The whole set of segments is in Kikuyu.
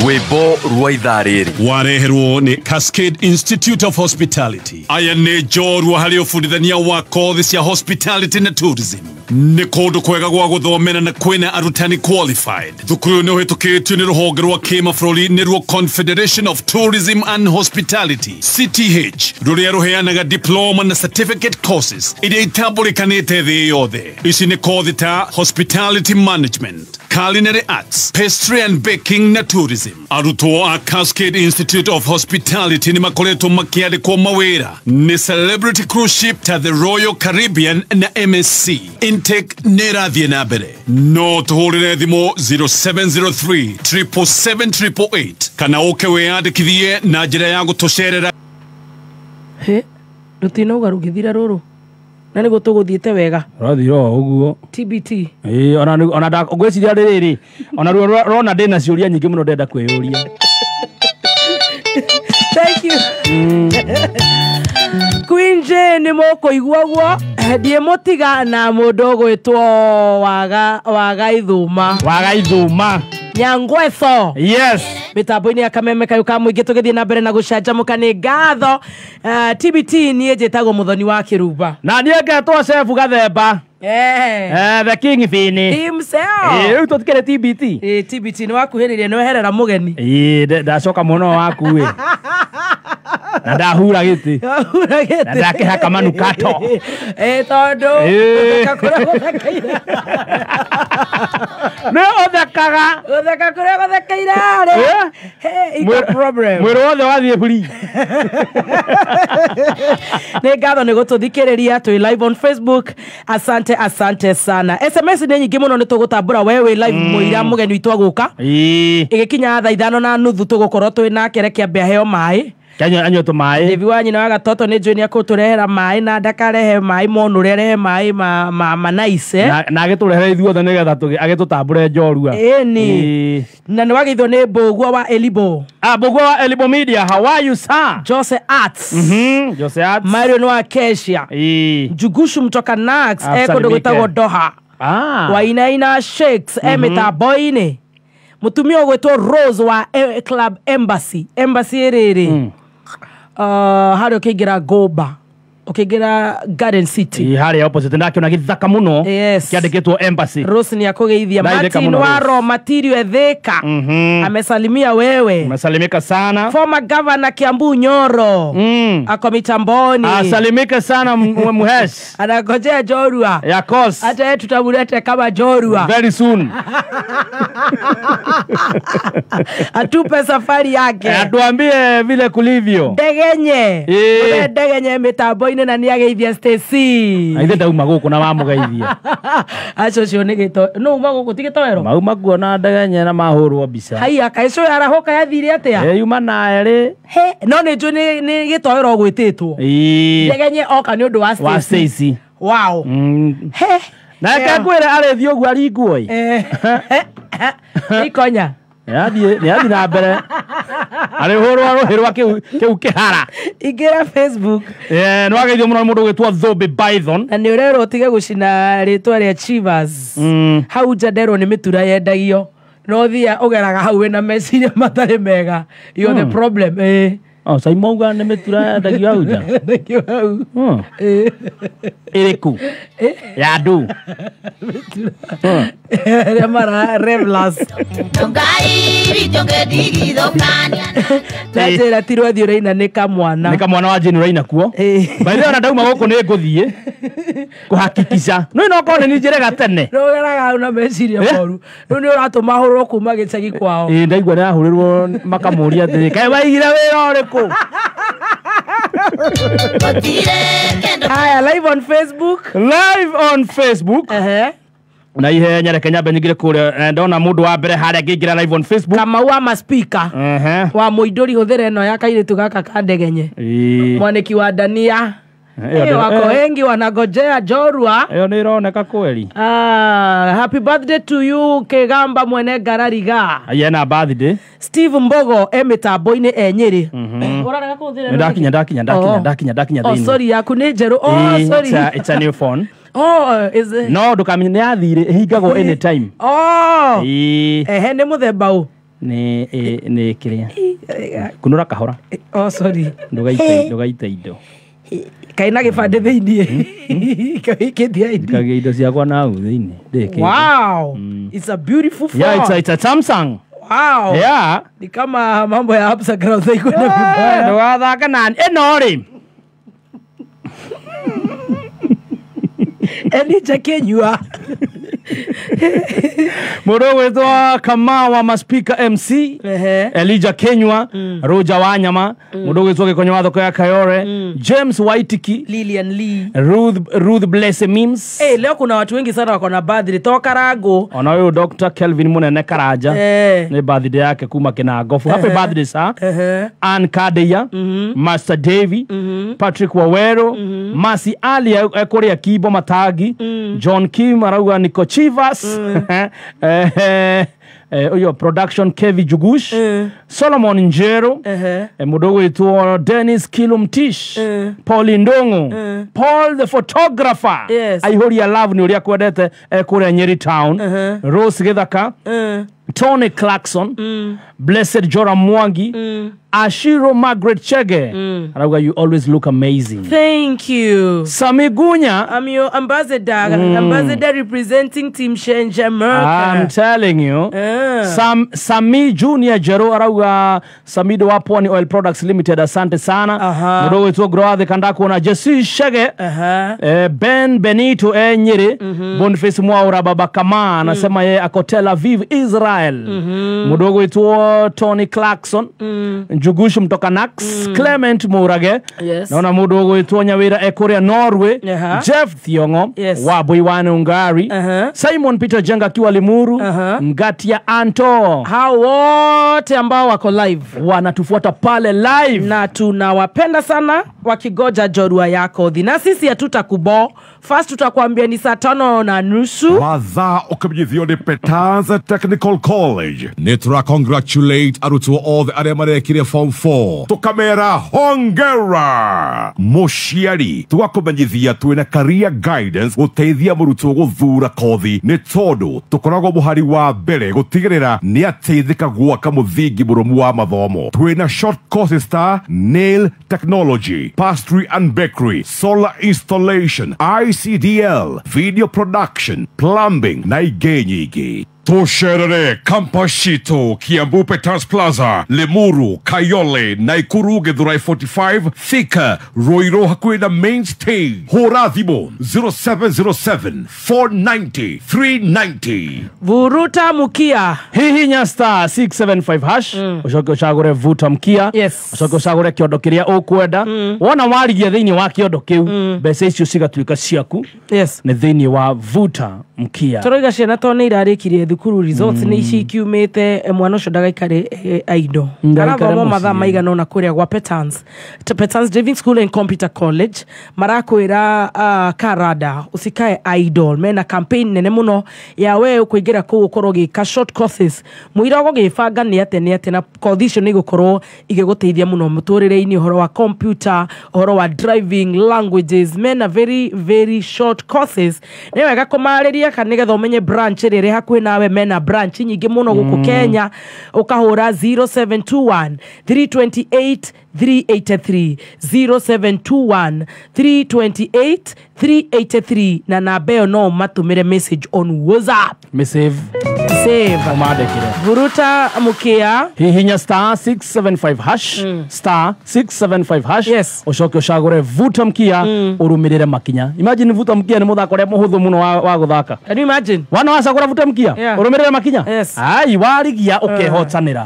Rwĩmbo rwa ithaa rĩrĩ Wareherwo nĩ Cascade Institute of Hospitality. Aya nĩ njorua harĩ ũbundithania wa kothi cia hospitality na tourism. Nĩ kũndũ kwega gwa gũthomera na kwĩna arutani qualified. Thukuru ũyũ nĩ ũhĩtũkĩtio nĩ rũhonge rwa kĩmabũrũri nĩruo Confederation of Tourism and Hospitality CTH, rũrĩa rũheanaga diploma na certificate courses iria itambũrĩkanĩte thĩ yothe. Ici nĩ kothi ta hospitality management, culinary arts, pastry and baking na tourism. Arutwo a Cascade Institute of Hospitality nĩ makoretwo makĩandĩkwo mawĩra nĩ celebrity cruise ship ta the Royal Caribbean na MSC. Intake nĩ ĩrathiĩ na mbere. No tũhũrĩre thimũ 0703 777 kana ũke wĩyandĩkithie na njĩra ya gũtũcerera. Hĩ, rũtinauga rũgĩthira rũrũ na nĩguo tũgũthiĩte wega. Ũrathiĩ o ũguo. TBT. Ĩĩ, ona ngwĩciria rĩrĩ, ona ruo rona ndĩna ciũria nyingĩ mũno ndĩrenda kwĩyũria. Thank you. Queen J nĩ mũkũigua ũguo ndiĩmũtiga na mũndũ ũgwĩtwo Waga Ithuma. Waga Ithuma. Nyangwetho. Yes. Mitambo-inĩ ya kameme kayũ ka mũingĩ tũgĩthiĩ na mbere na gũcanjamũka nĩ ngatho. TBT niĩ njĩtagwo Mũthoni wa Kĩrumba. Na niĩ ngetwo Chef Gathemba. The King Fini. Himself. Rĩu tũtikĩrĩ TBT. TBT nĩ wakuhĩrĩria, nĩ weherera mũgeni. Ĩĩ, ndacoka mũno waku ĩ. Na ndahura gĩtĩ. Wahura gĩtĩ. Na ndakĩhaka manukato. Tondũ gũtheka kũrĩa gũthekeire. Nĩ ũthekaga. Gũtheka kũrĩa gũthekeire rĩ. Hey, iko problem. Mwĩrĩ wothe wathiĩ free. Nĩ ngatho nĩ gũtũthikĩrĩria twĩ live on Facebook. Asante, asante sana. SMS nĩ nyingĩ mũno, nĩ tũgũtambũra we wĩ live mũira mũgeni witũ agũka. Ĩgĩkinya thaa 5:30 tũgũkorwo twĩ nake, reke ambe aheo maĩ. Kanyua anyue tũmaĩ. Devi wa nyina wa gatoto nĩ njũĩ nĩ akũtũrehera maĩ, na ndakarehe maĩ monũre, arehe maĩ ma nice. Na agĩtũrehere ithuothe nĩgetha agĩtũtambũre njorua. Ĩni. Na nĩ wageithio nĩ Mbũgua wa Elibo. Mbũgua wa Elibo Media, how are you sir? Jose Arts. Jose Arts. Mario wa Kesha. Njugushu mtoka Nax, kũndũ gwĩtagwo Doha. Wainaina Shakes, mĩtambo-inĩ. Mũtumia ũgwĩtwo Rose wa Club Embassy. Embassy ĩrĩrĩ. Harĩa ũkĩingĩra Goba, ũkĩingĩra Garden City. Harĩa opposite ndakĩona gĩthaka mũno. Yes. Kĩandĩkĩtwo Embassy. Rose ni akũgeithia. Martin Waro Matirio Etheka. Amesalimia wewe. Amesalimika sana. Former Governor Kiambu Nyoro. Ako mitamboni. Asalimika sana Muhesh. Anangojea Jorua. Ya course. Hata yeye tutamleta kama Jorua. Very soon. Atupe safari yake. Atuambie vile kulivyo. Ndegenye. Ndegenye mitambo-inĩ na nĩ ageithia Stacy. Aithe ndauma gũkũ na wamũgeithia. Acio cio nĩ gĩto. No uma gũkũ ti gĩtoero. Mauma kuona Ndegenye na mahũrwo mbica. Haiya, kaĩ cũĩ arahũka yathire atĩa? Yuma na erĩ. He, no nĩ njũĩ nĩ gĩtoero gwĩtĩtwo. Ndegenye oka nĩ ũndũ wa Stacy. Wa Stacy. Wow. He. Na ngwĩre arĩthiĩ ũguo aringwo ĩ. Ikonya. Nĩathiĩ na mbere. Arĩhũrwo rũhĩ rwa kĩu kĩhara. Ingĩra Facebook. Nĩ wageithio mũno nĩ mũndũ ũgwĩtwo Thũmbĩ Python. Na nĩ ũrerwo ũtige gũcina rĩtwa rĩa Chivas. Hau nja nderwo nĩ mĩtura yendagio. No thia ũgeraga hau wĩna meciria matarĩ mega. You're the problem. Oh, sai mauga nĩ mĩtura yendagio hau nja. Yendagio hau. Ĩrĩkũ? Ya andũ. Arĩa mara Revlas. Na njĩra ti rwathiĩ ũraina nĩ kamwana. Nĩ kamwana wa Jane ũraina kuo. By the way, ona ndauma gũkũ nĩ ngũthiĩ kũhakikisha. No ino korwo nĩ njĩrega tene. Rũgeraga hau na meciria moru. Rĩu nĩ ũratũma hũrwo kuma gĩcagi kwao. Ĩĩ, ndaigua nĩ ahũrĩrwo makamũria atĩrĩ, kaĩ waigire wĩra ũrĩkũ? Haya, live on Facebook. Live on Facebook. Na ihenya reke nyambe nyingire kũrĩa, ndona mũndũ wa mbere harĩa ngĩingĩra live on Facebook. Kamau wa maspika. Wa mũindũri hũthĩra ĩno ya kairĩtu gaka ka Ndegenye. Mwanĩki wa Dania. Wako wengi wanagojea Jorua. Ĩyo nĩ ĩroneka kweli. Happy birthday to you Kigamba mwene Ngarariga. Yena birthday. Steve Mbogo e mitambo-inĩ e Nyĩrĩ. Ũrarega kũhũthĩra ĩno? Ndakinya, ndakinya, ndakinya, ndakinya, ndakinya Oh, thĩinĩ. sorry, yaku nĩ njerũ. Oh, sorry. It's a new phone. Oh, is it? No, ndũkamenye nĩ yathire, ĩhingagwo anytime. Oh. Ĩĩ. Ehe, nĩ mũthemba ũ? Nĩ kĩrĩa kunũra kahora. Oh, sorry. Ndũgaite indo. Kaina gĩbandĩ thĩinĩ. Kawĩkĩtie indo. Kagĩa indo ciakwa na hau thĩinĩ. Ndĩkĩte. Wow. It's a beautiful phone. Yeah, it's a Samsung. Wow. Yeah. Ni kama mambo ya upside down iko na vibaya. Ndũgathaka nani. Ĩno rĩ. Elijah Kenyua. Mũndũ ũgwĩtwo Kamau wa Maspika MC, Elijah Kenyua, Roger Wanyama, mũndũ ũgwĩtwo Gĩkonyo wa thoko ya Kayore, James Waitiki, Lilian Lee, Ruth Bless Mims. Eh, leo kuna watu wengi sana wako na birthday toka Karango. Ona huyu Dr. Kelvin Munene Karanja. Ni birthday yake kuma Kinangofu. Happy birthday sir. Ann Kadeya, Master Davy, Patrick Wawero, Masi Ali ekũrĩa Kibo Matagi, John Kim arauga Nico Chivas, uyo production Kevi Jugush, Solomon Njero, mũndũ ũgwĩtwo Dennis Kilumtish, Paul Ndongo, Paul the photographer, aihũria love nĩ ũrĩa kwendete kũrĩa Nyeri town, Rose Githaka, Tony Clarkson, Blessed Joram Mwangi, Ashiro Margaret Chege. Arauga, you always look amazing. Thank you. Sami Gunya. I'm your ambassador. Ambassador representing Team Change America. I'm telling you. Sami Junior Jero arauga Samido wa Pwani Oil Products Limited, asante sana. Mũndũ ũgwĩtwo Groathe Kandako na Jesse Shege. Ben Benito Nyeri, Boniface Mwaura Baba Kama anasema yeye ako Tel Aviv, Israel. Mũndũ ũgwĩtwo Tony Clarkson, Njugushu mtoka Nax, Clement Murage. Naona mũndũ ũgwĩtwo Nyawira ekũrĩa Norway, Jeff Thiongo, Wabui wa Nungari, Simon Peter Jenga akiwa Limuru, Ngatia Anto. Hao wote ambao wako live wanatufuata pale live na tunawapenda sana, wakigoja jorua yako. Na sisi hatutakubo. First tutakwambia ni saa 5:30. Mathaa ũkĩmenyithio nĩ Petans Technical College. Nĩ tũra congratulate arutwo othe arĩa marekire form 4. Tũkamera hongera. Mũciari tũgakũmenyithia twĩna career guidance gũteithia mũrutwo gũthura kothi nĩ tondũ tũkoragwo mũhari wa mbere gũtigĩrĩra nĩ ateithĩka gwaka mũthingi mũrũmu wa mathomo. Twĩna short courses ta nail technology, pastry and bakery, solar installation, ICDL, video production, plumbing na ingĩ nyingĩ. Tũcerere campus citũ Kiambu Peters Plaza, Limuru, Kayole, Naikuru, Githurai 45, Thika, Ruiru hakuhĩ na main stage. Hũra thimũ 0707 490 390. Vuruta mkia. Hihinya star 675 hash. Ũcoke ũcagũre vuta mkia. Ũcoke ũcagũre kĩondo kĩrĩa ũkwenda. Wona warigia thĩinĩ wa kĩondo kĩu, mbeca icio cigatuĩka ciaku. Nĩ thĩinĩ wa vuta mkia. Tũroiga ciana to nĩ irarĩkirie thukuru results nĩ ici ikiumĩte, mwana ũcio ndagaikare aido. Arathoma mathaa maigana ũna kũrĩa gwa Petans. Petans Driving School and Computer College marakwĩra karada usikae idle. Mena campaign nene mũno ya we ũkũingĩra kũu ũkorwo ũgĩka short courses. Mũira ũgũgĩbanga nĩ atĩ na kothi icio nĩ igũkorwo igĩgũteithia mũno mũtũrĩre-inĩ, ũhoro wa computer, ũhoro wa driving, languages. Mena very very short courses. Nĩ wega kũmarĩria kana nĩgetha ũmenye branch ĩrĩa ĩrĩ hakuhĩ nawe. Mena branch nyingĩ mũno gũkũ Kenya. Ũkahũra 0721 328 383, 0721 328 383 na namba ĩyo no matũmĩre message on WhatsApp. Message Save. Vuruta mkia. Hihinya star 675 hash, star 675 hash. Ũcoke ũcagũre vuta mkia, ũrũmĩrĩre makinya. Imagine vuta mkia nĩ mũthako ũrĩa mũhũthũ mũno wa gũthaka. Can you imagine? Wana wacagũra vuta mkia, ũrũmĩrĩre makinya. Ai warigia ũkehotanĩra.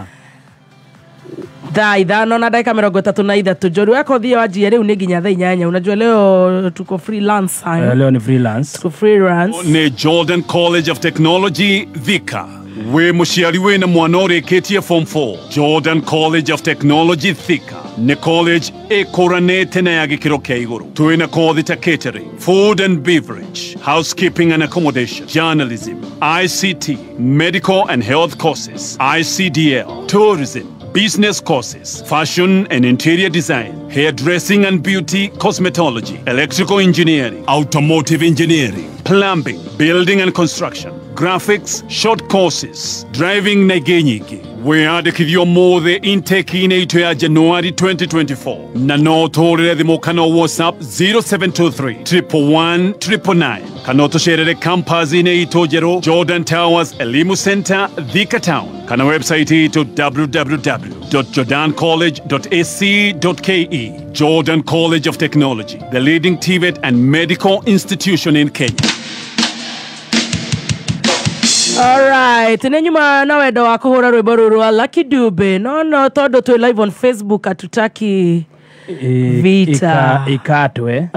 Thaa 5:33. Njorua yako thia wanjia rĩu nĩ nginya thaa 8. Unajua leo tuko freelance. Leo ni freelance. Tuko freelance. Nĩ Jordan College of Technology Thika. Wĩ mũciari wĩna mwana ũrĩkĩtie form 4. Jordan College of Technology Thika nĩ college ĩkũranĩte na ya gĩkĩro kĩa igũrũ. Twĩna kothi ta catering, food and beverage, housekeeping and accommodation, journalism, ICT, medical and health courses, ICDL, tourism, business courses, fashion and interior design, hairdressing and beauty, cosmetology, electrical engineering, automotive engineering, plumbing, building and construction, graphics, short courses, driving na ingĩ nyingĩ. Wĩyandĩkithio mũthĩ intake-inĩ itũ ya January 2024 na no ũtũhũrĩre thimũ kana WhatsApp 0723 111 999 kana ũtũcerere campus-inĩ itũ njerũ Jordan Towers Elimu Center, Thika Town, kana website itũ www.jordancollege.ac.ke. Jordan College of Technology, the leading TVET and medical institution in Kenya. Alright, nĩ nyuma na wendo wa kũhũra rwĩmbo rũrũ rwa Lucky Dube. No tondũ twĩ live on Facebook hatutaki vita ikatwe,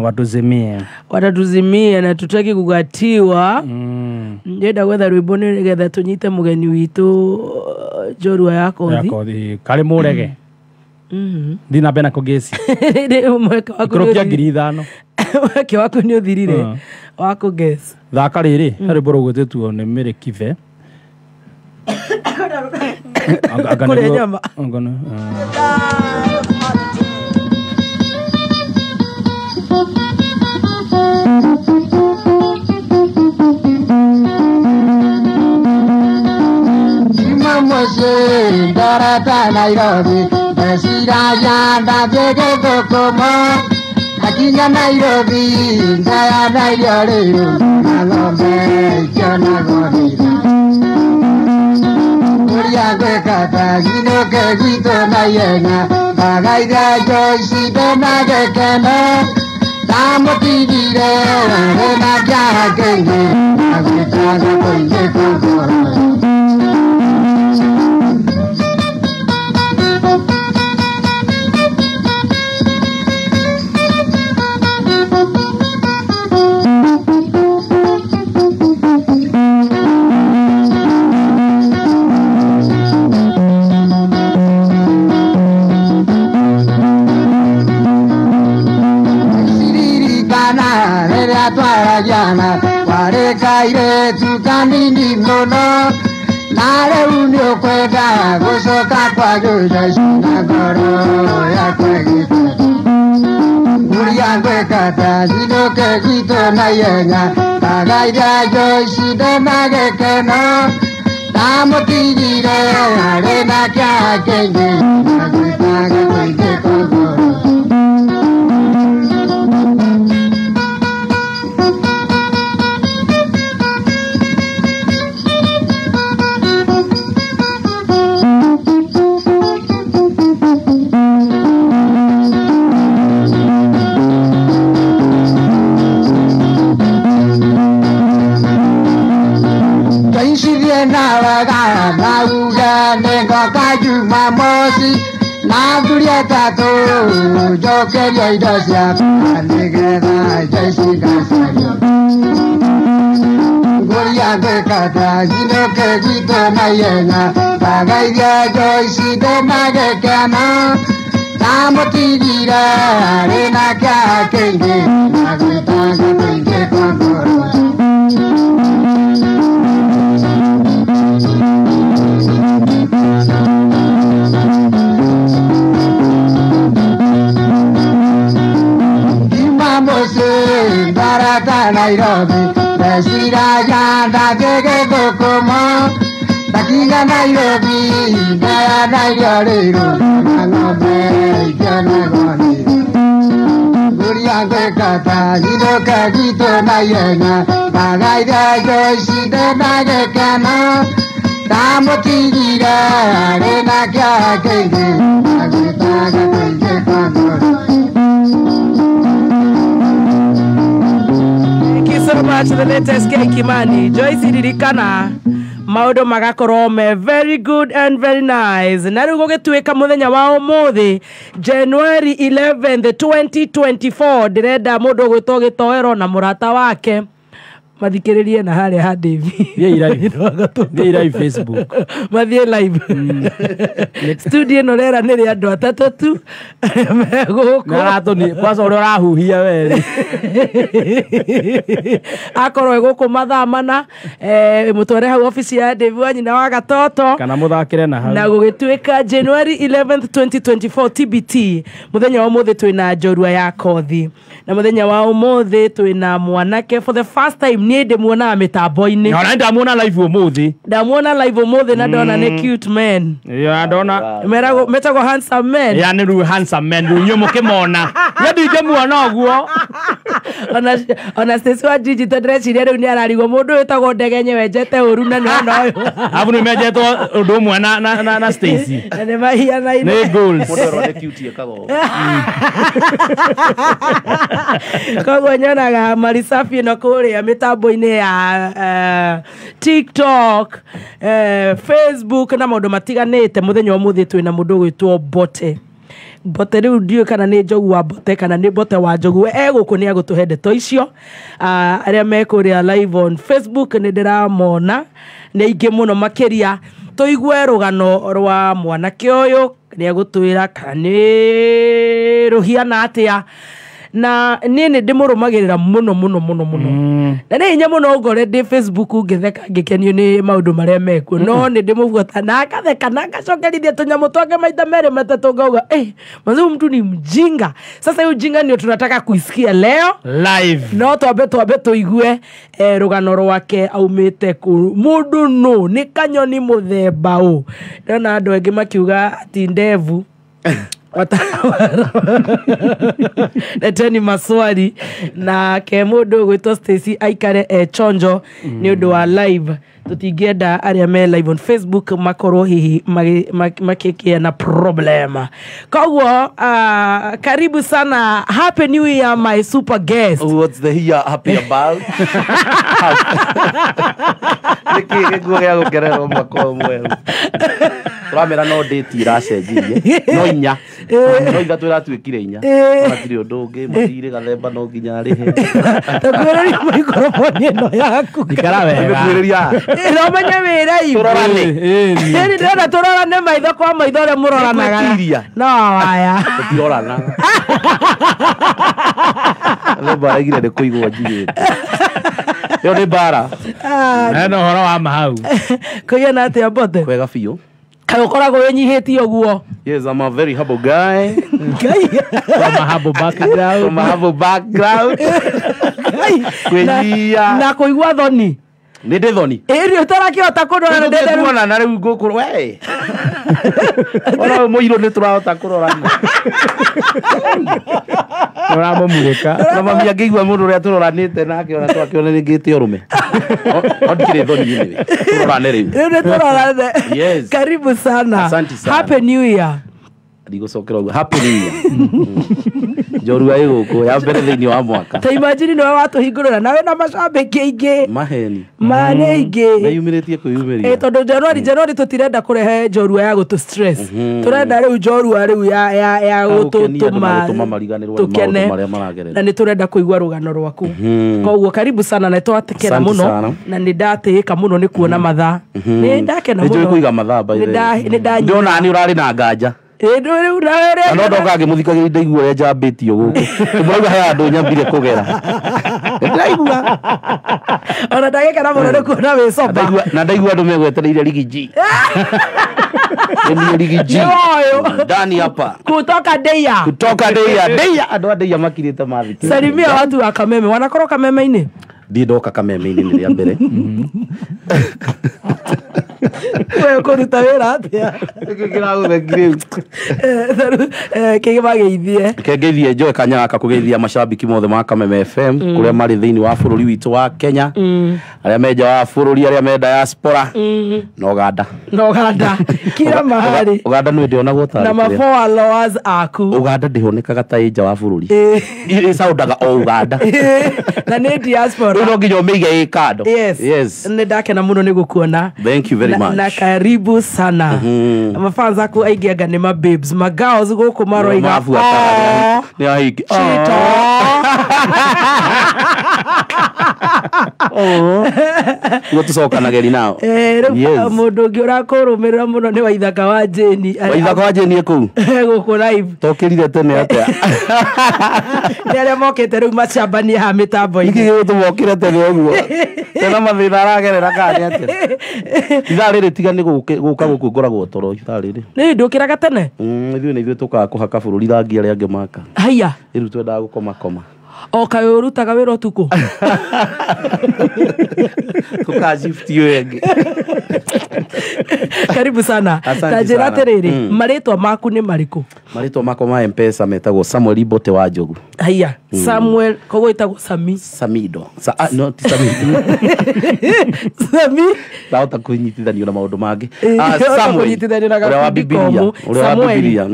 watuzimie. Watatuzimia na tutaki kugatiwa. Ndĩrenda gwetha rwĩmbo nĩgetha tũnyite mũgeni witũ njorua ya kothi. Ya kothi karĩ mũrege. Thiĩ na mbere na kũgĩci. Mweke waku nĩ Ikũrũkia ũthirire. 5,000. Mweke waku nĩ ũthirire wa kũguess. Thaka rĩrĩ, he rwĩmbo rũgwĩtĩtwo nĩ Mary Kibe. Anga Kũrĩa nĩguo- nyama. anga nĩ- Jumamosi ndarata Nairobi, ndeciragia ndathiĩ Gĩthũkũmo, ndakinya Nairobi ndayana irio rĩu na ng'ombe ikĩonagwo nĩ ithe. Ũrĩa ngwĩka ta nyinũke gwitũ na ihenya, ndagaitha Joyce ndĩna gĩkeno, ndamũtigire arĩ na kĩaha kĩingĩ, agĩtaga kũingĩ kwa ngoro. Ririkana rĩrĩa twaragiana, warĩ kairĩtu kanini mũno, na rĩu nĩũkwenda gũcoka kwa Joyce na ngoro yakwa ĩgĩteta. Ũrĩa ngwĩka ta nyinũke gwitũ na ihenya, ndagaitha Joyce ndĩna gĩkeno, ndamũtigire arĩ na kĩaha kĩingĩ, na gwĩtaga kũingĩ kwa ngoro. Joyce na wega na uge nĩngoka Jumamosi, na thuri atatũ njokerio indo ciakwa nĩgetha Joyce ngacario. Ngũria ngwĩka ta nyinũke gwitũ na ihenya, ndagaithia Joyce ndĩna gĩkeno, ndamũtigire arĩ na kĩaha kĩingĩ, na gwĩtanga kũingĩ kwa ngoro. Jumamosi ndarata Nairobi, ndeciragia ndathiĩ Gĩthũkũmo, ndakinya Nairobi ndayana irio rĩu na ng'ombe ikĩonagwo nĩ ithe. Ngũria ngwĩka ta nyinũke gwitũ na ihenya, ndagaitha Joyce ndĩna gĩkeno, ndamũtigire arĩ na kĩaha kĩingĩ, na gwĩtaga kũingĩ kwa ngoro. Thank you so much, the latest K Kimani. Joyce ririkana maũndũ magakorwo me very good and very nice. Na rĩu gũgĩtuĩka mũthenya wa ũmũthĩ January 11th 2024, ndĩrenda mũndũ ũgwĩtwo Gĩtoero na mũrata wake mathikĩrĩrie na harĩa ha Davy. Thiĩ live. Thiĩ live Facebook. Mathiĩ live. Studio ĩno rera nĩ rĩa andũ atatũ tu me gũkũ. Na aratũni kwanza ũrĩa ũrahuhia we rĩ. Akorwo e gũkũ mathaa mana, mũtware hau obici ya Davy wa nyina wa Gatoto. Kana mũthakĩre na hau. Na gũgĩtuĩka January 11th 2024 TBT, mũthenya wa ũmũthĩ twĩna njorua ya kothi, na mũthenya wa ũmũthĩ twĩna mwanake for the first time. Niĩ ndĩmuonaga mĩtambo-inĩ. Ona ndamuona live ũmũthĩ. Ndamuona live ũmũthĩ na ndona nĩ cute man. Ya ndona. Meragwo metagwo handsome men. Ya nĩ rĩu handsome men rĩu inyuĩ mũkĩmona. Niĩ ndingĩmuona ũguo. Ona Stacy wa Gigi tondũ ndĩreciria rĩu nĩ ararigwo mũndũ wĩtagwo Ndegenye wenjete ũru na nĩ ona ũyũ. Abu nĩ menjetwo ũndũ ũmwe na Stacy. Na nĩ mahianaine. Nĩ goals. Mũndũ erwo nĩ cute ekaga ũũ. Koguo nyonaga Marisafi ĩno kũrĩa mĩtambo-inĩ ya TikTok, Facebook na maũndũ matiganĩte. Mũthenya wa ũmũthĩ twĩna mũndũ ũgwĩtwo Mbote. Mbote rĩu ndiũĩ kana nĩ Njogu wa Mbote kana nĩ Mbote wa Njogu. We egũkũ nĩ agũtũhe ndeto icio. Arĩa me kũrĩa live on Facebook nĩ ndĩramona nĩ aingĩ mũno makĩria. Tũigue rũgano rwa mwanake ũyũ, nĩ egũtwĩra kana nĩ rũhiana atĩa. Na niĩ nĩ ndĩmũrũmagĩrĩra mũno mũno mũno mũno. Na nĩ hinya mũno ngore ndĩ Facebook ngĩtheka ngĩkenio nĩ maũndũ marĩa mekuo. No nĩ ndĩmũbuata na akatheka na agacokerithia tũnyamũ twake maita merĩ matatũ ngauga, manze huyu mtu ni mjinga. Sasa hiyo ujinga ndio tunataka kuisikia leo live. No twambe tũigue rũgano rwake aumĩte kũ. Mũndũ nũ nĩ kanyoni mũthemba ũ. Ndĩrona andũ aingĩ makiuga ati ndevu. Leteni maswali na ke mũndũ ũgwĩtwo Stacy aikare chonjo nĩ ũndũ wa live. Tũtingĩenda arĩa me live on Facebook makorwo hihi makĩkĩa na problem. Koguo karibu sana. Happy New Year my super guest. What's the here happy about? Nĩkĩ gĩkuo gĩa gũkererwo mwaka ũyũ mwerũ? Tũramera no date iracenjirie. No inya. No ithatũ ĩratuĩkire inya. Ona tirĩ ũndũ ũngĩ, mũthirĩ gathemba no nginya arĩhe. Takuĩrĩria microphone ĩno yaku. Ikara wega. Nĩngũkuĩrĩria. Ĩramenye wĩra ibu. Tũrorane. Ĩni ndĩrenda tũrorane maitho kwa maitho ũrĩa mũroranaga. Nĩngwĩtiria. No waya. Tũtirorana. Gathemba araigire nĩ kũigwo njigĩte. Ĩyo nĩ mbara. Hena ũhoro wa ma hau. Kũigana atĩa Mbote? Kwega biũ. Kaĩ ũkoragwo wĩnyihĩtie ũguo? Yes, I'm a very humble guy. From a humble background. From a humble background. Kwĩnyihia. Na kũigua thoni. Nĩ ndĩ thoni. Ĩĩ ũtarakĩhota kũrora na ndĩ kuona na rĩu ngũkũrwo we. Ona ũyũ mũirũ nĩ tũrahota kũrorana. Ũramũmurĩka. Na mami angĩigua mũndũ ũrĩa tũroranĩte nake ona twakĩona nĩ ngĩte ũrũme. O ndikĩrĩ thoni anyway. Tũrorane rĩu. Rĩu nĩ tũrorane. Yes. Karibu sana. Asante sana. Happy New Year. Ndigũcokera ũguo. Happy New Year. Njorua ĩ gũkũ ya mbere thĩinĩ wa mwaka. Ta imagine nĩwe watũhingũrĩra nawe na macambĩki aingĩ. Maheni. Ma nĩ aingĩ. Meyumĩrĩtie kwĩyumĩria. Tondũ January tũtirenda kũrehe njorua ya gũtũ stress. Tũrenda rĩu njorua rĩu ya gũtũtũma mariganĩrwo nĩ maũndũ marĩa maragerera. Na nĩ tũrenda kũigua rũgano rwaku. Koguo karibu sana na nĩtwatekera mũno na nĩ ndatĩĩka mũno nĩ kuona mathaa. Nĩ ndakena mũno. Nĩ njũĩ kũiga mathaa by the way. Ndĩrona nĩ ũrarĩ na nganja. No ndoka ngĩmũthikagĩrĩria ndaigua ũrĩa njambĩtio gũkũ. Ndĩmũrauga he handũ nyambire kũgera. Ndĩraigua. Ona ndagĩkena mũno nĩ kuona wĩ sober. Na ndaigua andũ megwetereire Rigi G. Nĩ Rigi G. Nĩ ũyũ. Ndani hapa. Kutoka Deya. Kutoka Deya. Deya andũ a Deya makirĩte mathikĩrĩria. Salimia watu wa Kameme. Wanakorwo Kameme-inĩ? Ndiĩ ndoka Kameme-inĩ nĩ rĩa mbere. We ũkũruta wĩra atĩa? Nĩkĩ kĩragũthekia rĩu? Kĩmageithie. Kengeithie njoe kanya gaka kũgeithia macambĩki mothe ma Kameme FM kũrĩa marĩ thĩinĩ wa bũrũri witũ wa Kenya, arĩa me nja wa bũrũri, arĩa me diaspora na Uganda. Na Uganda. Kila mahali. Uganda nĩ ndĩonagwo tarĩ na ma followers aku. Uganda ndĩhonekaga ta ĩ nja wa bũrũri. Ĩcaundaga o Uganda. Na nĩ diaspora. Rĩu no nginya ũmĩige ĩ kando. Yes. Nĩ ndakena mũno nĩ gũkuona. Thank you very much. Na karibu sana. Mafans aku aingĩ anga nĩ ma babes, ma girls gũkũ maroiga. Nĩ ahiki. Chito. Nĩguo tũcokanagĩri nao. Rĩu mũndũ ũngĩ ũrakũrũmĩrĩra mũno nĩ Waithaka wa Jane. Waithaka wa Jane kũu? Gũkũ live. Tokĩrire tene atĩa? Nĩ arĩa mokĩte rĩu macambanie haha mĩtambo-inĩ. Nĩkĩ gĩgũtũma ũkĩre tene ũguo? Tena mathĩna aragerera kana nĩ atĩa? Ithaa rĩrĩ tiga nĩ gũka gũkũ ngoragwo toro ithaa rĩrĩ. Nĩ ndũkĩraga tene? Ithuĩ nĩ ithuĩ tũkaga kũhaka bũrũri rangi arĩa angĩ maka. Haiya. Rĩu twendaga gũkoma koma. O kaĩ ũrutaga wĩra ũtukũ? Tũka shift ĩyo ĩngĩ. Karibu sana. Asante Ta njĩra sana. atĩrĩrĩ, marĩtwa maku nĩ marĩkũ? Marĩtwa makwa ma Mpesa metagwo Samuel Mbote wa Njogu. Haiya, Samuel koguo ĩtagwo Sami. Samido. No, ti Samido. Sami. Ndahota kũnyitithanio na maũndũ mangĩ. Ndahota Samuel. kũnyitithanio na Ũrĩa wa gakundi Bibilia. komu. Ũrĩa wa Samuel. Bibilia.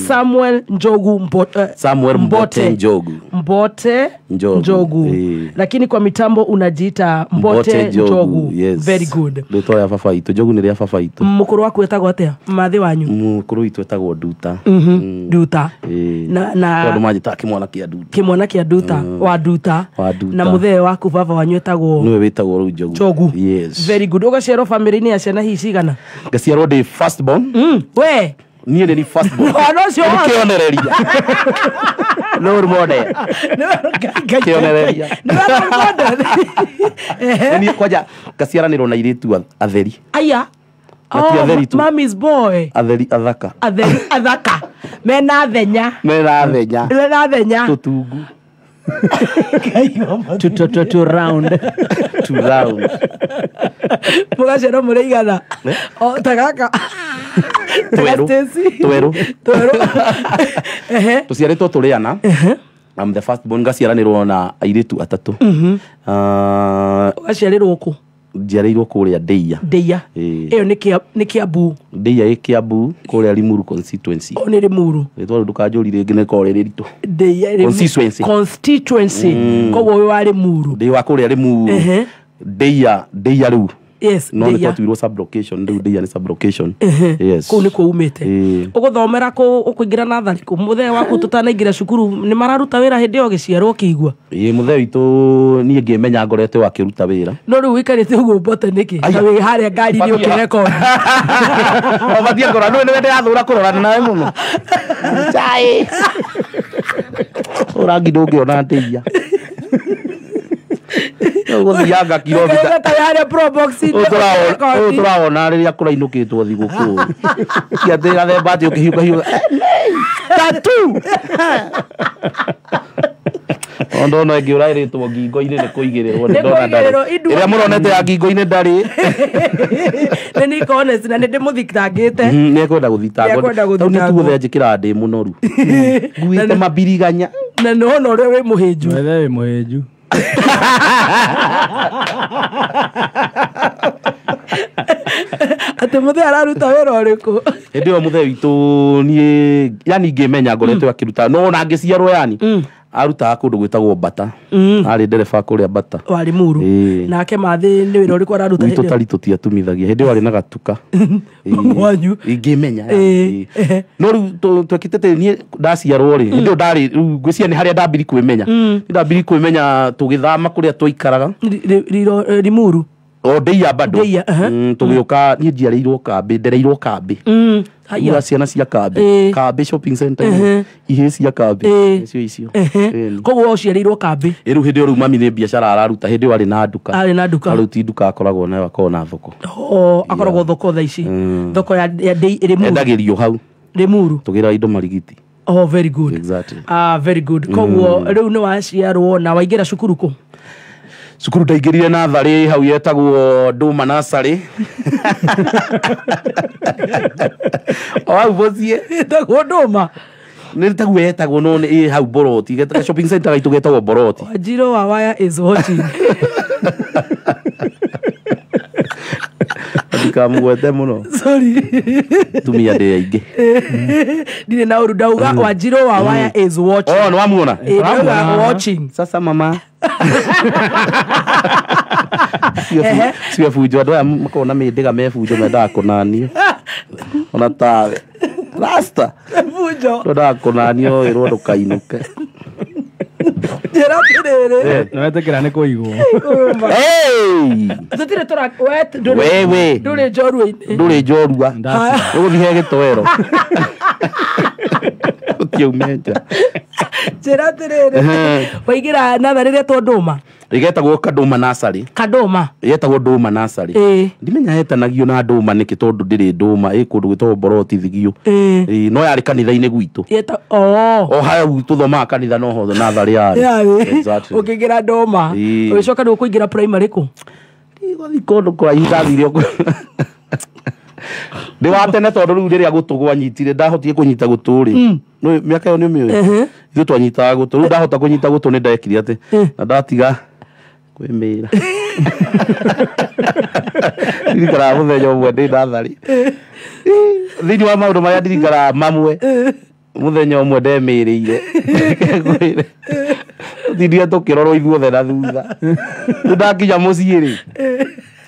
Samuel Njogu Samuel Mbote Njogu. Mbote Njogu. Njogu. Lakini kwa mitambo unajiita Mbote Njogu. Yes. Very good. Rĩtwa rĩa baba witũ. Njogu nĩ rĩa baba witũ. Mũkũrũ waku etagwo atĩa? Mathĩ wanyu? Mũkũrũ witũ etagwo Nduta. Nduta. Na Andũ manjĩtaga kĩmwana kĩa Nduta. Kĩmwana kĩa Nduta. Wa Nduta. Wa Nduta. Na mũthee waku baba wanyu etagwo Nĩwe wĩtagwo rĩu Njogu. Njogu. Yes. Very good. Ũgaciarwo family-inĩ ya ciana hihi cigana? Ngaciarwo ndĩ first born. We. Niĩ nĩ first born. Mwana ũcio Nĩ wothe. kĩonereria. Role model. Kĩonereria. Nĩ role model. Niĩ kwanja ngaciaranĩrwo na airĩtu atheri. Aya. Na ti atheri tu. Mommy's boy. Atheri athaka. Atheri athaka. Mena thenya. Mena thenya. Mena thenya. Tũtungu. Two round. Two round. Mũgaciarwo mũrĩ igana. O ta gaka. Twerũ. Twerũ. Twerũ. Tũciarĩtwo tũrĩ ana. I'm the first born. Ngaciaranĩrwo na airĩtu atatũ. Ũgaciarĩrwo kũ? Njiarĩirwo kũrĩa Ndeia. Ndeia. Ĩyo nĩ Kiambu. Ndeia ĩ Kiambu kũrĩa Limuru constituency. O nĩ Limuru. Rĩtwa rĩu ndũkanjũrie rĩngĩ nĩ korwo rĩrĩ ritũ. Ndeia Limuru. Constituency. Constituency. Koguo wĩ wa Limuru. Ndĩ wa kũrĩa Limuru. Ndeia, Ndeia rĩu. Yes, No nĩ Ndeia. twatuirwo sub-location, rĩu Ndeia nĩ sub-location. Yes. Kũu nĩkuo umĩte. Ũgũthomera kũ ũkũingĩra natharĩ kũ? Mũthee waku tũtanaingĩra cukuru nĩ mararuta wĩra hĩndĩ ĩyo ũgĩciarwo ũkĩigua? Ĩĩ, mũthee witũ niĩ ngĩmenya ngoretwo akĩruta wĩra. No rĩu ũikarĩte ũguo Mbote nĩkĩ? Ta wĩ harĩa ngari-inĩ ũkĩrekondi. Ũbatiĩ kũrora, nĩwe ndĩrathũra kũrorana nawe mũno. Chai. Ũrangi ndũngĩona Ndeia. Ũgũthianga kilomita. Harĩa Probox-inĩ Ũyũ tũraona rĩrĩa kũrainũkĩtwo thigũkũ. Ti atĩ gathemba atĩ ũkĩhiũka hiũka. Tatu. Ndona ĩngĩ ũraĩrĩtwo ngingo-inĩ nĩ kũigĩrĩrwo nĩ ndona ndarĩ. Ĩrĩa mũronete ya ngingo-inĩ ndarĩ. Nĩ niko honest na nĩ ndĩmũthitangĩte. Nĩ ekwenda gũthitangwo. Tondũ nĩ tuothe njĩkĩraga ndĩ mũnoru. Nguĩte mabiriganya. Na nĩ wona ũrĩa wĩ mũhĩnju. Wethe wĩ mũhĩnju. Atĩ mũthee araruta wĩra ũrĩkũ? Hĩndĩ ĩyo mũthee witũ niĩ yani ngĩmenya ngoretwo akĩruta no ona ngĩciarwo yani arutaga kũndũ gwĩtagwo Bata. Arĩ ndereba kũrĩa Bata. Wa Limuru. Nake mathĩ nĩ wĩra ũrĩkũ araruta hĩndĩ ĩyo? Gwitũ ĩyo? tari tũtiatumithagia. Hĩndĩ ĩyo arĩ na gatuka. Wanyu. Ingĩmenya. No rĩu twekĩte atĩ niĩ ndaciarwo rĩ, hĩndĩ ĩyo ndarĩ rĩu ngwĩciria nĩ harĩa ndambiri kwĩmenya. Nĩ ndambiri kwĩmenya tũgĩthama kũrĩa twaikaraga. Limuru. O Ndeia bado. Tũgĩũka niĩ njiarĩirwo kambĩ, ndereirwo kambĩ. Haiya ciana cia kambĩ. Kambĩ shopping center. Ihĩĩ cia kambĩ. Icio icio. Koguo ũciarĩirwo kambĩ. Rĩu hĩndĩ ĩyo rĩu mami nĩ biacara araruta, hĩndĩ ĩyo arĩ na nduka. Arĩ na nduka. Rĩu ti nduka akoragwo nayo, akoragwo na thoko. Akoragwo thoko thaa ici. Thoko ya Limuru. Endagĩrio hau. Limuru. Tũgĩraga indo marigiti. Oh, very good. Exactly. Very good. Koguo rĩu nĩ waciarwo na waingĩra cukuru kũ? Cukuru ndaingĩrire natharĩ hau yetagwo Ndũma Nursery. O hau mũciĩ. Ĩtagwo Ndũma? Nĩ taguo yetagwo no nĩ ĩ hau Boroti. Shopping center gaitũ getagwo Boroti. Wanjirũ wa Waya is watching. Ndikamũgwete mũno. Sorry. Tumia ndĩ aingĩ. Ndirĩ na ũru ndauga Wanjirũ wa Waya is watching. Oh, nĩ wamuona? Ndauga watching. Sasa mama. Cia bunjo andũ aya makoragwo na mĩndĩga me bunjo mendaga kũnanio. Ona tawe. Rasta. Bunjo. Twendaga kũnanio wĩrwo ndũkainũke. Njĩra atĩrĩrĩ. Nĩ wetĩkĩra nĩ kũigwo. Tũtirĩ tũra we ndũrĩ njorua-inĩ. Ndũrĩ njorua. Ũgũthiĩ he gĩtoero. Acokie ume nja. Njĩra atĩrĩrĩ, waingĩra natharĩ ĩretwo Ndũma? Ĩgetagwo Kadũma Nursery. Kadũma. Ĩgetagwo Ndũma Nursery. Ndimenya hetanagio na Ndũma nĩkĩ tondũ ndĩrĩ Ndũma, ĩ kũndũ gwĩtagwo Boroti Thigio. Ĩ no yarĩ kanitha-inĩ gwitũ. O hau tũthomaga kanitha noho natharĩ yarĩ. Exactly. Ũkĩingĩra Ndũma. Ũgĩcoka rĩu kũingĩra primary kũ? Ndigũthiĩ kũndũ kũraihu, ndathire ũguo. Ndĩ wa tene tondũ rĩu rĩrĩa gũtũ gwanyitire ndahotire kũnyita gũtũ rĩ. Nĩ mĩaka ĩyo nĩ ũmĩũĩ. Ithuĩ twanyitaga gũtũ. Rĩu ndahota kũnyita gũtũ nĩ ndekire atĩ na ndatiga kwĩmĩra. Ndirikanaga mũthenya ũmwe ndĩ natharĩ. Thĩinĩ wa maũndũ marĩa ndirikanaga mamwe, mũthenya ũmwe ndemĩrĩire. Tindire tũkĩrorwo ithuothe na thutha. Rĩu ndakinya mũciĩ rĩ,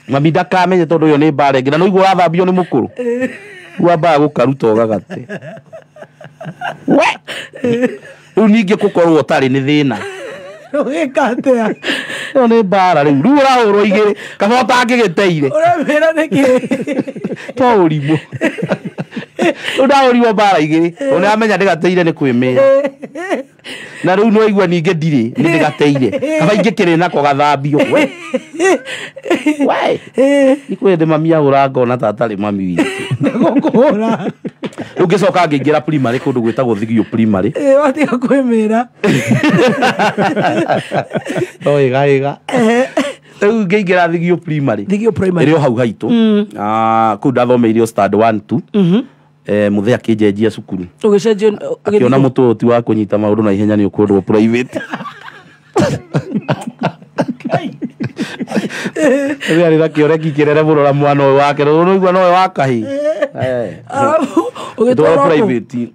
mami ndakamenye tondũ ĩyo nĩ mbara ĩngĩ na nĩ ũigua ũrathambio nĩ mũkũrũ. Rĩu wambaga gũkaruta ũgagate. We! Rĩu ningĩ gũkorwo ũtarĩ nĩ thĩna. Ũgĩka atĩa? Ĩyo nĩ mbara rĩu. Rĩu ũrahũrwo igĩrĩ kaba ũtangĩgĩteire. Ũramwĩra nĩkĩ? To ũrimũ. Rĩu ndahũrirwo mbara igĩrĩ. Tondũ nĩamenya ndĩgateire nĩ kwĩmĩra. Na rĩu nĩwaigua ningĩ ndirĩ nĩ ndĩgateire. Kaba ingĩkĩrĩ nako gathambio. We! We! Nĩ kwĩ hĩndĩ mami ahũra ngona ta atarĩ mami witũ. Nĩgũkũhũra. Rĩu ngĩcoka ngĩingĩra primary kũndũ gwĩtagwo Thigio primary. Watiga kwĩmĩra. No ĩga ĩga. Rĩu ngĩingĩra Thigio primary. Thigio primary. Ĩrĩ o hau haitũ. Kũu ndathomeire o stand 1 2. Mũthee akĩnjenjia cukuru. Ũgĩcenjio Akĩona mũtũũ ti wa kũnyita maũndũ na ihenya nĩ ũkwendwo private. Rĩu arĩ na kĩoreki kĩnene mũno na mwana ũyũ wake. Rĩu ũraigua nowe wa kahĩĩ. Ũgĩtwarwo private.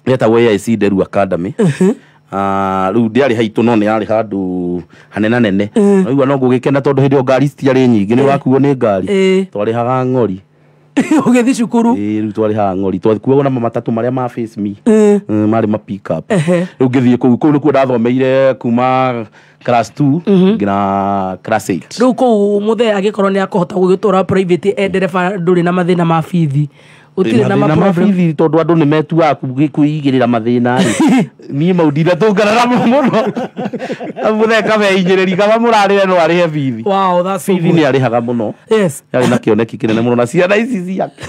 Yetagwo AIC Nderu Academy. Rĩu ndĩarĩ haitũ no nĩ yarĩ handũ hanenanene. Ũraigua no ngũgĩkena tondũ hĩndĩ ĩyo ngari citiarĩ nyingĩ, nĩ ũrakuo nĩ ngari. Twarĩhaga ng'ori. Ũgĩthiĩ cukuru? Rĩu twarĩhaga ng'ori. Twakuagwo na matatũ marĩa ma Face Me. Marĩ ma pick up. Rĩu ngĩthiĩ kũu, kũu nĩkuo ndathomeire kuma class 2 nginya class 8. Rĩu kũu mũthee angĩkorwo nĩ akũhota gũgĩtwara private e ndereba ndũrĩ na mathĩna ma bithi. Gũtirĩ na ma ma-problem. Bithi tondũ andũ nĩ metuaga kwĩigĩrĩra mathĩna rĩ. Niĩ mau ndinatũngana namo mũno. Mũthee kameinyĩrĩri kaba mũrarĩre no arĩhe bithi. Wow, that's so Bithi good. nĩ arĩhaga mũno. Yes. Yarĩ na kĩoneki kĩnene mũno na ciana ici ciake.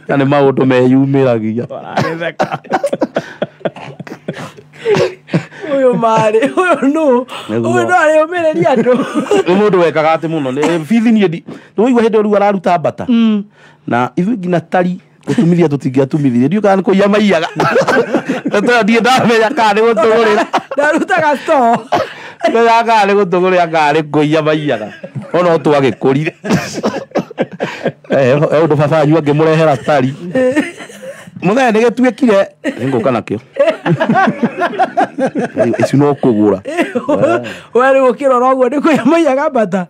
Na nĩ maũndũ meyumĩragia. Ũyũ marĩ, ũyũ nũ? Ũyũ no arĩũmĩrĩria andũ. Nĩ mũndũ wekaga atĩ mũno. Nĩ bithi niĩ ndi. Nĩwaigua hĩndĩ ĩyo rĩu araruta mbata. Na ithuĩ nginya tari gũtumithia tũtingĩatumithirie. Ndiũĩ kana nĩ kũiya maiyaga. Tondũ ndiĩ ndamenya kana nĩ gũtũgũrĩra. Ndarutaga store. Ndamenya kana nĩ gũtũgũrĩra kana nĩ kũiya maiyaga. No no twagĩkũrire. Ũndũ baba wanyu angĩmũrehera tari. Mũthenya nĩ gĩtuĩkire. Nĩngũka nakĩo. Ici no kũgũra. We rĩu ũkĩrora ũguo nĩ kũiya maiyaga mbata.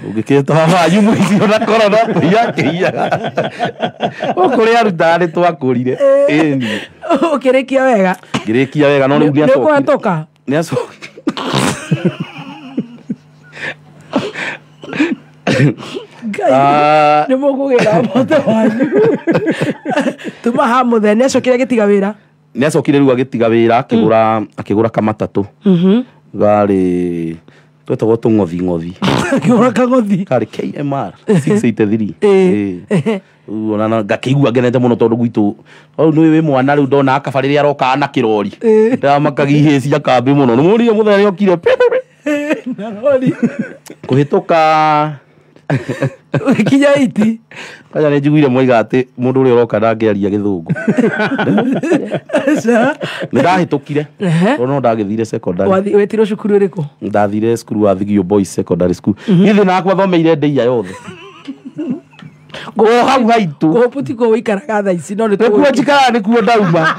Ũngĩkĩta baba wanyu mũici ona korwo no kũiya akĩiyaga. Kũrĩa arutaga nĩ twakũrire. Ĩni. Ũkĩrĩkia wega. Ngĩrĩkia wega no rĩu nĩ Nĩ acokire. ũkũhetũka? Nĩ acokire. Ngai. Nĩ mũkũgĩra moto wanyu. Tuma ha mũthee nĩ acokire agĩtiga wĩra. Nĩ acokire rĩu agĩtiga wĩra akĩgũra kamatatũ. Garĩ twetagwo tũng'othi ng'othi. Akĩgũra kang'othi. Karĩ KMR 683. Rĩu ona ngakĩigua ngenete mũno tondũ gwitũ hau nĩ wĩ mwana rĩu ndona akaba rĩrĩa aroka na kĩrori. Ndĩramakagia ihĩĩ cia kambĩ mũno. Nĩ mũrire mũthenya nĩ okire. Na rori. Kũhĩtũka Ũgĩkinya iti. Kwanza nĩ njiguire moiga atĩ mũndũ ũrĩa ũroka ndangĩaria gĩthũngũ. Nĩ ndahĩtũkire. Tondũ no ndagĩthire secondary. Wetirwo cukuru ĩrĩkũ? Ndathire cukuru wa Thigio Boys Secondary School. Niĩ thĩna wakwa thomeire ndĩia yothe. O hau haitũ. Kũhopu tikuo ũikaraga thaa ici no nĩ Nĩkuo njikaraga nĩkuo ndauma.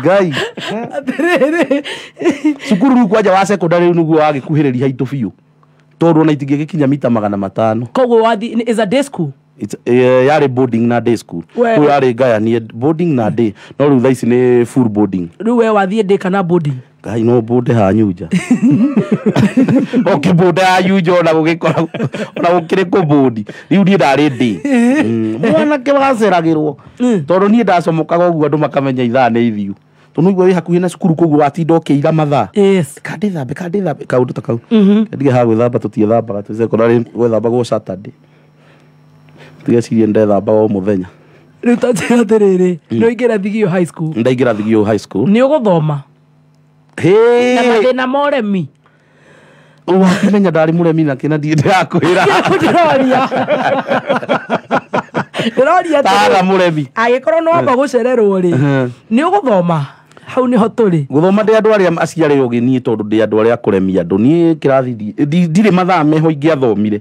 Ngai. Atĩrĩrĩ. Cukuru rĩu kwanja wa secondary rĩu nĩguo wagĩkuhĩrĩria haitũ biũ. Tondũ ona itingĩgĩkinya mita 500. Koguo wathi is a day school? It's yarĩ boarding na day school. Kũu yarĩ ngayanie boarding na day. No rĩu thaa ici nĩ full boarding. Rĩu we wathiĩ day kana boarding? Ngai no mbunde hanyunja ũkĩmbunda hanyunja ona gũgĩkora ona gũkĩrĩ kũmbũndi rĩu niĩ ndarĩ ndĩ mwanake waceragĩrwo tondũ niĩ ndacomokaga ũguo andũ makamenya ithaa nĩ ithiu tondũ nĩguo wĩ hakuhĩ na cukuru koguo watinda ũkĩira mathaa kandĩthambe kaũndũ ta kau ndige ha gwĩthamba tũtiethambaga twĩ secondary gwĩthambagwo Saturday tigecirie ndethambaga o mũthenya rĩu ta njĩra atĩrĩrĩ nĩ waingĩra Thigio High School ndaingĩra Thigio High School nĩ ũgũthoma na mathĩna ma ũremi wakĩmenya ndarĩ mũremi nakĩ na ndirĩ ndĩrakwĩra ndĩroria ndĩroria tara mũremi angĩkorwo nĩ wamba gũcererwo rĩ nĩ ũgũthoma hau nĩho tũrĩ gũthoma ndĩ andũ arĩa aciarĩ ũgĩ niĩ tondũ ndĩ andũ arĩa kũremia andũ niĩ kĩrathi ndirĩ mathaa meho ingĩathomire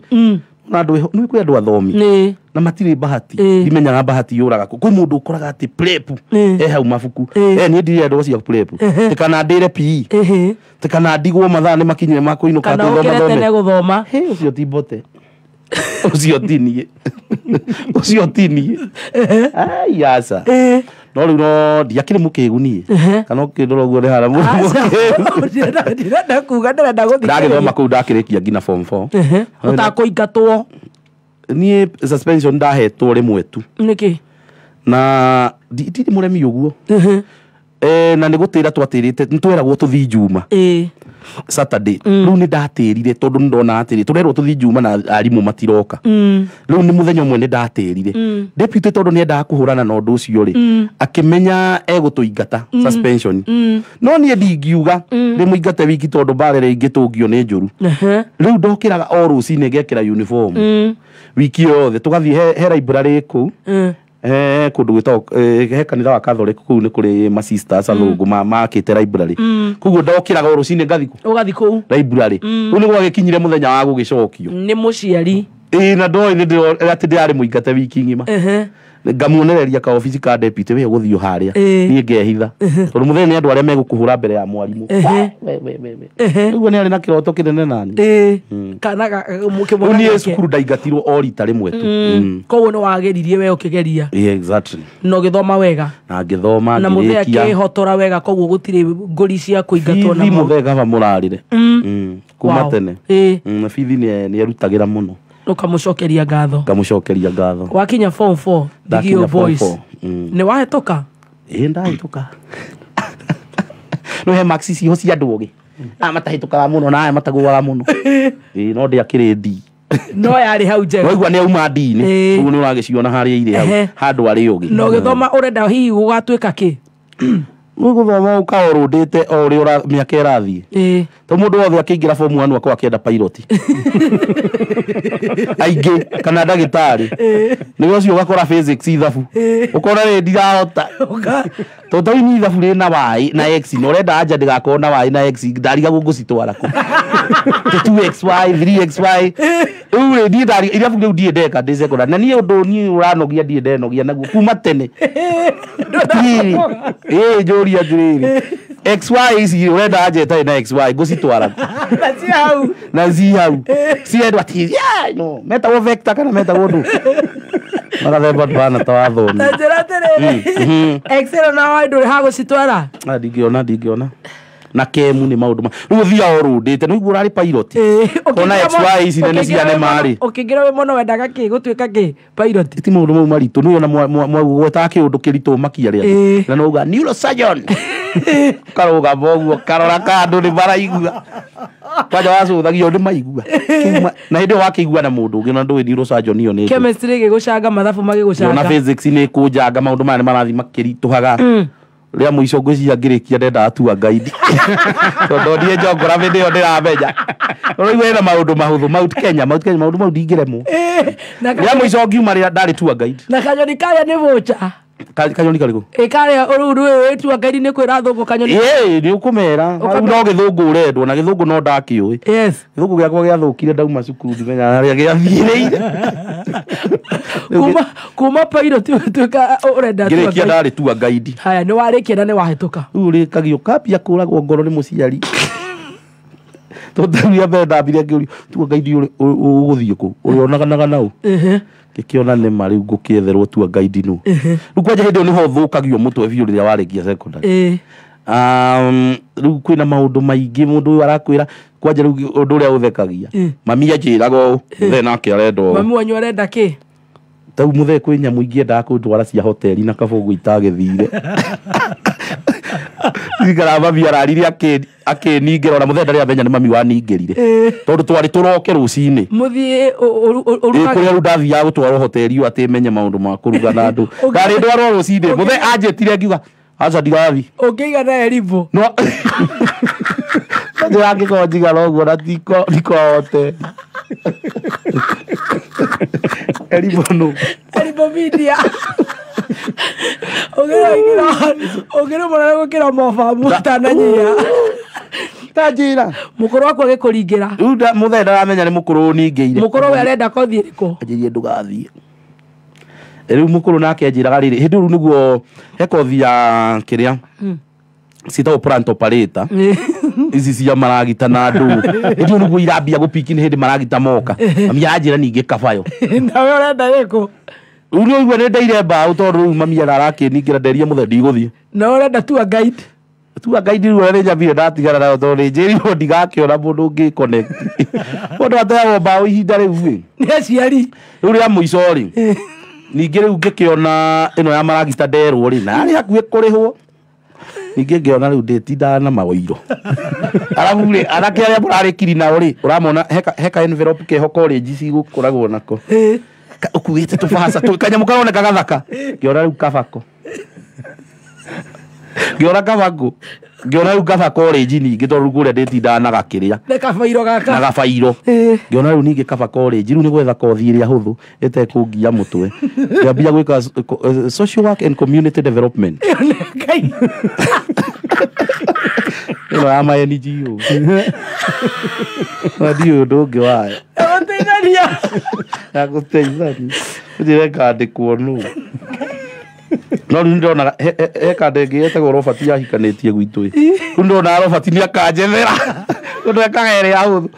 na andũ nĩ kwĩ andũ athomi na matirĩ bahati ndimenyaga bahati yũraga kũ kwĩ mũndũ ũkoraga atĩ prep e hau mabuku niĩ ndirĩ andũ acio prep tikana ndĩre PE tikana ndigwo mathaa nĩ makinyire ma kũinũka kana ũkĩre tene gũthoma ũcio ti mbote ũcio ti niĩ ũcio ti niĩ ai aca no rĩu no ndiakĩrĩ mũkĩgu niĩ kana ũkĩndora ũguo nĩ hara mũkĩgu ndirenda kuga ndĩrenda gũthikĩrĩria ndagĩthoma kũu ndakĩrĩkia nginya form 4 ũtakũingatwo niĩ suspension ndahetwo rĩmwe tu nĩkĩ na ndirĩ mũremi ũguo na nĩ gũtĩra twatĩrĩte nĩ tweragwo tũthiĩ Njuma Saturday rĩu nĩ ndatĩrire tondũ nĩ ndona atĩrĩ tũrerwo tũthiĩ Njuma na arimũ matiroka rĩu nĩ mũthenya ũmwe nĩ ndatĩrire deputy tondũ nĩ endaga kũhũrana na ũndũ ũcio rĩ akĩmenya egũtũingata suspension no niĩ ndingiuga ndĩmũingate wiki tondũ mbara ĩrĩa ingĩtũngio nĩ njũru rĩu ndokĩraga o rũcinĩ ngekĩra uniform wiki yothe tũgathiĩ he library kũu kũndũ gwĩtagwo he kanitha wa Catholic kũu nĩ kũrĩ ma sisters athũngũ makĩte library koguo ndokĩraga o rũcinĩ ngathiĩ kũ ũgathiĩ kũu library rĩu nĩ gwagĩkinyire mũthenya wa gũgĩcokio nĩ mũciari na ndoĩ atĩ ndĩrarĩ mũingate wiki ng'ima ngamuonereria ka obici ka deputy we ũgũthiĩ harĩa niĩ ngehitha tondũ mũthenya nĩ andũ arĩa megũkũhũra mbere ya mwarimũ ũguo nĩ arĩ na kĩroto kĩnene nani kana rĩu niĩ cukuru ndaingatirwo o rita rĩmwe tu koguo nĩ wageririe we ũkĩgeria exactly na ũgĩthoma wega na ngĩthoma na mũthee akĩhotora wega koguo gũtirĩ ngũri cia kũingatwo na mũthee kaba mũrarĩre kuma tene na bithi nĩ erutagĩra mũno ukamucokeria ngatho ngamucokeria ngatho wakinya form 4 Thigio Boys nĩ wahĩtũka ĩ ndahĩtũka no he marks ciho cia andũ ogĩ aya matahĩtũkaga mũno na aya matagũaga mũno ĩ no ndĩakĩrĩ D no yarĩ hau njega waigua nĩ auma D-inĩ ũguo nĩ ũragĩciona harĩa irĩ hau handũ arĩ ũgĩ na ũgĩthoma ũrenda hihi gũgatuĩka kĩ nĩ gũthoma ũkaorũndĩte o ũrĩa mĩaka ĩrathiĩ to mũndũ wothe akĩingĩra form 1 akorwo akĩenda pilot aingĩ kana ndagĩtarĩ nĩwe ũcio ũgakora physics ithabu ũkona rĩ ndirahota tondũ ta rĩu niĩ ithabu rĩna y na x na ũrenda anja ndĩgakorwo na y na x ndarigagwo ngũcitwara kũ 2xy 3xy rĩu rĩ niĩ ithabu rĩu ndirĩ ndeka ndĩ secondary na niĩ ũndũ niĩ ũranogia ndirĩ ndenogia naguo kuma tene ĩ njũria atĩrĩrĩ XY ici ũrenda anja ĩtarĩ na XY ngũcitwara na ci hau na ci hau ciendwo atĩ no metagwo vector kana metagwo ndũ magathemba ndũhana ta wathomi na njĩra atĩrĩrĩ X ĩno na Y ndũrĩ ha gũcitwara ndingĩona na kemu nĩ maũndũ ma rĩu ũthiaga ũrũndĩte nĩ ũguo ũrarĩ pilot ona XY ici nene ciane marĩ ũkĩingĩra wĩ mũno wendaga kĩ gũtuĩka kĩ pilot ti maũndũ mau maritũ nĩ ona mwagwetaga kĩũndũ kĩritũ makia rĩa na nĩ uga neurosurgeon karũgama ũguo karora kandũ nĩ maraigua kwanja wacũthagio nĩ maigua na hĩndĩ ĩyo wakĩigua na mũndũ ũngĩ na ndũĩ neurosurgeon ĩyo nĩ chemistry ĩgĩgũcanga mathabu magĩgũcanga ona physics nĩ ĩkũnjanga maũndũ maya nĩ marathiĩ makĩritũhaga rĩa mũico ngwĩciria ngĩrĩkia ndendaga tua guide tondũ niĩ geography nĩyo ndĩramenya ũraigua ĩna maũndũ mahũthũ Mount Kenya maũndũ mau ndingĩremwo rĩa mũico ngiuma rĩa ndarĩ tua guide na kanyoni karĩa nĩ voucher kanyoni karĩkũ ĩ karĩa rĩu rĩ tua guide nĩ kwĩra thũngũ kanyoni ĩ nĩ ũkũmera rĩu no gĩthũngũ ũrendwo na gĩthũngũ no ndakĩũĩ yes gĩthũngũ gĩakwa gĩathũkire ndauma cukuru ndimenyaga harĩa gĩathiĩrĩire kuma pilot ũtuĩka ũrenda tua ngĩrĩkia ndarĩ tua guide haya nĩ warĩkia na nĩ wahĩtũka rĩu ũrĩkagio kambia kũragwo ngoro nĩ mũciari tondũ rĩa mbere ndambire ngĩũrio tua guide ũgũthiĩ kũ ũrĩonaganaga naũ ngĩkĩona nĩ ma rĩu ngũkĩetherwo tua guide nũ rĩu kwanja hĩndĩ ĩyo nĩho ũthũkagio mũtwe biũ rĩrĩa warĩkia secondary Rĩu kwĩna maũndũ maingĩ mũndũ ũyũ arakwĩra kwanja rĩu ũndũ ũrĩa ũthekagia mami anjĩraga ũũ mũthee nake arenda ũũ mami wanyu arenda kĩ tau mũthee kwĩ nyamũ ingĩendaga kũndwara cia hoteli na kabũgũ itagĩthire ikara mami ararire akĩningĩra ona mũthee ndarĩ amenya nĩ mami waningĩrire tondũ twarĩ tũroke rũcinĩ mũthiĩ kũrĩa rĩu ndathiaga gũtwarwo hoteli ĩyo atĩ menye maũndũ ma kũruga na andũ ndarĩ ndwarwo rũcinĩ mũthee anjĩtire ngiuga aca ndigathiĩ ũngĩigana erimbo no ndĩrangĩkorwo njigana ũguo na ndikohote erimbo nũ erimbo media ũngĩrĩ mũnene gũkĩra mobamu ũtananyia tanjĩra mũkũrũ waku agĩkũringĩra rĩu mũthee ndaramenya nĩ mũkũrũ ũningĩire mũkũrũ we arenda kothi ĩrĩkũ anjĩrie ndũgathiĩ rĩu mũkũrũ nake anjĩraga rĩrĩ hĩndĩ rĩu nĩguo he kothi ya kĩrĩa ciĩtagwo plant operator ici cia maragita na andũ hĩndĩ ĩyo nĩguo irambia gũpiki nĩ hĩndĩ maragita moka mami aranjĩra ningĩ kabayo nawe ũrenda ĩrĩkũ rĩu nĩ ũigua nĩ ndeire mbaũ tondũ rĩu mami arakĩningĩra nderie mũthee ndigũthiĩ nawe ũrenda tour guide tour guide rĩu nĩ nyambire ndatigana nayo tondũ nĩ njĩrirwo ndigakĩona mũndũ ũngĩ connect mũndũ ateagwo mbaũ ihinda rĩu ĩ nĩ aciari rĩu rĩa mũico rĩ ningĩ rĩu ngĩkĩona ĩno ya maragita nderwo rĩ na yarĩ hakuhĩ kũrĩhwo ningĩ ngĩona rĩu ndĩtindaga na maũiro arabu rĩ anake arĩa mũrarĩkiri nao rĩ ũramona heka envelope keho college cigũkoragwo nako ũkuĩte tũbaca kanyamũ karoneka gathaka ngĩona rĩu kabako ngĩona kabako ngĩona rĩu kaba college ningĩ tondũ rĩu kũrĩa ndĩtindaga na gakĩrĩa nĩ kabairo gaka na gabairo ngĩona rĩu ningĩ kaba college rĩu nĩ gwetha kothi ĩrĩa hũthũ ĩtekũngia mũtwe ngĩambia gwĩka social work and community development ĩno ya ma NGO na ndiũĩ ũndũ ũngĩ wayo gũteithania ya gũteithania ũnjĩre ngandĩkwo nũ no rĩu nĩndonaga he kanda ĩngĩ ĩtagwo Robert yahikanĩtie gwitũ ĩ rĩu nĩndonaga Robert nĩakanjethera tondũ ekaga ĩrĩa hũthũ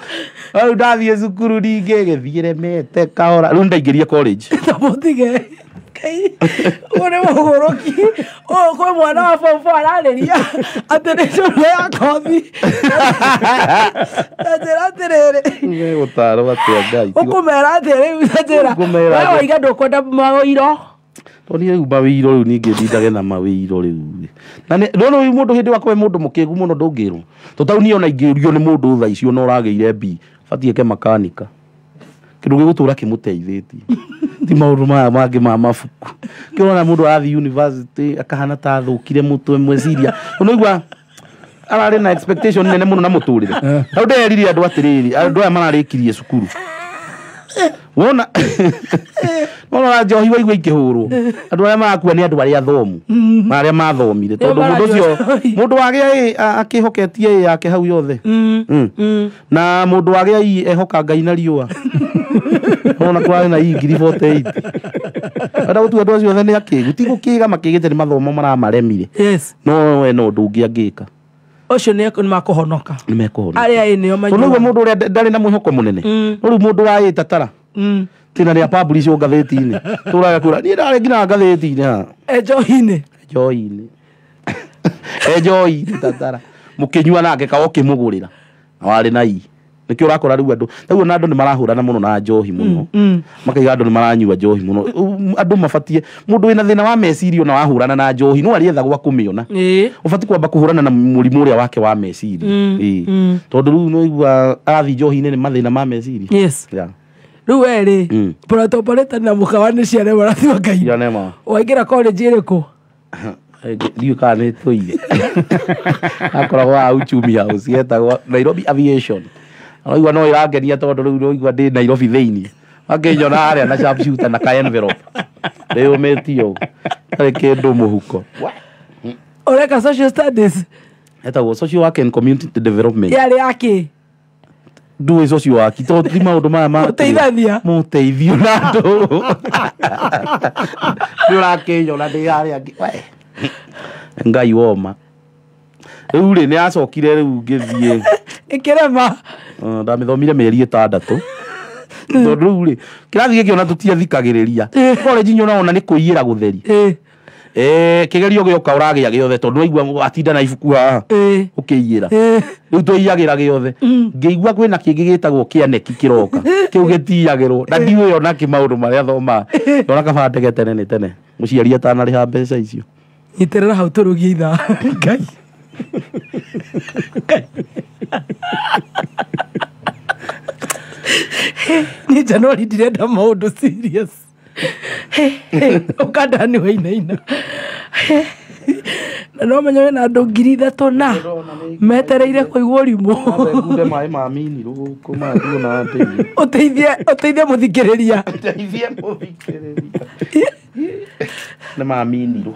rĩu ndathiĩ cukuru ningĩ ĩgĩthiĩ ĩremete kahora rĩu nĩndaingĩrie college mũtige ũyũ nĩ mũgũrũki ũyũ kwĩ mwana wa form four ararĩria atĩ nĩ cũrũ ya kothi ta njĩra atĩrĩrĩ gũtarwo atĩa Ngai ũkũmera atĩa rĩu ta njĩra we waiga ndũkwenda maũiro tondũ rĩu mawĩiro rĩu ningĩ ndindage na mawĩiro rĩu na no rĩu mũndũ hĩndĩ wakwa mũndũ mũkĩgu mũno ndũngĩrwo to tau niĩ ona ingĩũrio nĩ mũndũ thaa icio na ũragĩire B batiĩ eke makanika kĩndũ gĩgũtũra kĩmũteithĩtie ti maũndũ maya mangĩ ma mabuku kĩrona mũndũ arathiĩ university akahana ta athũkire mũtwe mweciria ũnaigua ararĩ na expectation nene mũno na mũtũrĩre hau nderire andũ atĩrĩrĩ andũ aya mararĩkirie cukuru wona wona njohi waigua ikĩhũrwo andũ arĩa marakua nĩ andũ arĩa athomu na arĩa mathomire tondũ mũndũ ũcio mũndũ wagĩa akĩhoketie ĩ yake hau yothe na mũndũ wagĩa ĩ ehoka Ngai na riũa ona kũrarĩ na ĩ 48 enda gũtua andũ acio othe nĩ akĩgu ti gũkĩga makĩgĩte nĩ mathomo maramaremire no we no ũndũ ũngĩ angĩka ũcio nĩ makũhonoka nĩ mekũhonoka arĩa ĩ nĩo manyuaga tondũ mũndũ ũrĩa ndarĩ na mwĩhoko mũnene no rĩu mũndũ wa ĩ tatara tina nĩ apublishwo ngathĩti-inĩ tũraga kũra niĩ ndarĩ nginya ngathĩti-inĩ haha enjohi-inĩ enjohi-inĩ enjohi-inĩ tatara mũkĩnyua nake kawa ũkĩmũgũrĩra na warĩ na i nĩkĩo ũrakora rĩu andũ taguo na andũ nĩ marahũrana mũno na njohi mũno makaiga andũ nĩ maranyua njohi mũno andũ mabatie mũndũ wĩna thĩna wa meciria ona wahũrana na njohi no arĩetha gwa kũmĩona ũbatiĩ kwamba kũhũrana na mũrimũ ũrĩa wake wa meciria tondũ rĩu no igua arathiĩ njohi-inĩ nĩ mathĩna ma meciria yes rĩu we rĩ plant operator na mũkawa nĩ ciana marathiĩ Ngai waingĩra college ĩrĩkũ ndiũĩ kana nĩ tũire akoragwo wa uchumi house yetagwo Nairobi Aviation araigua no ĩrangenia tondũ rĩu ũraigua ndĩ Nairobi thĩinĩ makĩnyona harĩa na sharpshooter na ka envelope ndĩyũmĩtie ũguo ndarĩ kĩndũ mũhuko ũreka social studies etagwo social work and community development yarĩ yakĩ ndũĩ social work tondũ ti maũndũ maya ma Gũteithania. mũteithio na andũ nĩ ũrakĩnyona ndĩ harĩa Ngai woma rĩu rĩ nĩ acokire rĩu ngĩthiĩ ĩkĩrema ndamĩthomire mĩeri 6 tondũ rĩu rĩ kĩrathi gĩkĩ ona tũtiathikagĩrĩria college nyona ona nĩ kũiyĩra gũtheri Kigerio gioka uragia giothe tondu waigua atinda na ibuku haha ukiiyira riu twiyagira giothe ngiigua kwina kingi gitagwo kianeki kiroka kiu gitiyagirwo na ndiũĩ ona ki maundu maria thoma ndona kaba ndege tene ni tene muciari atanariha mbeca icio nyiterera hau turugie ithaa Ngai ni Januari ndirenda maundu serious. Ukandani wainaina na no menye wena andu 3,000 na metereire kuigua ũrimũ. Ngunde maĩ ma miniro gũkũ mathiĩ na ndĩi. Ũteithie mũthikĩrĩria. Ũteithie mũthikĩrĩria. Nĩ ma miniro.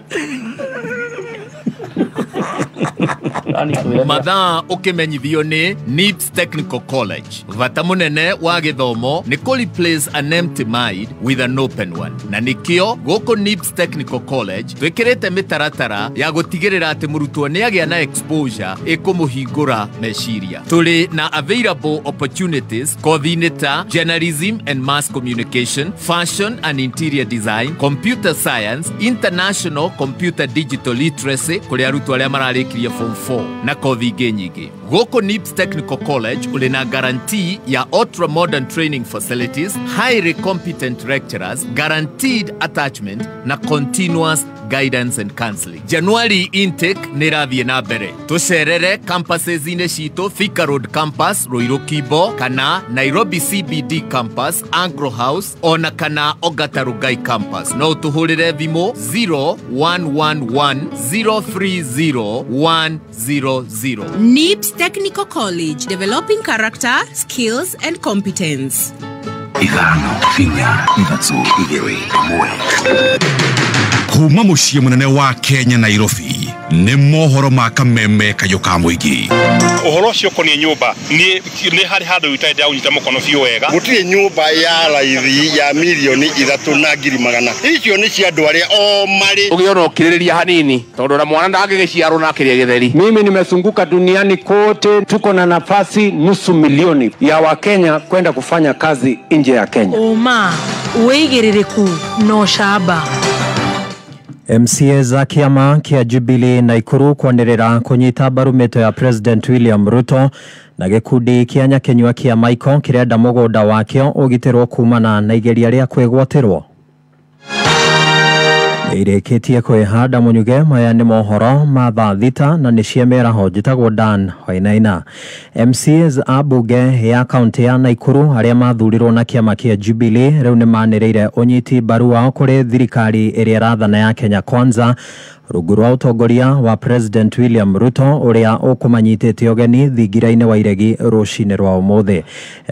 Mathaa ũkĩmenyithio nĩ NIBS Technical College. Bata mũnene wa gĩthomo nĩ kũ replace an empty mind with an open one. Na nĩkĩo gũkũ NIBS Technical College twĩkĩrĩte mĩtaratara ya gũtigĩrĩra atĩ mũrutwo nĩagĩa na exposure ĩkũmũhingũra meciria. Tũrĩ na available opportunities kothi-inĩ ta journalism and mass communication, fashion and interior design, computer science, international computer digital literacy kũrĩ arutwo arĩa mararĩkirie form 4 na kothi ingĩ nyingĩ. Gũkũ NIBS Technical College ũrĩ na guarantee ya ultra modern training facilities, highly competent lecturers, guaranteed attachment na continuous guidance and counseling. January intake nĩ ĩrathiĩ na mbere. Tũcerere campuses-inĩ citũ Thika Road Campus, Ruiru Kibo, kana Nairobi CBD Campus, Anglo House, ona kana Ongata Rongai Campus. No ũtũhũrĩre thimũ 0111 030 100. NIBS Technical College, developing character, skills and competence. 5 4 3 2 1. Kuma muciĩ mũnene wa Kenya Nairobi nĩ mohoro ma kameme kayũ ka mũingĩ. Ũhoro ũcio ũkoniĩ nyũmba nĩ harĩ handũ itarĩ ndĩraũnyita mũkono biũ wega. Gũtirĩ nyũmba ya raithi ya 3,100,000. Icio nĩ cia andũ arĩa o marĩ. Ũgĩe ona ũkirĩrĩria hanini tondũ na mwana ndangĩgĩciarwo na akĩrĩe gĩtheri. Mimi nimezunguka duniani kote, tuko na nafasi 500,000 ya Wakenya kwenda kufanya kazi nje ya Kenya. Ũma wĩigĩrĩrĩku na ũcamba. MCA za kiama kia Jubilee Naikuru kwanĩrĩra kũnyita mbaru mĩto ya President William Ruto na gĩkundi kĩa Nyakenyua kĩa Michael kĩrenda mũgũnda wakĩo ũgitĩrwo kumana na igeria rĩa kwĩgwatĩrwo. Nĩirĩkĩtie kwĩhanda mũnyuge. Maya nĩ mohoro ma thaa 6 na nĩ cia mĩaraho. Njĩtagwo Dan Wainaina. MCAs a mbunge ya kaunti ya Naikuru arĩa mathurirwo na kĩama kĩa Jubilee rĩu nĩ manĩrĩire ũnyiti mbaru wao kũrĩ thirikari ĩrĩa ĩrathana ya Kenya Kwanza rungu rwa ũtongoria wa President William Ruto ũrĩa ũkũmanyitĩte ũgeni thingira-inĩ wa Iregi rũcinĩ rwa ũmũthĩ.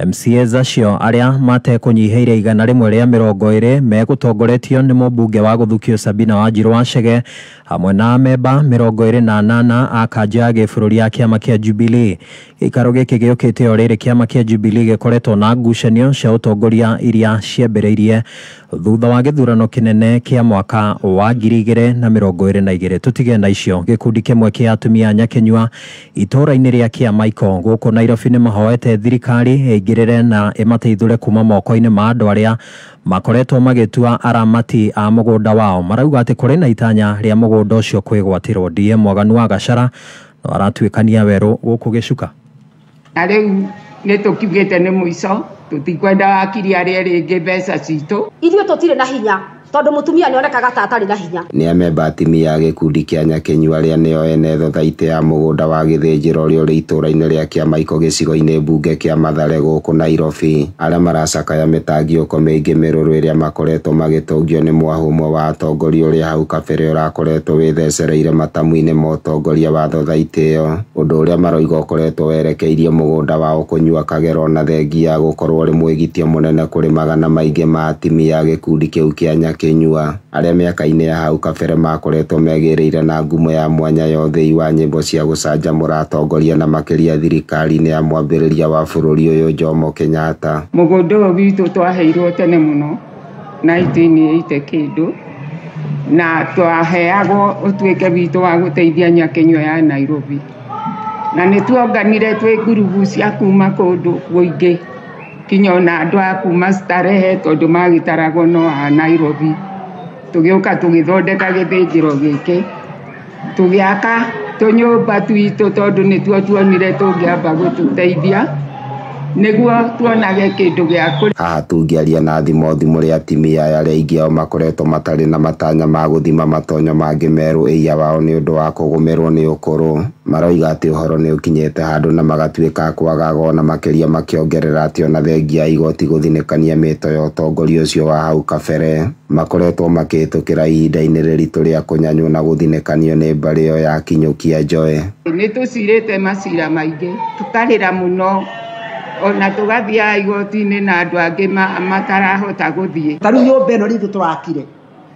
MCAs acio arĩa matekũnyihĩire 120 megũtongoretio nĩ mũmbunge wa gũthukio Sabina Wanjiru wa Chege hamwe na amemba 28 a kanjũ ya gĩbũrũri ya kĩama kĩa Jubilee. Gĩikaro gĩkĩ gĩũkĩte o rĩrĩ kĩama kĩa Jubilee gĩkoretwo na ngucanio cia ũtongoria iria ciambĩrĩirie thutha wa gĩthurano kĩnene kĩa mwaka wa 2022. Tũtige na icio. Gĩkundi kĩmwe kĩa atumia Nyakenyua itũũra-inĩ rĩa Kĩamaiko gũkũ Nairobi nĩ mahoete thirikari ĩingĩrĩre na ĩmateithũre kuma moko-inĩ ma andũ arĩa makoretwo magĩtua aramati a mũgũnda wao. Marauga atĩ kũrĩ na itanya rĩa mũgũnda ũcio kwĩgwatĩrwo. DM Mwaganu wa Gachara no aratuĩkania werũ gũkũ Gĩcuka. Na rĩu nĩ tũkiugĩte nĩ mũico, tũtikwenda wakiri arĩa rĩngĩ mbeca citũ. Ithuĩ tũtirĩ na hinya tondu mutumia nĩonekaga ta atarĩ na hinya. Nĩ amemba atimia a gĩkundi kĩa Nyakenyua arĩa nĩo ene thothaitĩ ya mũgũnda wa gĩthĩnjĩro ũrĩa ũrĩ itũũra-inĩ rĩa Kĩamaiko gĩcigo-inĩ mbunge kĩa Mathare gũkũ Nairobi, arĩa maracakaya mĩtangiũko mĩingĩ mĩrũrũ ĩrĩa makoretwo magĩtũngio nĩ mwahũ ũmwe wa atongoria ũrĩa hau kabere ũrakoretwo wĩthecereire matamu-inĩ ma ũtongoria wa thothaitĩ ĩyo, ũndũ ũrĩa maroiga ũkoretwo werekeirie mũgũnda wao kũnyua kagero na thengia ya gũkorwo ũrĩ mwĩgitio mũnene kũrĩ magana maingĩ ma atimia a gĩkundi kĩu kĩa Nyakenyua arĩa mĩaka-inĩ ya hau kabere makoretwo megĩrĩire na ngumo ya mwanya ya ũthĩi wa nyĩmbo cia gũcanjamũra atongoria na makĩria thirikari-inĩ ya mwambĩrĩria wa bũrũri ũyũ Jomo Kenyatta. Mũgũnda ũyũ witũ twaheirwo tene mũno 1980 kĩndũ, na twaheagwo ũtuĩke witũ wa gũteithia Nyakenyua ya Nairobi, na nĩ tuonganire twĩ ngurubu cia kuma kũndũ kũingĩ kinya ona andũ a kuma Starehe tondũ magĩtaragwo no a Nairobi. Tũgĩũka tũgĩthondeka gĩthĩnjĩro gĩkĩ, tũgĩaka tũnyũmba twitũ tondũ nĩtuo tuonire tũngĩamba gũtũteithia nĩguo tuonage kĩndũ gĩa kũrĩa. Haha tũngĩaria na thimo thimo rĩa atumia aya arĩa aingĩ ao makoretwo matarĩ na matanya ma gũthima matonyo mangĩ merũ ĩia wao nĩ ũndũ wa kũgũmĩrwo nĩ ũkũrũ. Maroiga atĩ ũhoro nĩ ũkinyĩte handũ na magatuĩka kwaga gona makĩria, makĩongerera atĩ ona thengia ya igoti gũthinĩkania mĩto ya ũtongoria ũcio wa hau kabere makoretwo makĩhĩtũkĩra ihinda-inĩ rĩritũ rĩa kũnyanywo na gũthinĩkanio nĩ mbarĩ ĩyo ya Kinyũkia Njoe. Nĩ tũcirĩte macira maingĩ, tũkarĩra mũno ona tũgathiaga igoti-inĩ na andũ angĩ matarahota gũthiĩ. Ta rĩu nyũmba ĩno rĩngĩ tũrakire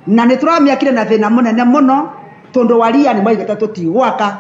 na nĩ tũramĩakire na thĩna mũnene mũno tondũ waria nĩ maigĩte tũtigwaka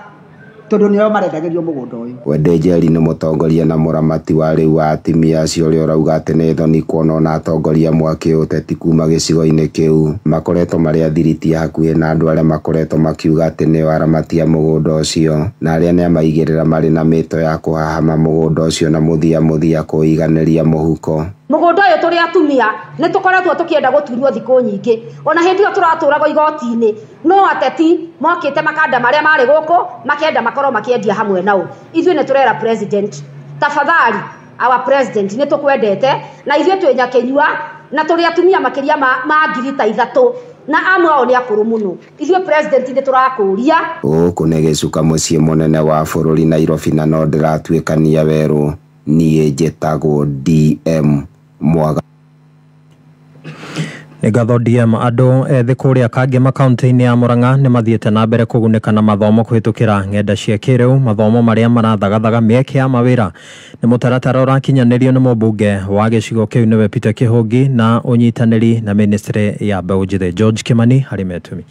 tondũ nĩo marendagĩrio mũgũnda ũyũ. Wende Njeri nĩ mũtongoria na mũramati wa rĩu wa atumia acio ũrĩa ũrauga atĩ nĩ thoni kuona ona atongoria amwe a kĩũteti kuma gĩcigo-inĩ kĩu makoretwo marĩ athiriti hakuhĩ na andũ arĩa makoretwo makiuga atĩ nĩo aramati a mũgũnda ũcio na arĩa nĩamaigĩrĩra marĩ na mĩto ya kũhahama mũgũnda ũcio na mũthia mũthia kũiganĩria mũhuko. Mũgũnda ũyũ tũrĩ atumia nĩ tũkoretwo tũkĩenda gũtunywo thikũ nyingĩ, ona hĩndĩ ĩyo tũratũragwo igoti-inĩ no ateti mokĩte makanda marĩa marĩ gũkũ makĩenda makorwo makĩendia hamwe nao. Ithuĩ nĩ tũrera president, tafadhali our president, nĩ tũkwendete na ithuĩ twĩ Nyakĩnyua na tũrĩ atumia makĩria ma 3,000 na amwe ao nĩ akũrũ mũno. Ithuĩ president nĩ tũrakũria. Gũkũ nĩ gĩcuka mũciĩ mũnene wa bũrũri Nairobi na no ndĩratuĩkania werũ. Niĩ njĩtagwo DM Mwaga. Nĩ ngatho DM. Andũ ethĩ kũrĩa Kangema kaunti-inĩ ya Murang'a nĩ mathiĩte na mbere kũgunĩka na mathomo kũhĩtũkĩra ng'enda cia kĩrĩu, mathomo marĩa marathagathaga mĩeke ya mawĩra. Nĩ mũtaratara ũrakinyanĩrio nĩ mũmbunge wa gĩcigo kĩu nĩwe Peter Kĩhũngi na ũnyitanĩri na ministry ya mbeũ njĩthĩ George Kimani harĩ metũmi.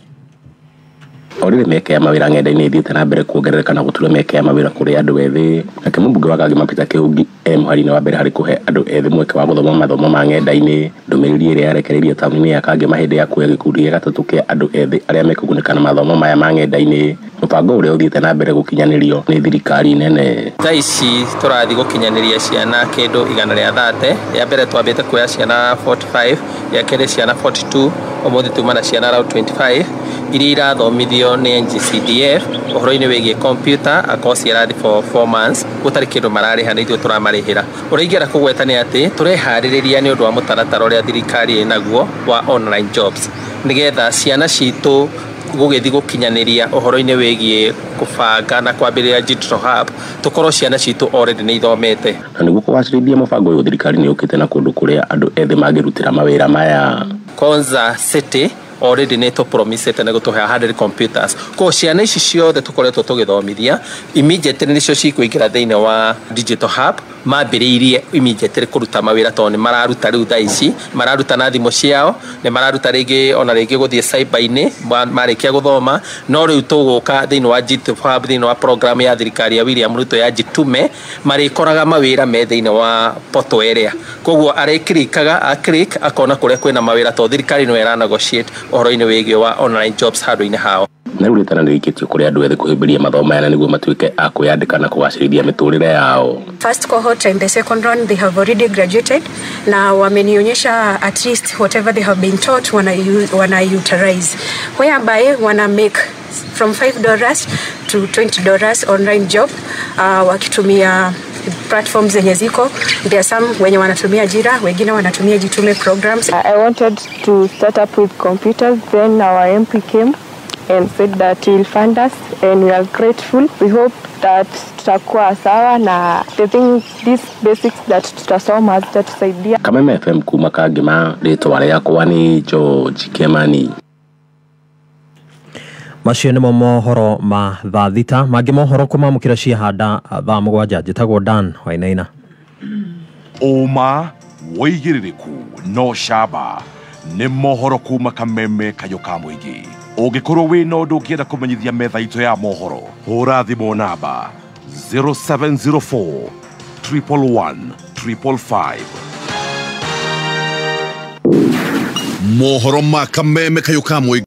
O rĩrĩ mĩeke ya mawĩra ng'enda-inĩ ĩthiĩte na mbere kuongerereka na gũtura mĩeke ya mawĩra kũrĩ andũ ethĩ. Nake mũmbunge wa Kangema Peter Kĩhũngi e mũhari-inĩ wa mbere harĩ kũhe andũ ethĩ mweke wa gũthoma mathomo ma ng'enda-inĩ. Ndũmĩrĩri ĩrĩa yarekereirio taũni-inĩ ya Kangema hĩndĩ ya kuoya gĩkundi gĩa gatatũ kĩa andũ ethĩ arĩa mekũgunĩka na mathomo maya ma ng'enda-inĩ, mũbango ũrĩa ũthiĩte na mbere gũkinyanĩrio nĩ thirikari nene. Thaa ici tũrathiĩ gũkinyanĩria ciana kĩndũ 130. Ya mbere twambĩte kuoya ciana 45, ya kerĩ ciana 42, ũmũthĩ tuma na ciana around 25 iria irathomithio nĩ NGCDF ũhoro-inĩ wĩgiĩ computer akorwo irathi for 4 months gũtarĩ kĩndũ mararĩha nĩ ithuĩ tũramarĩhĩra. Ũrĩa ingĩenda kũgweta nĩ atĩ tũreharĩrĩria nĩ ũndũ wa mũtaratara ũrĩa thirikari ĩnaguo wa online jobs nĩgetha ciana citũ gũgĩthiĩ gũkinyanĩria ũhoro-inĩ wĩgiĩ kũbanga na kwambĩrĩria digital hub tũkorwo ciana citũ already nĩ ithomete. Na nĩguo kũgacĩrithia mũbango ũyũ thirikari nĩ yũkĩte na kũndũ kũrĩa andũ ethĩ mangĩrutĩra mawĩra maya. Konza City already nĩ tũpromisĩte nĩ gũtũhe 100 computers. Koguo ciana ici ciothe tũkoretwo tũgĩthomithia immediately nĩcio cikũingĩra thĩinĩ wa digital hub, mambĩrĩirie immediately kũruta mawĩra tondũ nĩ mararuta rĩu thaa ici, mararuta na thimũ ciao, nĩ mararuta rĩngĩ ona rĩngĩ gũthiĩ cyber-inĩ marĩkia gũthoma. No rĩu tũgũka thĩinĩ wa digital hub, thĩinĩ wa program ya thirikari ya William Ruto ya Jitume, marĩkoraga mawĩra me thĩinĩ wa portal ĩrĩa. Koguo arĩklikaga, aclick akona kũrĩa kwĩna mawĩra tondũ thirikari no ĩra negotiate ũhoro-inĩ wĩgiĩ wa online jobs handũ-inĩ hao. Na rĩu rĩtana nĩ rĩikĩtio kũrĩ andũ ethĩ kũhĩmbĩria mathomo maya na nĩguo matuĩke a kwĩyandĩka na kũgacĩrithia mĩtũrĩre yao. First cohort and the second round they have already graduated na wamenionyesha at least whatever they have been taught wana utilize, whereby wana make from $5 to $20 online job wakitumia platforms zenye ziko. There are some wenye wanatumia Ajira, wengine wanatumia Jitume programs. I wanted to start up with computers, then our MP came and said that he will fund us and we are grateful. We hope that tutakuwa sawa na the thing, these basics that tutasoma zitatusaidia. Kameme FM kuma Kangema, rĩtwa rĩakwa nĩ George Kimani. Macio nĩmo mohoro ma thaa thita, mangĩ mohoro kũmamũkĩra ciahanda thaa 7. Njĩtagwo Dan Wainaina. Ũma wĩigĩrĩrĩku no camba nĩ mohoro kuma Kameme kayũ ka mũingĩ. Ũngĩkorwo wĩna ũndũ ũngĩenda kũmenyithia metha itũ ya mohoro, hũra thimũ namba 0704 111 555. Mohoro ma Kameme kayũ ka mũingĩ.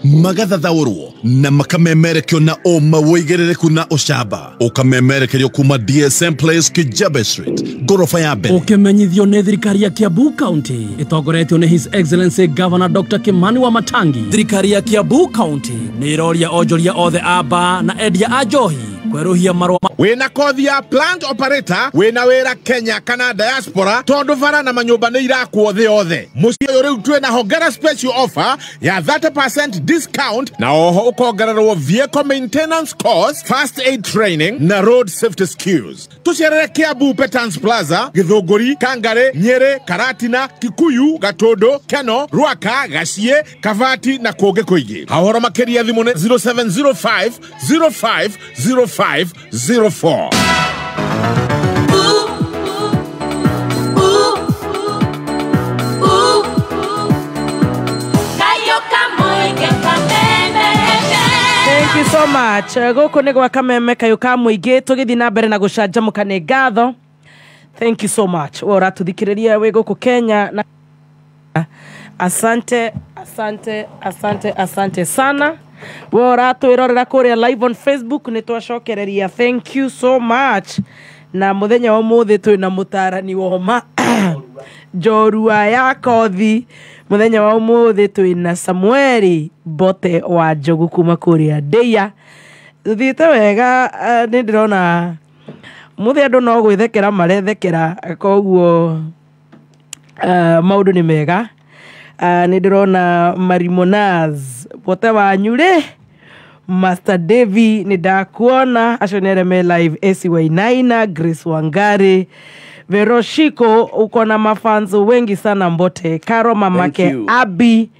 Magathathaũrwo na makamemerekio na ũma wĩigĩrĩrĩku na ũcamba ũkamemerekerio kuma DSM Place Kijabe Street ngoroba ya mbere. Ũkĩmenyithio nĩ thirikari ya Kiambu County ĩtongoretio nĩ His Excellency Governor Dr. Kimani Wamatangi. Thirikari ya Kiambu County nĩ ĩroria onjoria othe a baa na endia a njohi kwerũhia marũa. Wĩna kothi ya plant operator, wĩna wĩra Kenya kana diaspora, tondũ bara na manyũmba nĩ irakwo thĩ yothe. Mũciĩ ũyũ rĩu twĩna hongera special offer ya 30% discount na oho ũkongererwo vehicle maintenance course, first aid training na road safety skills. Tũcerere Kiambu Petans Plaza, Githũngũri, Kangare, Nyeri, Karatina, Kikuyu, Gatundu, Keno, Ruaka, Gacie, Kavati na kũngĩ kũingĩ. Hahoro makĩria thimũ nĩ 0705 05 05 04. Thank you so much. Gũkũ nĩ gwa Kameme kayũ ka mũingĩ tũgĩthiĩ na mbere na gũcanjamũka nĩ ngatho. Thank you so much. We ũratũthikĩrĩria wĩ gũkũ Kenya na asante, asante, asante, asante sana. We ũratwĩrorera kũrĩa live on Facebook nĩ twacokereria. Thank you so much. Na mũthenya wa ũmũthĩ twĩna mũtarani woma njorua ya kothi. Mũthenya wa ũmũthĩ twĩna Samueli Mbote wa Njogu kuma kũrĩa Ndeia. Tũthiĩte wega, nĩ ndĩrona mũthĩ andũ no gwĩthekera marethekera, koguo maũndũ nĩ mega. Nĩ ndĩrona Marimonaz Mbote wanyu rĩ, Master Davy nĩ ndakuona, acio nĩ arĩa me live, AC Wainaina, Grace Wangari, Veroshiko, uko na mafanzo wengi sana Mbote, Karo mamake Abi,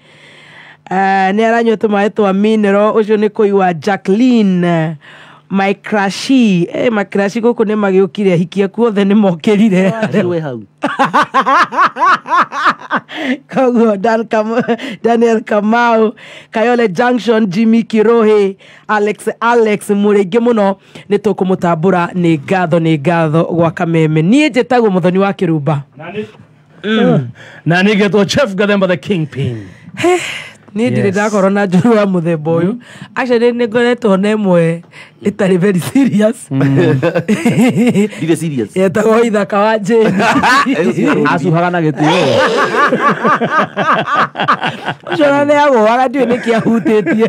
nĩ aranyua tũmaĩ twa mineral, ũcio nĩ kũiwa Jacqueline, my crushi, my crushi gũkũ nĩ magĩũkire, ahikia kuothe nĩ mokĩrire. Koguo Daniel Kamau, Kayole Junction, Jimmy Kirohe, Alex Alex mũrĩingĩ mũno nĩ tũkũmũtambũra nĩ ngatho, nĩ ngatho gwa Kameme. Niĩ njĩtagwo Mũthoni wa Kĩrumba. Na nĩ ngetwo Chef Gathemba the Kingpin. Niĩ ndirĩ ndakorwo na njũru wa mũthemba ũyũ. Actually nĩ ngoretwo na ĩmwe ĩtarĩ very serious. Ndirĩ serious. Yetagwo Ithaka wa Jane. Acuhaga na gĩtĩo. Ũcio ona nĩ agũaga ndiũĩ nĩkĩ ahutĩtie.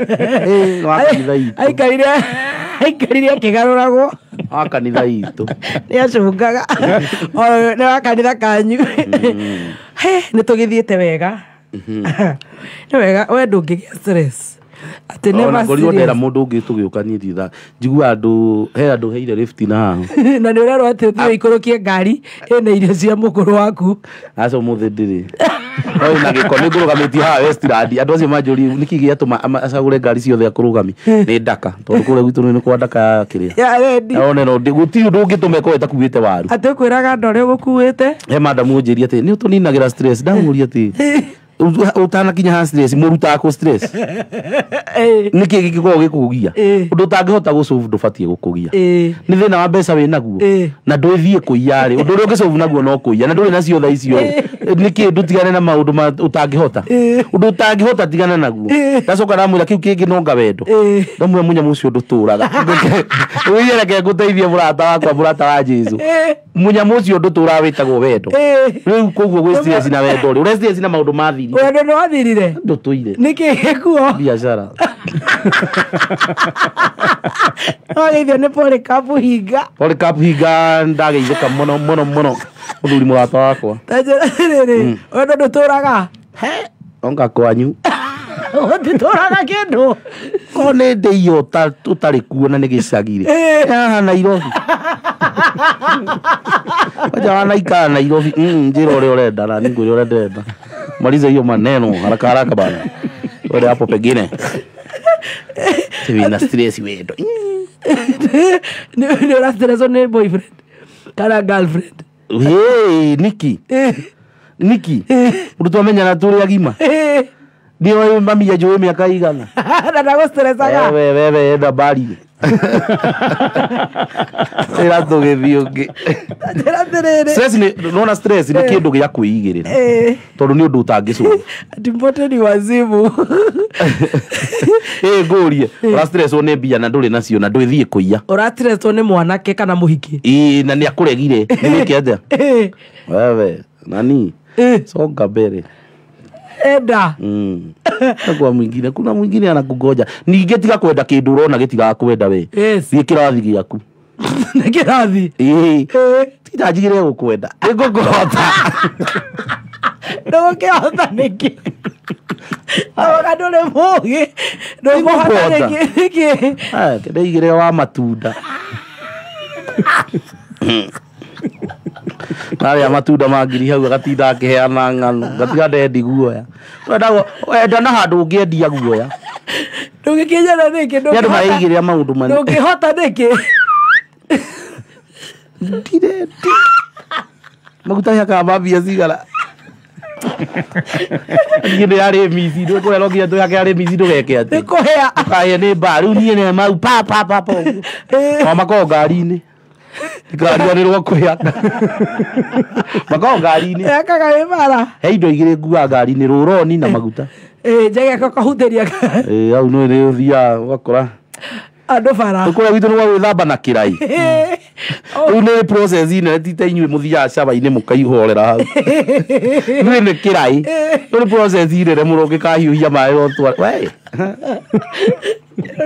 Aikarire akĩgarũragwo. Wa kanitha itũ. Nĩ acũngaga. Nĩ wa kanitha kanyu. Nĩ tũgĩthiĩte wega. Nĩ wega we ndũngĩgĩa stress. Atĩ never ngorirwo ndera mũndũ ũngĩ tũgĩũka niĩ nditha njigua andũ he andũ heire lift na haha. Na nĩ ũrerwo atĩ ũthiĩ ũikũrũkie ngari ĩna irio cia mũkũrũ waku. Aca ũmũthĩ ndĩrĩ. Oi na gĩko nĩ ngũrũgamĩtie haha Westland. Andũ acio manjũrie nĩkĩ gĩatũma acagũre ngari ciothe akũrũgami. Nĩ ndaka tondũ kũrĩa gwitũ nĩ kwa ndaka ya kĩrĩa. Ya rendi. One no gũtirĩ ũndũ ũngĩtũma ĩkorwo ĩtakuĩte waru. Atĩ ũkwĩraga andũ arĩa ũgũkuĩte. He madamu ũnjĩrie atĩ nĩ ũtũninagĩra stress ndamũria atĩ utanakinya ha stress mũrutaga kũ stress nĩkĩ gĩgĩkoragwo gĩkũgia ũndũ ũtangĩhota gũsolve ndũbatiĩ gũkũgia nĩ thĩna wa mbeca wĩ naguo na ndwĩthiĩ kũiya rĩ ũndũ ũrĩa ũngĩsolve naguo no kũiya na ndũrĩ nacio thaa icio nĩkĩ ndũtigane na maũndũ ma ũtangĩhota ũndũ ũtangĩhota tigana naguo ndacoka ndamwĩra kĩu kĩngĩ nonga wendo ndamwĩra mũnyamũ ũcio ndũtũraga ũiye reke ngũteithie mũrata wakwa mũrata wa Jesũ mũnyamũ ũcio ndũtũraga wĩtagwo wendo rĩu koguo gwĩ stress na wendo rĩ ũre stress na maũndũ ma thiri wendo nĩ wathirire ndũtũire nĩkĩ gĩkuo biacara wageithio nĩ Polycarp Hinga Polycarp Hinga ndageithĩka mũno mũno mũno mũthuri mũrata wakwa ta njĩra rĩrĩ wendo ndũtũraga onga kwanyu ũtitũraga kĩndũ ko nĩ ndĩio ũtarĩ kuo na nĩ gĩcagi-rĩ haha Nairobi waja wanaikara Nairobi njĩra ũrĩa ũrenda na nĩ ngwĩre ũrĩa ndĩrenda maliza hiyo maneno haraka haraka bana wende hapo pengine na stress wendo nĩ ũrastresswo nĩ boyfriend kana girlfriend hey Niki Niki ũndũ twamenyana tũrĩ agima ndio mami ya njũĩ mĩaka igana na ndagũstresaga wewe wewe enda mbari Ĩra tũgĩthiĩ ũngĩ. Njĩra atĩrĩrĩ. Stress nĩ nona stress nĩ kĩndũ gĩa kwĩigĩrĩra. Tondũ nĩ ũndũ ũtangĩcũa. Ati mbote ni wazimu. Ngũrie, ũra stresswo nĩ mbia na ndũrĩ nacio na ndwĩthiĩ kũiya. Ũratiretwo nĩ mwanake kana mũhiki. Ĩĩ, na nĩ akũregire. Nĩ wĩke atĩa? Wewe, nani? Songa mbere. Enda. Kwa mwingine, kuna mwingine anakungoja. Ningĩ tiga kwenda kĩndũ ũrona gĩtigakwenda we. Yes. Thiĩ kĩrathi gĩaku. Nĩ kĩrathi. Ĩĩ. Tiga njigĩre gũkwenda. Nĩngũkũhota. Ndũgũkĩhota nĩkĩ? Oga ndũrĩ mũũgĩ. Ndũkũhota nĩkĩ? Nĩkĩ? Aya, ndeigĩrĩre wa matunda. Narĩa matunda ma ngiri hau agatinda akĩheana ng'ano. Gatiga ndendi guoya. Wenda na handũ ũngĩendia guoya. Ndũgĩkinyana nĩkĩ? Nĩ andũ mareigĩrĩra maũndũ manene. Ndũngĩhota nĩkĩ? Ndirendi. Maguta yakaga ma mbia cigana? Niĩ nĩ arĩ mici, ndũkũrĩa no nginya tũhake arĩ mici ndũgeke atĩ. Nĩ kũhĩa. Ndũkahĩe nĩ mbaa. Rĩu niĩ nĩ mau pa pa pa pa ũguo. O makoragwo ngari-inĩ. Ndikariganĩrwo kũhĩa. Makoragwo ngari-inĩ. Yakaga wĩ bara. He indo igĩrĩ nguaga ngari-inĩ, rũroni na maguta. Njege kakahutĩria. Hau nĩ nĩ ũthiaga ũgakora. Andũ bara. Kũrĩa gwitũ nĩ gwa gwĩthamba na kĩrai. Rĩu nĩ process nene ti ta inyuĩ mũthiaga caba-inĩ mũkaihorera hau. Rĩu nĩ kĩrai. Rĩu nĩ process nene mũno ũngĩkahiũhia maĩ no ũtware. We.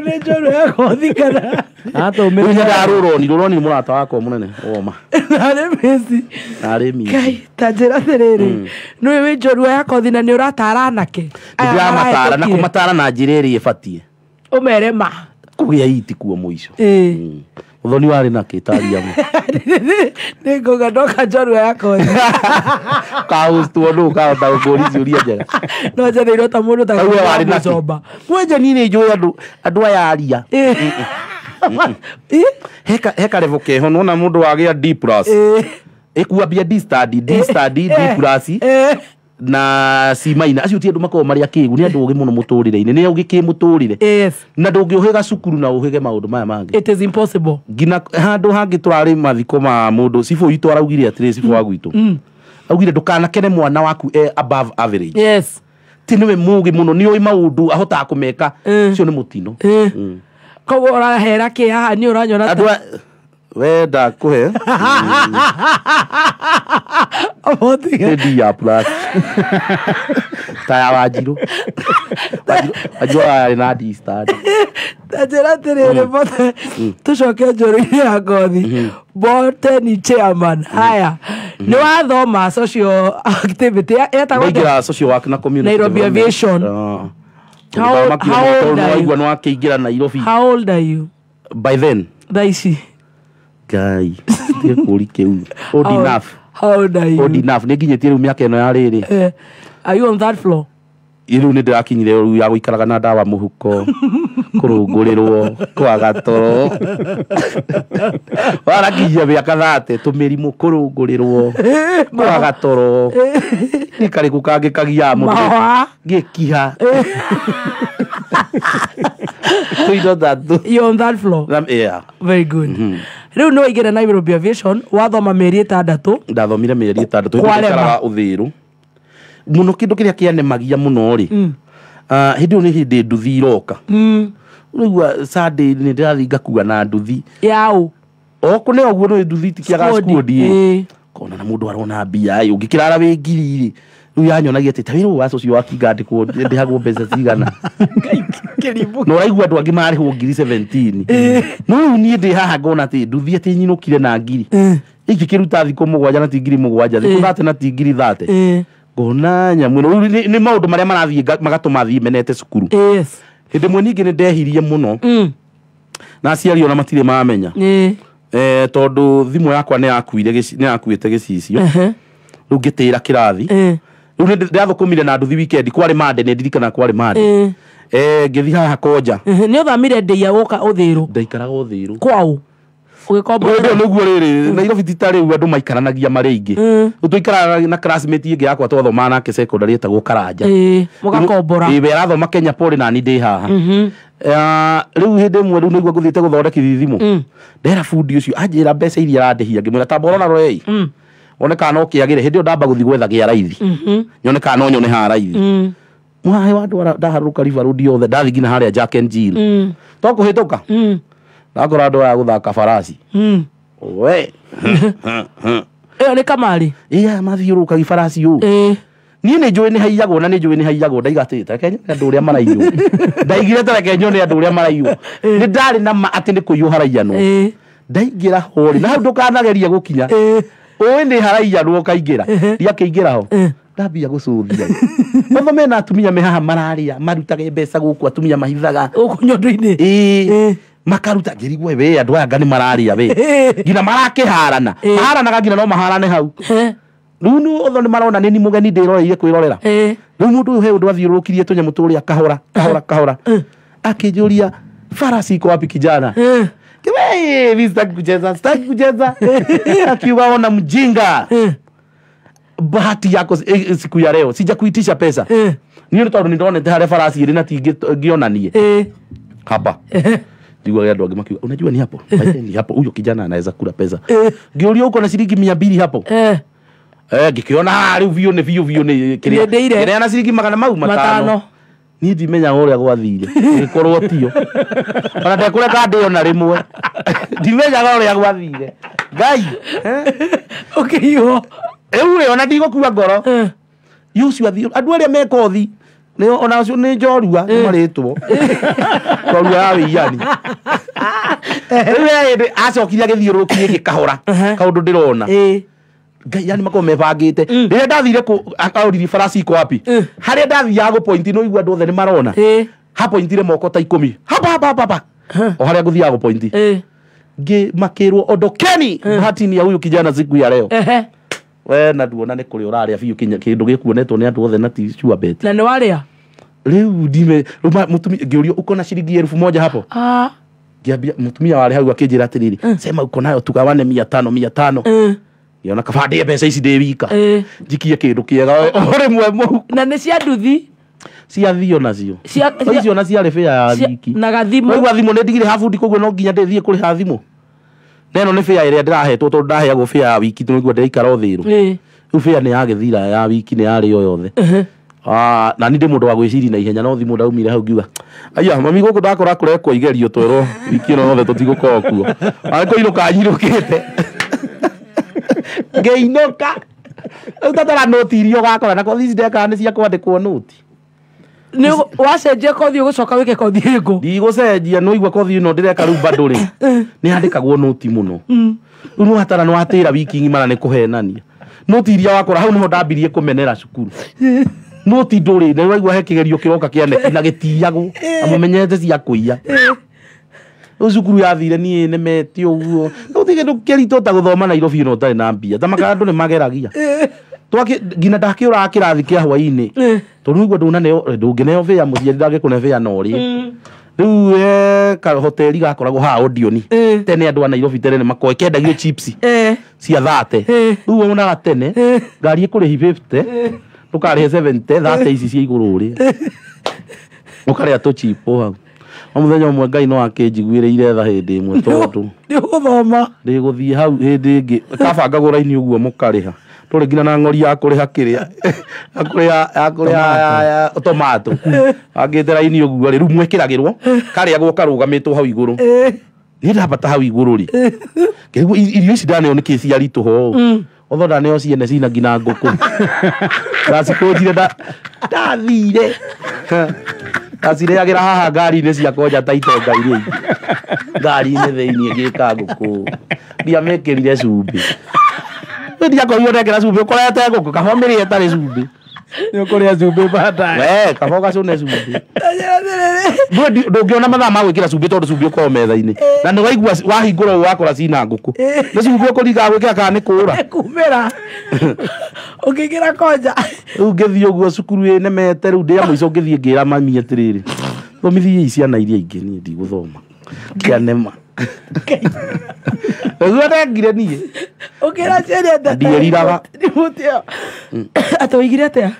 Nĩ njorua ya kothi kana. Rĩu nyendaga rũroni, rũroni nĩ mũrata wakwa mũnene woma. Narĩ mĩci. Narĩ mici. Ngai, ta njĩra atĩrĩrĩ. Nĩũĩ wĩ njorua ya kothi na nĩ ũratara anake. Nĩ ndĩramatara na kũmatara na njĩra ĩrĩa ĩbatiĩ. Ũmere ma. Kũgĩa iti kuo mũico. Mũthoni warĩ na kĩtaria mũ. Nĩ ngauga ndoka njorua ya kothi. Kahostwo nũ ũkahota gũkũria ciũria njega. No njetheirwo ta mũndũ ta Tau we warĩ na kĩ? mũcomba. Mwenje niĩ nĩ njũĩ andũ aya aria. He karevo keho nĩwona mũndũ wagĩa D plus. Ĩkuambia D study, D study, D plus na C minor. Acio ti andũ makoragwo marĩ akĩgu, nĩ andũ ogĩ mũno mũtũrĩre-inĩ, nĩ ogĩ kĩ mũtũrĩre. Na ndũngĩũhĩga cukuru na ũhĩge maũndũ maya mangĩ. It is impossible. Nginya handũ hangĩ tũrarĩ mathiko ma mũndũ, cibũ witũ araugire atĩrĩ, cibũ wa gwitũ. Augire ndũkanakene mwana waku e above average. Yes. Ti nĩwe mũũgĩ mũno, nĩũĩ maũndũ ahotaga kũmeka. Ũcio nĩ mũtino. Koguo ũrahera kĩ haha nĩ ũranyona ta we ndakũhe. Nĩ D ya plus. Ta ya Wanjirũ. Wanjirũ ararĩ na D star. Ta njĩra atĩrĩrĩ, Mbote, tũcoke njũru-inĩ ya ngothi. Mbote ni chairman. Haya. Nĩ wathoma social activity. Yetagwo atĩa? Ndaingĩra social work na community Nairobi development. Aviation. How old are you? Nĩ wakĩingĩra Nairobi. How old are you? By then. Thaa ici. Ngai, tiga kũũri kĩu. Old enough. How old are you? Old enough. Nĩ nginyĩtie rĩu mĩaka ĩno ya rĩrĩ. Are you on third floor? Rĩu nĩ ndĩrakinyire rĩu ya gũikaraga na ndawa mũhuko, kũrũngũrĩrwo, kwaga toro. Warakinyia mĩaka 30, tũmĩrimũ, kũrũngũrĩrwo, kwaga toro. Nĩ karĩkũ kangĩ kagiaga mũndũ? Mahũa. Gĩkiha. Tũindo ta tũ. You're on third floor? Yeah. Very good. Rĩu nĩ waingĩra Nairobi Aviation, wathoma mĩeri 6. Ndathomire mĩeri 6. Kwarema. Ndaikaraga Ũthĩrũ. Mũno kĩndũ kĩrĩa kĩanemagia mũno rĩ, hĩndĩ ĩyo nĩ hĩndĩ nduthi iroka. Ũraigua Sunday nĩ ndĩrathiĩ ngakua na nduthi. Yaũ? O kũne ũguo nĩ nduthi itikiaga Squad. squad ĩ. Kona na mũndũ arona mbia ĩ, ũngĩkĩrara wĩ ngiri rĩ, rĩu yanyonagia atĩ ta wĩra ũyũ wa social work ngandĩkwo ndĩhagwo mbeca cigana. Na ũraigua andũ angĩ marĩhwo ngiri 17. No rĩu niĩ ndĩ haha ngona atĩ nduthi atĩ nyinũkire na ngiri. Ingĩkĩruta thikũ 7 na ti ngiri 7, thikũ 30 na ti ngiri 30. Ngona nyamũ ĩno. Rĩu nĩ maũndũ marĩa marathiĩ magatũma thiĩ menete cukuru. Hĩndĩ ĩmwe ningĩ nĩ ndehirie mũno. Na aciari ona matirĩ mamenya. Tondũ thimũ yakwa nĩ yakuire nĩ yakuĩte gĩcicio. Rĩu ngĩtĩra kĩrathi. Rĩu nĩ ndathũkũmire na nduthi weekend, kwarĩ Monday, nĩ ndirikana kwarĩ Monday. Ngĩthiĩ haha Konja. Nĩ ũthamire ndĩia gũka Ũthĩrũ? Ndaikaraga Ũthĩrũ. Kwaũ? Ũgĩkomborera. Nĩguo rĩrĩ Nairobi ti ta rĩu andũ maikaranagia marĩ aingĩ. Rĩu tũikaraga na classmate ĩngĩ yakwa twathomaga nake secondary ĩtagwo Karanja. Mũgakombora. Ĩĩ, we arathoma Kenya Poly na niĩ ndĩ haha. Rĩu hĩndĩ ĩmwe rĩu nĩguo ngũthiĩte gũthondekithia thimũ, ndera bundi ũcio anjĩra mbeca iria arandĩhia, ngĩmwĩra tamba ũrona rorei one kana no kĩagĩre. Hĩndĩ ĩyo ndamba gũthiĩ gwetha gĩa raithi, nyone kana no nyone haha raithi. Mwaĩ wa andũ ndaharũrũka River Road yothe, ndathiĩ nginya harĩa Jack and Jill, to kũhĩtũka ndakora andũ aya gũthaka farasi we. Ĩyo nĩ kamari. Iya, mathiũrũrũkagia farasi ũũ. Niĩ nĩ njũĩ nĩ haiyagwo na nĩ njũĩ nĩ haiyagwo. Ndaiga atĩ tareke nyone andũ ũrĩa maraiywo. Ndaigire tareke nyone andũ ũrĩa maraiywo. Nĩ ndarĩ na ma atĩ nĩ kũiywo haraiyanwo. Ndaingĩra hori na hau ndũkanageria gũkinya, ũĩ nĩ haraiyanwo, ũkaingĩra. Ndiakĩingĩra ho, ndambia gũcũthia otho mena atumia me haha mararĩa marutage mbeca gũkũ, atumia mahithaga gũkũ nyondo-inĩ. Ĩĩ, makaruta. Ngĩrigwo we, andũ aya anga nĩ mararĩa we, nginya marakĩharana, maharanaga nginya no maharane hau. Rĩu nĩ otho nĩ marona nĩ ni mũgeni ndĩroreire kwĩrorera. Rĩu mũndũ ũyũ he ũndũ athiũrũrũkirie tũnyamũ tũrĩa kahora kahora kahora, akĩnjũria, "Farasi iko wapi, kijana?" Kiwe, mimi sitaki kucheza, sitaki kucheza. Akiuga, "Ona mjinga, bahati yako siku ya leo sijakuitisha pesa." Niĩ nĩ tondũ nĩndonete harĩa farasi ĩrĩ na tingĩonanie hapa. Ndigua andũ angĩ makiuga, "Unajua ni hapo. Ni hapo huyo kijana anaweza kula pesa." Ngĩũria, "Uko na shilingi 200 hapo?" Ngĩkĩona haha rĩu biũ nĩ biũ biũ nĩ kĩrĩa. Nĩndĩire. Ngĩneana ciringi magana mau matano. Matano. Niĩ ndimenyaga ũrĩa gwathire, gĩkorwo tio ona ndekũreka ndĩo na rĩmwe, ndimenyaga ũrĩa gwathire, Ngai. Ũkĩiywo. Rĩu rĩ, ona ndigũkua ngoro yucio athiĩ andũ arĩa me kothi nĩ ona acio nĩ njorua nĩ marĩtwo njorua ya wĩiyani. Rĩu he hĩndĩ acokire agĩthiũrũrũkia ĩngĩ kahora kaũndũ ndĩrona, Ngai, yani makorwo mebangĩte. Rĩrĩa ndathire aũririe farasi iko wapi, harĩa ndathiaga gũpointi no igua andũ othe nĩ marona hapointire moko ta 10 hapa hapa hapa hapa, o harĩa ngũthiaga gũpointi, ngĩ makĩrwo, "Ondokeni, bahati ni ya huyu kijana siku ya leo." We na nduona nĩ kũrĩa ũrarĩa biũ kinya kĩndũ gĩkuonetwo nĩ andũ othe na ti sure bet. Na nĩ warĩa. Rĩu ndime rĩu mũtumia ngĩũrio, "Uko na shilingi 1000 hapo?" Ngĩambia mũtumia warĩ hau akĩnjĩra atĩrĩrĩ, "Sema uko nayo tugawane 500 500." Ngĩona kaba ndĩe mbeca ici ndĩ wika, njikie kĩndũ kĩega o rĩmwe mũhuko. Na nĩ cia nduthi. Ciathio nacio icio na ciarĩ bĩa ya wiki. Na gathimũ. Waigua thimũ nĩ ndigire habundi, koguo no nginya ndĩthiĩ kũrĩha thimũ, na ĩno nĩ bĩa ĩrĩa ndĩrahetwo tondũ ndaheagwo bĩa ya wiki, tondũ nĩguo ndĩraikara o thĩrũ. Rĩu bĩa nĩ yagĩthira ya wiki, nĩ yarĩo yothe. Na niĩ ndĩ mũndũ wa gwĩciria na ihenya, no thimũ ndaumire hau ngiuga, "Aya mami, gũkũ ndakora kũrekwo igerio, twerwo wiki ĩno yothe tũtigũkorwo kuo." Arĩ kũinũka nyinũkĩte, ngĩinũka rĩu tatara nũti iria ũgakora na kothi ici ndekaga nĩ cia kwandĩkwo nũti. Nĩ wacenjia kothi, ũgũcoka wĩke kothi ĩngũ? Ndigũcenjia, no igua kothi ĩno ndĩreka rĩu bado rĩ nĩ yandĩkagwo nũti mũno. Rĩu nĩ watara nĩ watĩra wiki ng'ima na nĩ kũhenania nũti iria wakora hau. Nĩho ndambirie kũmenera cukuru. Nũti ndũrĩ nĩ waigua he kĩgerio kĩroka kĩa neki na gĩtiyagwo na mũmenyete cia kũiya. Rĩu cukuru yathire niĩ nemete ũguo. Rĩu ti kĩndũ kĩritũ ta gũthoma Nairobi ĩno ũtarĩ na mbia ta makara, andũ nĩ mageragia. Twaki nginya ndakĩũraga kĩrathi kĩa hwainĩ tondũ nĩguo ndũnaneo, ndũngĩneo bĩa, mũciari ndangĩkũne bĩa na ũrĩe. Rĩu kahoteri gakoragwo haha Odeon tene, andũ a Nairobi tene nĩ makoĩ, kendagio chips cia 30. Rĩu wonaga tene ngari ĩkũrĩhi 50, ndũkarĩhe 70, 30 ici cia igũrũ ũrĩe, ũkarĩa tũchipo hau. O mũthenya ũmwe Ngai no akĩnjiguĩrĩire tha hĩndĩ ĩmwe tondũ Nĩ ũgũthoma. Ndĩgũthiĩ hau hĩndĩ ĩngĩ kabangagwo raini ũguo mũkarĩha, tũrĩ nginya na ng'ori ya kũrĩha kĩrĩa ya kũrĩha tomato, angĩte raini ũguo rĩ, rĩu mwĩkĩragĩrwo karĩagwo karũgamĩtwo hau igũrũ. Niĩ ndambata hau igũrũ rĩ, ngĩrigwo irio ici ndaneo nĩkĩ ciaritũha ũũ, otho ndaneo ciene cina nginya ngũkũ ndacikũnjire ndathire ndacirĩagĩra haha ngari-inĩ cia konja ta itonga iria ingĩ ngari-inĩ thĩiniĩ, ngĩka ngũkũ ndiamĩkĩrire cumbĩ. Ndiakorirwo ndekĩra cumbĩ, ũkorete ngũkũ kaba ũmĩrĩe ĩtarĩ cumbĩ. Nĩ ũkũrĩa cumbĩ baadaye. We kaba ũgacũne cumbĩ. Ndũngĩona mathaa ma gwĩkĩra cumbĩ tondũ cumbĩ ũkoragwo metha-inĩ na nĩ waigua wahingũra ũũ wakora cina ngũkũ, nĩ cumbĩ ũkũringaga gwĩkĩra kana nĩ kũũra. Kumĩra ũkĩingĩra konja. Rĩu ngĩthiĩ ũguo cukuru ĩnemete, rĩu ndĩ ya mũico ngĩthiĩ ngĩra mami atĩrĩrĩ, "Thomithiei ciana iria ingĩ, niĩ ndigũthoma." Kĩanema. Ũguo ndekire niĩ. Ũkĩra aciari atĩa? Ndieriraga. Remote ĩyo. Atĩ oigire atĩa?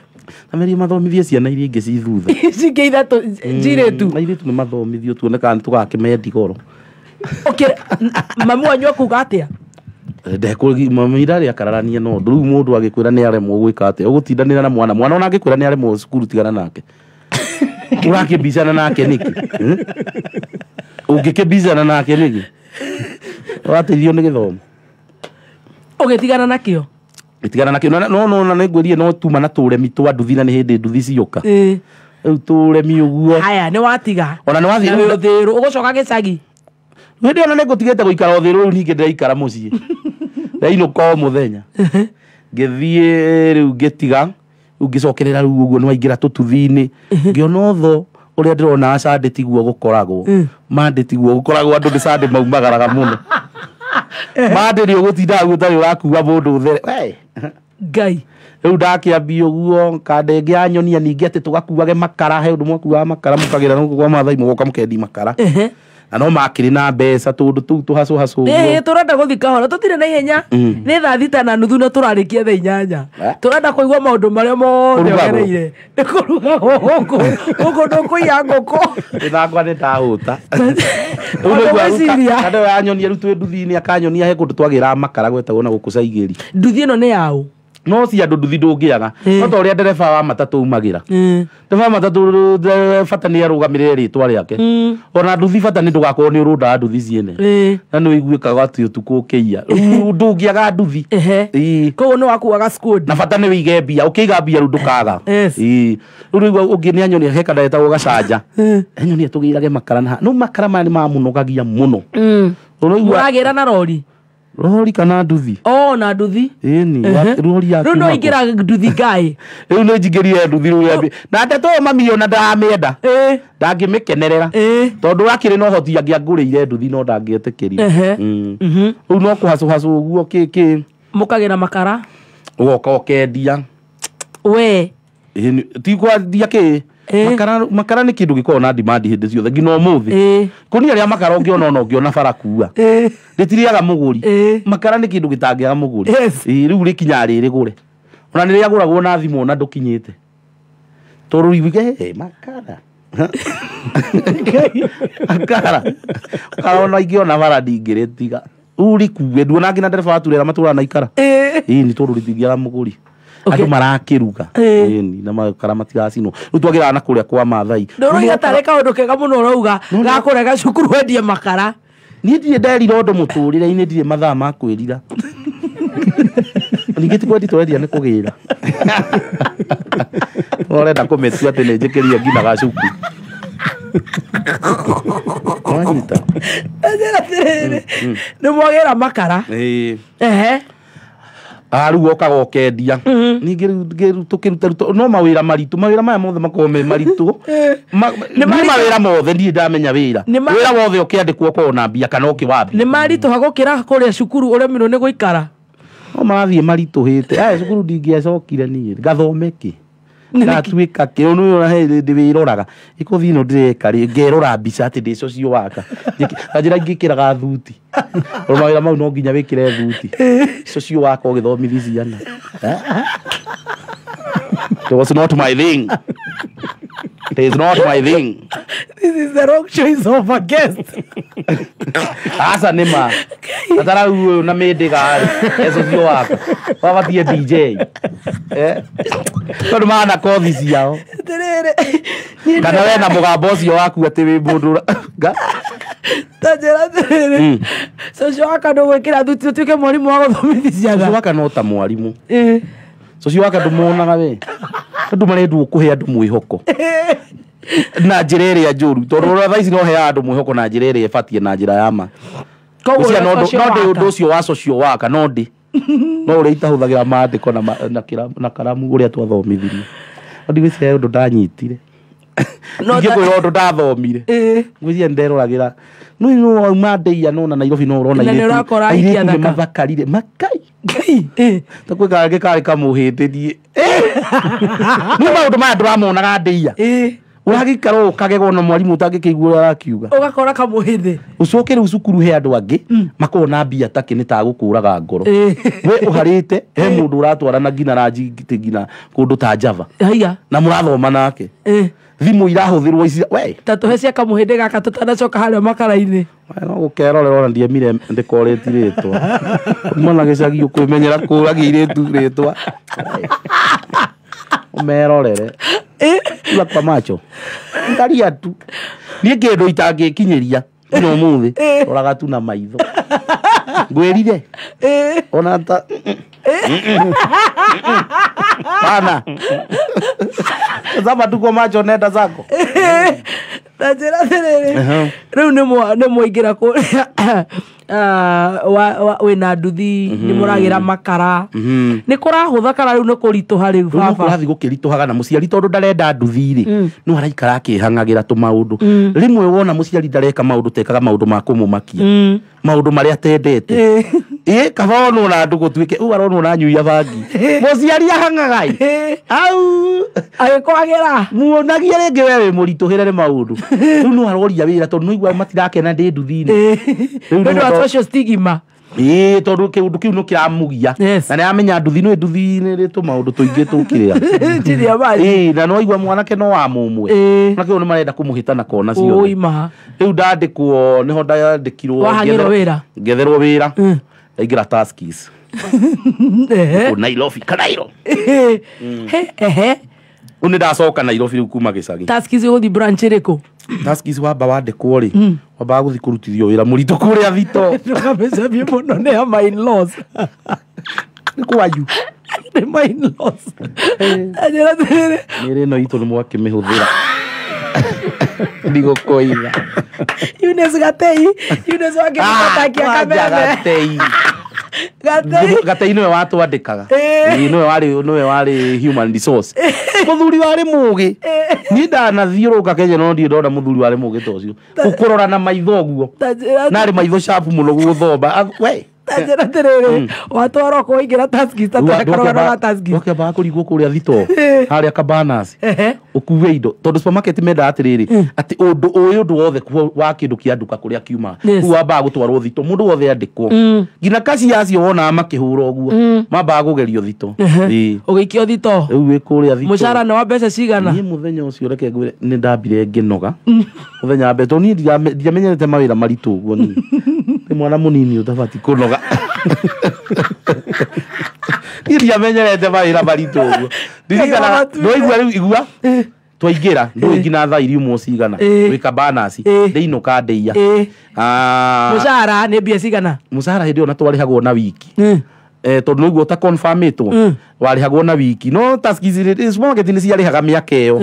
Amerie mathomithie ciana iria ingĩ ci thutha. Ici ingĩ ithatũ njirĩtu. Airĩtu nĩ mathomithio tuone kana nĩtũgakĩmendi goro. Ũkĩra mamu wanyu akuga atĩa? Ndekũmamira rĩa kararania no ũndũ rĩu mũndũ agĩkwĩra nĩ aremwo gwĩka atĩa ũgũtindanĩra na mwana mwana ona angĩkwĩra nĩ aremwo cukuru tigana nake. Ũrakĩmbicana nake nĩkĩ? Ũngĩkĩmbicana nake nĩkĩ? Ũrateithio nĩ gĩthomo. Ũgĩtigana nakĩo? Gĩtigana nakĩo no no na nĩngwĩrire no tuma na tũremi twa nduthi na nĩ hĩndĩ nduthi cioka. Rĩu tũremi ũguo. Haya nĩ watiga. Ona nĩ wathiĩ Na wĩ ũthĩrũ ũgũcoka gĩcagi. Hĩndĩ ĩyo na nĩngũtigĩte gũikara ũthĩrũ rĩu ningĩ ndĩraikara mũciĩ. Ndainũka o mũthenya. Ngĩthiĩ rĩu ngĩtiga rĩu ngĩcokerera rĩu ũguo nĩ waingĩra tũtuthi-inĩ. Ngĩona ũtho ũrĩa ndĩrona candĩ tiguo gũkoragwo. Mandĩ tiguo gũkoragwo andũ nĩ candĩ maumagaraga mũno. Mandĩ nĩ ũgũtinda hau ũtarĩ ũrakua mũndũ ũthere. We. Ngai. Rĩu ndakĩambia ũguo kanda ĩngĩ yanyonia ningĩ atĩ tũgakuage makara he ũndũ mwakuaga makara mũkagĩra gũkũ kwa Maathai mũgoka mũkendia makara. Na no makĩrĩ na mbeca tũndũ tũu tũhacũ hacũ ũguo. Ĩĩ tũrenda gũthiĩ kahora tũtirĩ na ihenya. Nĩ thaa 6:30 na tũrarĩkia thaa 8. Tũrenda kũigua maũndũ marĩa mothe ũgereire. Nĩ kũrugagwo gũkũ. Gũkũ ndũkũiya ngũkũ. Ndakwa nĩ ndahũta. Rĩu nĩguo kanda ĩyo yanyonia rĩu twĩ nduthi-inĩ akanyonia he kũndũ twagĩraga makara gwetagwo na gũkũ Caigĩri. Nduthi ĩno nĩ yaũ? No si andũ nduthi ndũngĩaga. No ta ũrĩa ndereba wa matatũ umagĩra. Ndereba wa matatũ bata nĩ arũgamĩrĩre rĩtwa rĩake. Ona nduthi bata nĩ ndũgakorwo nĩ ũrũndaga nduthi ciene. Na nĩ ũiguĩkaga atĩ ũtukũ ũkĩiya. Rĩu ndũngĩaga nduthi. Koguo nĩ wakuaga squad. Na bata nĩ wĩige mbia, ũkĩiga mbia rĩu ndũkaga. Rĩu nĩguo ũngĩ nĩ anyonia he kanda getagwo gacanja. Anyonia tũgĩrage makara na no makara maya nĩ mamũnogagia mũno. Mũragĩra na rori? Rori kana nduthi? Oh, na nduthi. Ĩni, rori ya. Rĩu no ingĩra nduthi ngai. Rĩu nĩ njingĩrire nduthi rĩu rĩa. Na ndeto ĩyo mami ona ndaramĩenda. Ndangĩmĩkenerera. Tondũ akĩrĩ na ũhoti angĩangũrĩire nduthi no ndangĩetĩkĩrire. Rĩu no kũhacũhacũ ũguo kĩ. Mũkagĩra makara. Ũgoka ũkendia. We. Ti kwendia kĩ? Makara nĩ kĩndũ gĩkoragwo na demand hĩndĩ ciothe nginya ũmũthĩ. Kũnia rĩa makara ũngĩona ona ũngĩona bara kua. Rĩtirĩaga mũgũri. Makara nĩ kĩndũ gĩtangĩaga mũgũri. Rĩu rĩkinyaga rĩrĩgũre. Ona nĩ rĩagũragwo na thimũ ona ndũkinyĩte. Tondũ rĩu makara. Makara. Ona ingĩona bara ndingĩrĩtiga. Rĩu rĩkue nduona nginya ndereba wa turera matũraga na ikara. Nĩ tondũ rĩtingĩaga mũgũri. Andũ marakĩruga. Ĩni na makara matiracinwo. Rĩu twagĩraga na kũrĩa kwa Maathai. Ndũrauga tarĩ kaũndũ kega mũno ũrauga ga kũrega cukuru wendie makara. Niĩ ndirĩ nderira ũndũ mũtũrĩre-inĩ ndirĩ mathaa ma kwĩrira. Ningĩ ti kwendia tũrendia nĩ kũgĩra. Ũrenda kũmĩtua atĩ nĩ njĩkĩrie nginya gacuku. Wanyita. Nĩ mwagĩra makara. Ehe. Rĩu okaga ũkendia. Ningĩ tũkĩruta no mawĩra maritũ mawĩra maya mothe makoragwo me maritũ. Nĩ mawĩra mothe ndirĩ ndamenya wĩra. Wĩra wothe ũkĩandĩkwo ũkoragwo na mbia kana ũkĩwambia. Nĩ maritũha gũkĩra kũrĩa cukuru ũremirwo nĩ gũikara. No marathiĩ maritũhĩte. Aya cukuru ndingĩacokire niĩ ngathome kĩ. Ngatuĩka kĩ ũyũ nĩ he hĩndĩ wĩroraga. Ĩkũthiĩ ĩno ndĩreka rĩ ngerora mbica atĩ ndĩ social worker. Na njĩra ingĩkĩraga thuti. Tondũ mawĩra mau no nginya wĩkĩre thuti. Social worker ũgĩthomithia ciana. It was not my thing. It is not my thing. This is the wrong choice of a guest. Asa nĩ ma. Atarau ũyũ na mĩndĩga rĩ. Social worker. Wabatie DJ. Tondũ mana kothi ciao. Kana we na mũgambo ũcio waku atĩ wĩ mũndũ. Ta njĩra atĩrĩrĩ. Social worker ndũgwĩkĩra thuti ũtuĩke mwarimũ wa gũthomithia ciana. Social worker no ta mwarimũ. Social worker ndũmonaga we. Andũ marendwo kũhe andũ mwĩhoko. Na njĩra ĩrĩa njũru tondũ ũrĩa thaa ici no heaga andũ mwĩhoko na njĩra ĩrĩa ĩbatiĩ na njĩra ya ma. Koguo no ndĩ ũndũ ũcio wa social worker no ndĩ. No ũrĩa itahũthagĩra maandĩko na karamu ũrĩa twathomithirio. No ndigwĩciria ũndũ ndanyitire. Ingĩkwĩra ũndũ ndathomire. Ngwĩciria nderoragĩra. No no wauma ndeia no na Nairobi no ũrona airĩtu nĩ mathakarire makai. Ta gwĩ kangĩ karĩ kamũhĩndĩ niĩ. Nĩ maũndũ maya ndĩramonaga ndeia. Ũragĩikara ũkagegwo na mwarimũ ũtangĩkĩigua ũrĩa arakiuga. Ũgakora kamũhĩthĩ. Ũcoke rĩu cukuru he andũ angĩ makoragwo na mbia takĩ nĩ ta gũkũraga ngoro. We ũharĩte he mũndũ ũratwarana nginya ranji nginya kũndũ ta Java. Haiya. Na mũrathoma nake. Thimũ irahũthĩrwo ici we. Ta tũhe cia kamũhĩndĩ gaka tũtanacoka harĩa makara-inĩ. No gũkerorera ona ndiemire ndĩkorĩti rĩtwa. Uma na gĩcagi ũkwĩmenyera kũragia irĩtu rĩtwa. Ũmerorere. Kula kwa macho. Ngaria tu. Niĩ kĩndũ itangĩkinyĩria nginya ũmũthĩ roraga tu na maitho. Ngwĩrire. Ona ta Pana. Tazama tu kwa macho nenda zako. Ta njĩra atĩrĩrĩ, rĩu nĩ mwaingĩra kũrĩa wĩna nduthi, nĩ mũragĩra makara. Nĩ kũrahũtha kana rĩu nĩ kũritũha rĩu baba? Rĩu kũrathiĩ gũkĩritũhaga na mũciari tondũ ndarenda nduthi rĩ, no araikara akĩhang'agĩra tũmaũndũ. Rĩmwe wona mũciari ndareka maũndũ tekaga maũndũ ma kũmũmakia. Maũndũ marĩa atendete. Kaba onwo na andũ gũtuĩke ũũ aronwo na nyuia bangi. Mũciari ahang'aga ĩ. Au agĩkwagĩra. Muonagie rĩngĩ we wĩ mũritũhĩre nĩ maũndũ. Rĩu no aroria wĩra tondũ no igua matirakena ndĩ nduthi-inĩ. Rĩu nĩ social stigma. Tondũ kĩũndũ kĩu no kĩramũgia. Na nĩamenya nduthi no nduthi nĩ rĩ tũmaũndũ tũingĩ tũkĩrĩa. Na no aigua mwanake no wa mũmwe. Mwanake ũyũ nĩ marenda kũmũhĩta na kona ciothe. Rĩu ndandĩkwo nĩho ndandĩkirwo. Wahang'ĩrwo wĩra. Ngetherwo wĩra. Ndaingĩra Tuskys. Kũ Nairobi Kanairo. Rĩu nĩ ndacoka Nairobi rĩu kuma gĩcagi. Tuskys ũgũthiĩ branch ĩrĩkũ? Tuskys wamba wandĩkwo rĩ, wambaga gũthiĩ kũrutithio wĩra mũritũ kũrĩa thito. Ndũkamĩcemie mũno nĩ ya my in-laws. Nĩ kwanyu. Nĩ my in-laws. Njĩra atĩrĩrĩ. Mĩĩrĩ ĩno itũ nĩ mwakĩmĩhũthĩra. Ndigũkũiga. Eunice Gatei, Eunice wakĩmũtakia kameme. Gatei. Gatei. Gatei nĩwe watwandĩkaga. Nĩwe warĩ human resource. Mũthuri warĩ mũgĩ. Niĩ ndanathiũrũrũka Kenya no ndirĩ ndona mũthuri warĩ mũgĩ ta ũcio. Gũkũrora na maitho ũguo. Na arĩ maitho sharp mũno gũgũthoma. We. Ta njĩra atĩrĩrĩ, watwarwo kũ waingĩra Tuskys ta tũhe karũgano ga Tuskys. Wakĩambaga kũringwo kũrĩa thito harĩa Cabanas ũkue indo tondũ supermarket mendaga atĩrĩrĩ atĩ ũndũ ũyũ ũndũ wothe wa kĩndũ kĩa nduka kũrĩa kiumaga rĩu wambaga gũtwarwo thito mũndũ wothe andĩkwo nginya kaci acio wonaga makĩhũra ũguo mambaga kũgerio thito. Ũgĩikio thito. Rĩu wĩ kũrĩa thito. Mũcara nĩ wa mbeca cigana? Niĩ mũthenya ũcio reke ngwĩre nĩ ndambire ngĩnoga mũthenya wa mbere tondũ niĩ ndiamenyerete mawĩra maritũ ũguo niĩ. Nĩ mwana mũnini ũtabatiĩ kũnoga. Niĩ ndiamenyerete mawĩra maritũ ũguo. Ndirikanaga ndoigua rĩu igua twaingĩra ndũĩ nginya thaa iriumwo cigana wĩ Cabanas ndĩinũka ndĩia. Mũcara nĩ mbia cigana? Mũcara hĩndĩ ĩyo na twarĩhagwo na wiki. Tondũ nĩguo ũta confirmĩtwo warĩhagwo na wiki no Tuskys supermarket nĩ ciarĩhaga mĩaka ĩyo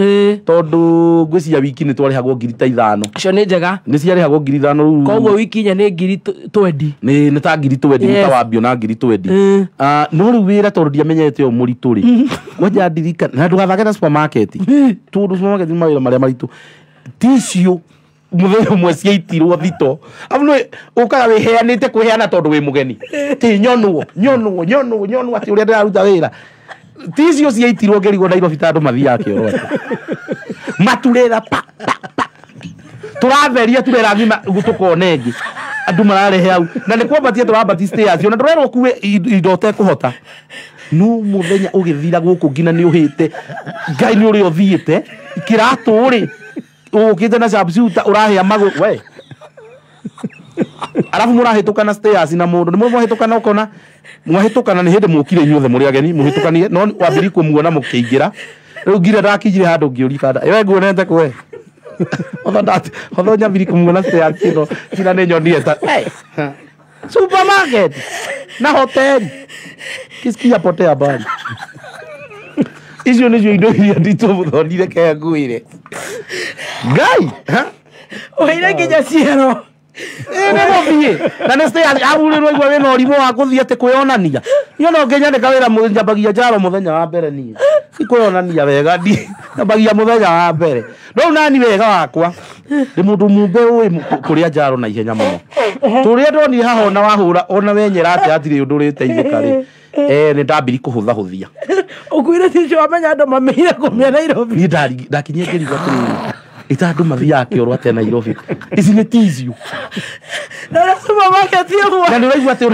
tondũ ngwĩciria wiki nĩ twarĩhagwo ngiri ta 5. Icio nĩ njega. Nĩ ciarĩhagwo ngiri 5 rĩu. Koguo wiki inya nĩ ngiri 20. Nĩ ta ngiri 20 nĩ ta wambio na ngiri 20. No rĩu wĩra tondũ ndiamenyerete ũyũ mũritũ rĩ kwanja ndirikana na ndũgathake na supermarket tondũ supermarket nĩ mawĩra marĩa maritũ tissue mũthenya ũmwe ciaitirwo thito amu nĩ ũkaga wĩheanĩte kwĩheana tondũ wĩ mũgeni ti nyonwo nyonwo nyonwo nyonwo atĩ ũrĩa ndĩraruta wĩra tissue ciaitirwo ngĩrigwo Nairobi ta andũ mathiaga kĩoro atĩ maturĩra pa pa pa tũratheria turera ng'ima tũkona ĩngĩ andũ mararehe hau na nĩ kwambatia tũrambatia stairs ona ndũrerwo ũkue indo ũtekũhota no mũthenya ũgĩthira gũkũ nginya nĩ ũhĩte Ngai nĩ ũrĩa ũthiĩte kĩratũ rĩ ũkĩte na sharpshooter ũrahĩa magũrũ we arabu mũrahĩtũkana stairs na mũndũ nĩ mwahĩtũkana ũkona mwahĩtũkana nĩ hĩndĩ mũkire inyuothe mũrĩ ageni mũhĩtũkanire no wambĩrĩrie kũmuona mũkĩingĩra rĩu nginya ndakinyire handũ ngĩũria kana we nguonete kũ we hotho nyambĩrĩrie kũmuona stairs ĩno nginya nĩ nyonire ta supermarket na hoteli kisikia potea bali icio nĩcio indo iria nditũ mũthonire ke ngwĩre Ngai ũheire nginya ciero nĩ mũthiĩ na nĩ stairs ahurĩrwo igua wĩna ũrimũ wa gũthiĩ atĩ kwĩonania niĩ no ngĩnyandĩka wĩra nyambagia njaro mũthenya wa mbere niĩ si kwĩonania wega nyambagia mũthenya wa mbere no nani wega wakwa nĩ mũndũ mumbe ũĩ kũrĩa njaro na ihenya mũno tũrĩa ndonire haha ona wahũra ona wenyera atĩ hatirĩ ũndũ ũrĩteithĩka rĩ Nĩ ndambiri kũhũthahũthia. Ũkuire tissue wamenya andũ mamĩire kũmĩa Nairobi. Niĩ ndakinyia ngĩrigwo atĩrĩrĩ, ita andũ mathiaga kĩoro atĩa Nairobi? Ici nĩ tissue. Na ũrĩa supermarket ĩmwe. Na nĩ ũraigua atĩ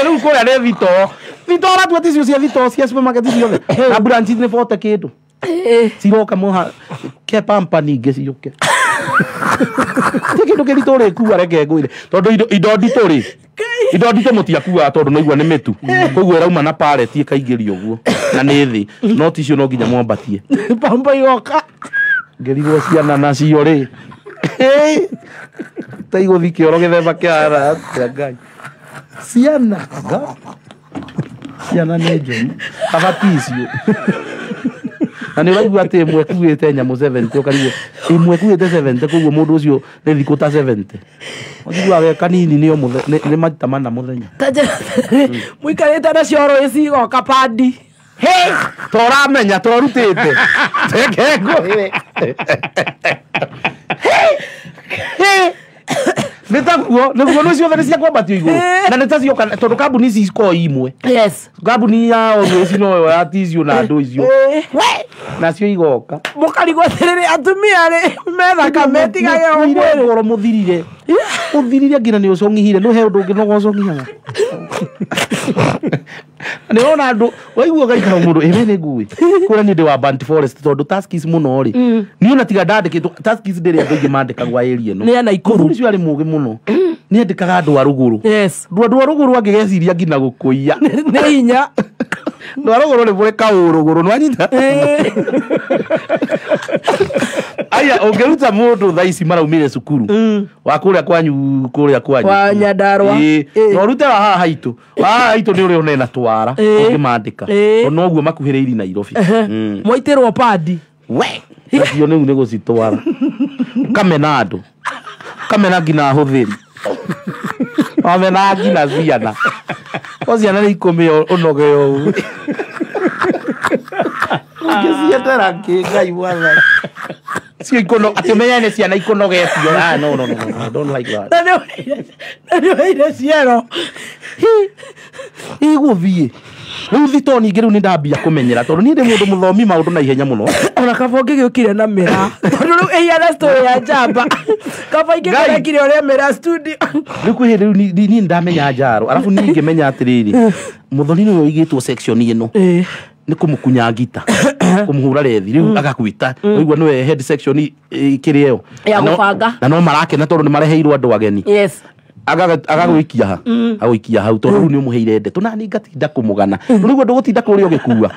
rĩu kũrĩa nĩ thitoo. Thitoo ũratua tissue cia thitoo cia supermarket ciothe. Na branch nĩ 40 kĩndũ. Ciroka moha ke pampa ningĩ ciũke. Ti kĩndũ kĩritũ ũrĩkua reke ngwĩre. Tondũ indo nditũ rĩ. Indo nditũ mũtiakuaga tondũ naigua nĩ mĩtu. Koguo ĩrauma na pallet ĩkaingĩrio ũguo. Na nĩ thĩ. No tissue no nginya mwambatie. Pampa igoka. Ngĩrigwo ciana nacio rĩ. Ta igũthiĩ kĩoro gĩthemba kĩa atĩa Ngai. Ciana. Ciana nĩ njũru. Aba tissue. Na nĩ ũraigua atĩ ĩmwe ĩkuĩte nyamũ 70 ũkarigwo ĩmwe ĩkuĩte 70 koguo mũndũ ũcio nĩ thikũ ta 70. Ũiguaga ge kanini nĩ maita mana mũthenya. Mũikarĩte nacio rũĩ cigoka pandi. Hey, toramenya torutĩte. Reke ngwĩre. Hey. Nĩ taguo nĩguo nĩ ciothe nĩ cia kwambatio igũrũ. Na nĩ ta cioka tondũ kambuni ici ikoragwo imwe. Yes. Kambuni ya ici noyo ya tissue na andũ icio. Nacio igoka. Mũkarigwo atĩrĩrĩ atumia rĩ methaka metigage o mwĩrĩ. Ngoro mũthirire. Ũthirire nginya nĩ ũcong'ihire nĩ he ũndũ ũngĩ no ũcong'ihaga. Nĩ wona andũ waigua ũgaikara mũndũ ĩwe nĩ ngui. Kũrĩa niĩ ndĩ wa Burnt Forest tondũ taskis mũno rĩ. Niĩ ona tiga ndandĩkĩtwo taskis ndĩrĩ andũ aingĩ mandĩkagwo area ĩno. Nĩ ya Naikuru. Mũndũ ũcio arĩ mũũgĩ mũno. Nĩ andĩkaga andũ a rũgũrũ. Yes. Andũ a rũgũrũ angĩgeciria nginya gũkũiya. Nĩ hinya. Andũ a rũgũrũ nĩ mũrĩ kaũrũgũrũ nĩ wanyita. Aya ũngĩruta mũndũ thaa ici maraumire cukuru wa kũrĩa kwanyu kũrĩa kwanyu wa Nyandarua. Na ũrute wa haha haitũ. Wa haha haitũ nĩ ũrĩa ũnena twara ũngĩmandĩka. Tondũ noguo makuhĩrĩirie Nairobi. Mwaitĩrwo pandi. We nacio rĩu nĩ gũcitwara. Ũkamena andũ. Ũkamena nginya ahũthĩri. Wamena nginya ciana. O ciana nĩ ikũmĩ ũnoge ũũ. Ũngĩciendera kĩ Ngai mwathani. Cio ikono atĩ ũmenye nĩ ciana ikonogetio. Ah no no no no, I don't like that. Na nĩ ũheire ciero. Igũthiĩ. Rĩu thitoo ningĩ rĩu nĩ ndambia kũmenyera tondũ niĩ ndĩ mũndũ mũthomi maũndũ na ihenya mũno. Ona kaba ũngĩgĩũkire na mĩra. Tondũ rĩu ĩhiana story ya njamba. Kaba ingĩkorekire ũrĩa mĩra studio. Rĩu kwĩ hĩndĩ rĩu niĩ nĩ ndamenya njaro. Arabu niĩ ngĩmenya atĩrĩrĩ. Mũthoni nĩwe ũigĩtwo section ĩno. Nĩ kũmũkunya ngita. Kũmũhũra rethi rĩu agakwĩta. Ũigua nĩwe head section kĩrĩa ĩyo. Ya gũbanga. Na no marakena tondũ nĩ mareheirwo andũ ageni. Yes. Agagũikia ha. Agũikia hau tondũ rĩu nĩ ũmũheire ndeto na niĩ ngatinda kũmũgana. Rĩu ndũgũtinda kũrĩa ũgĩkua.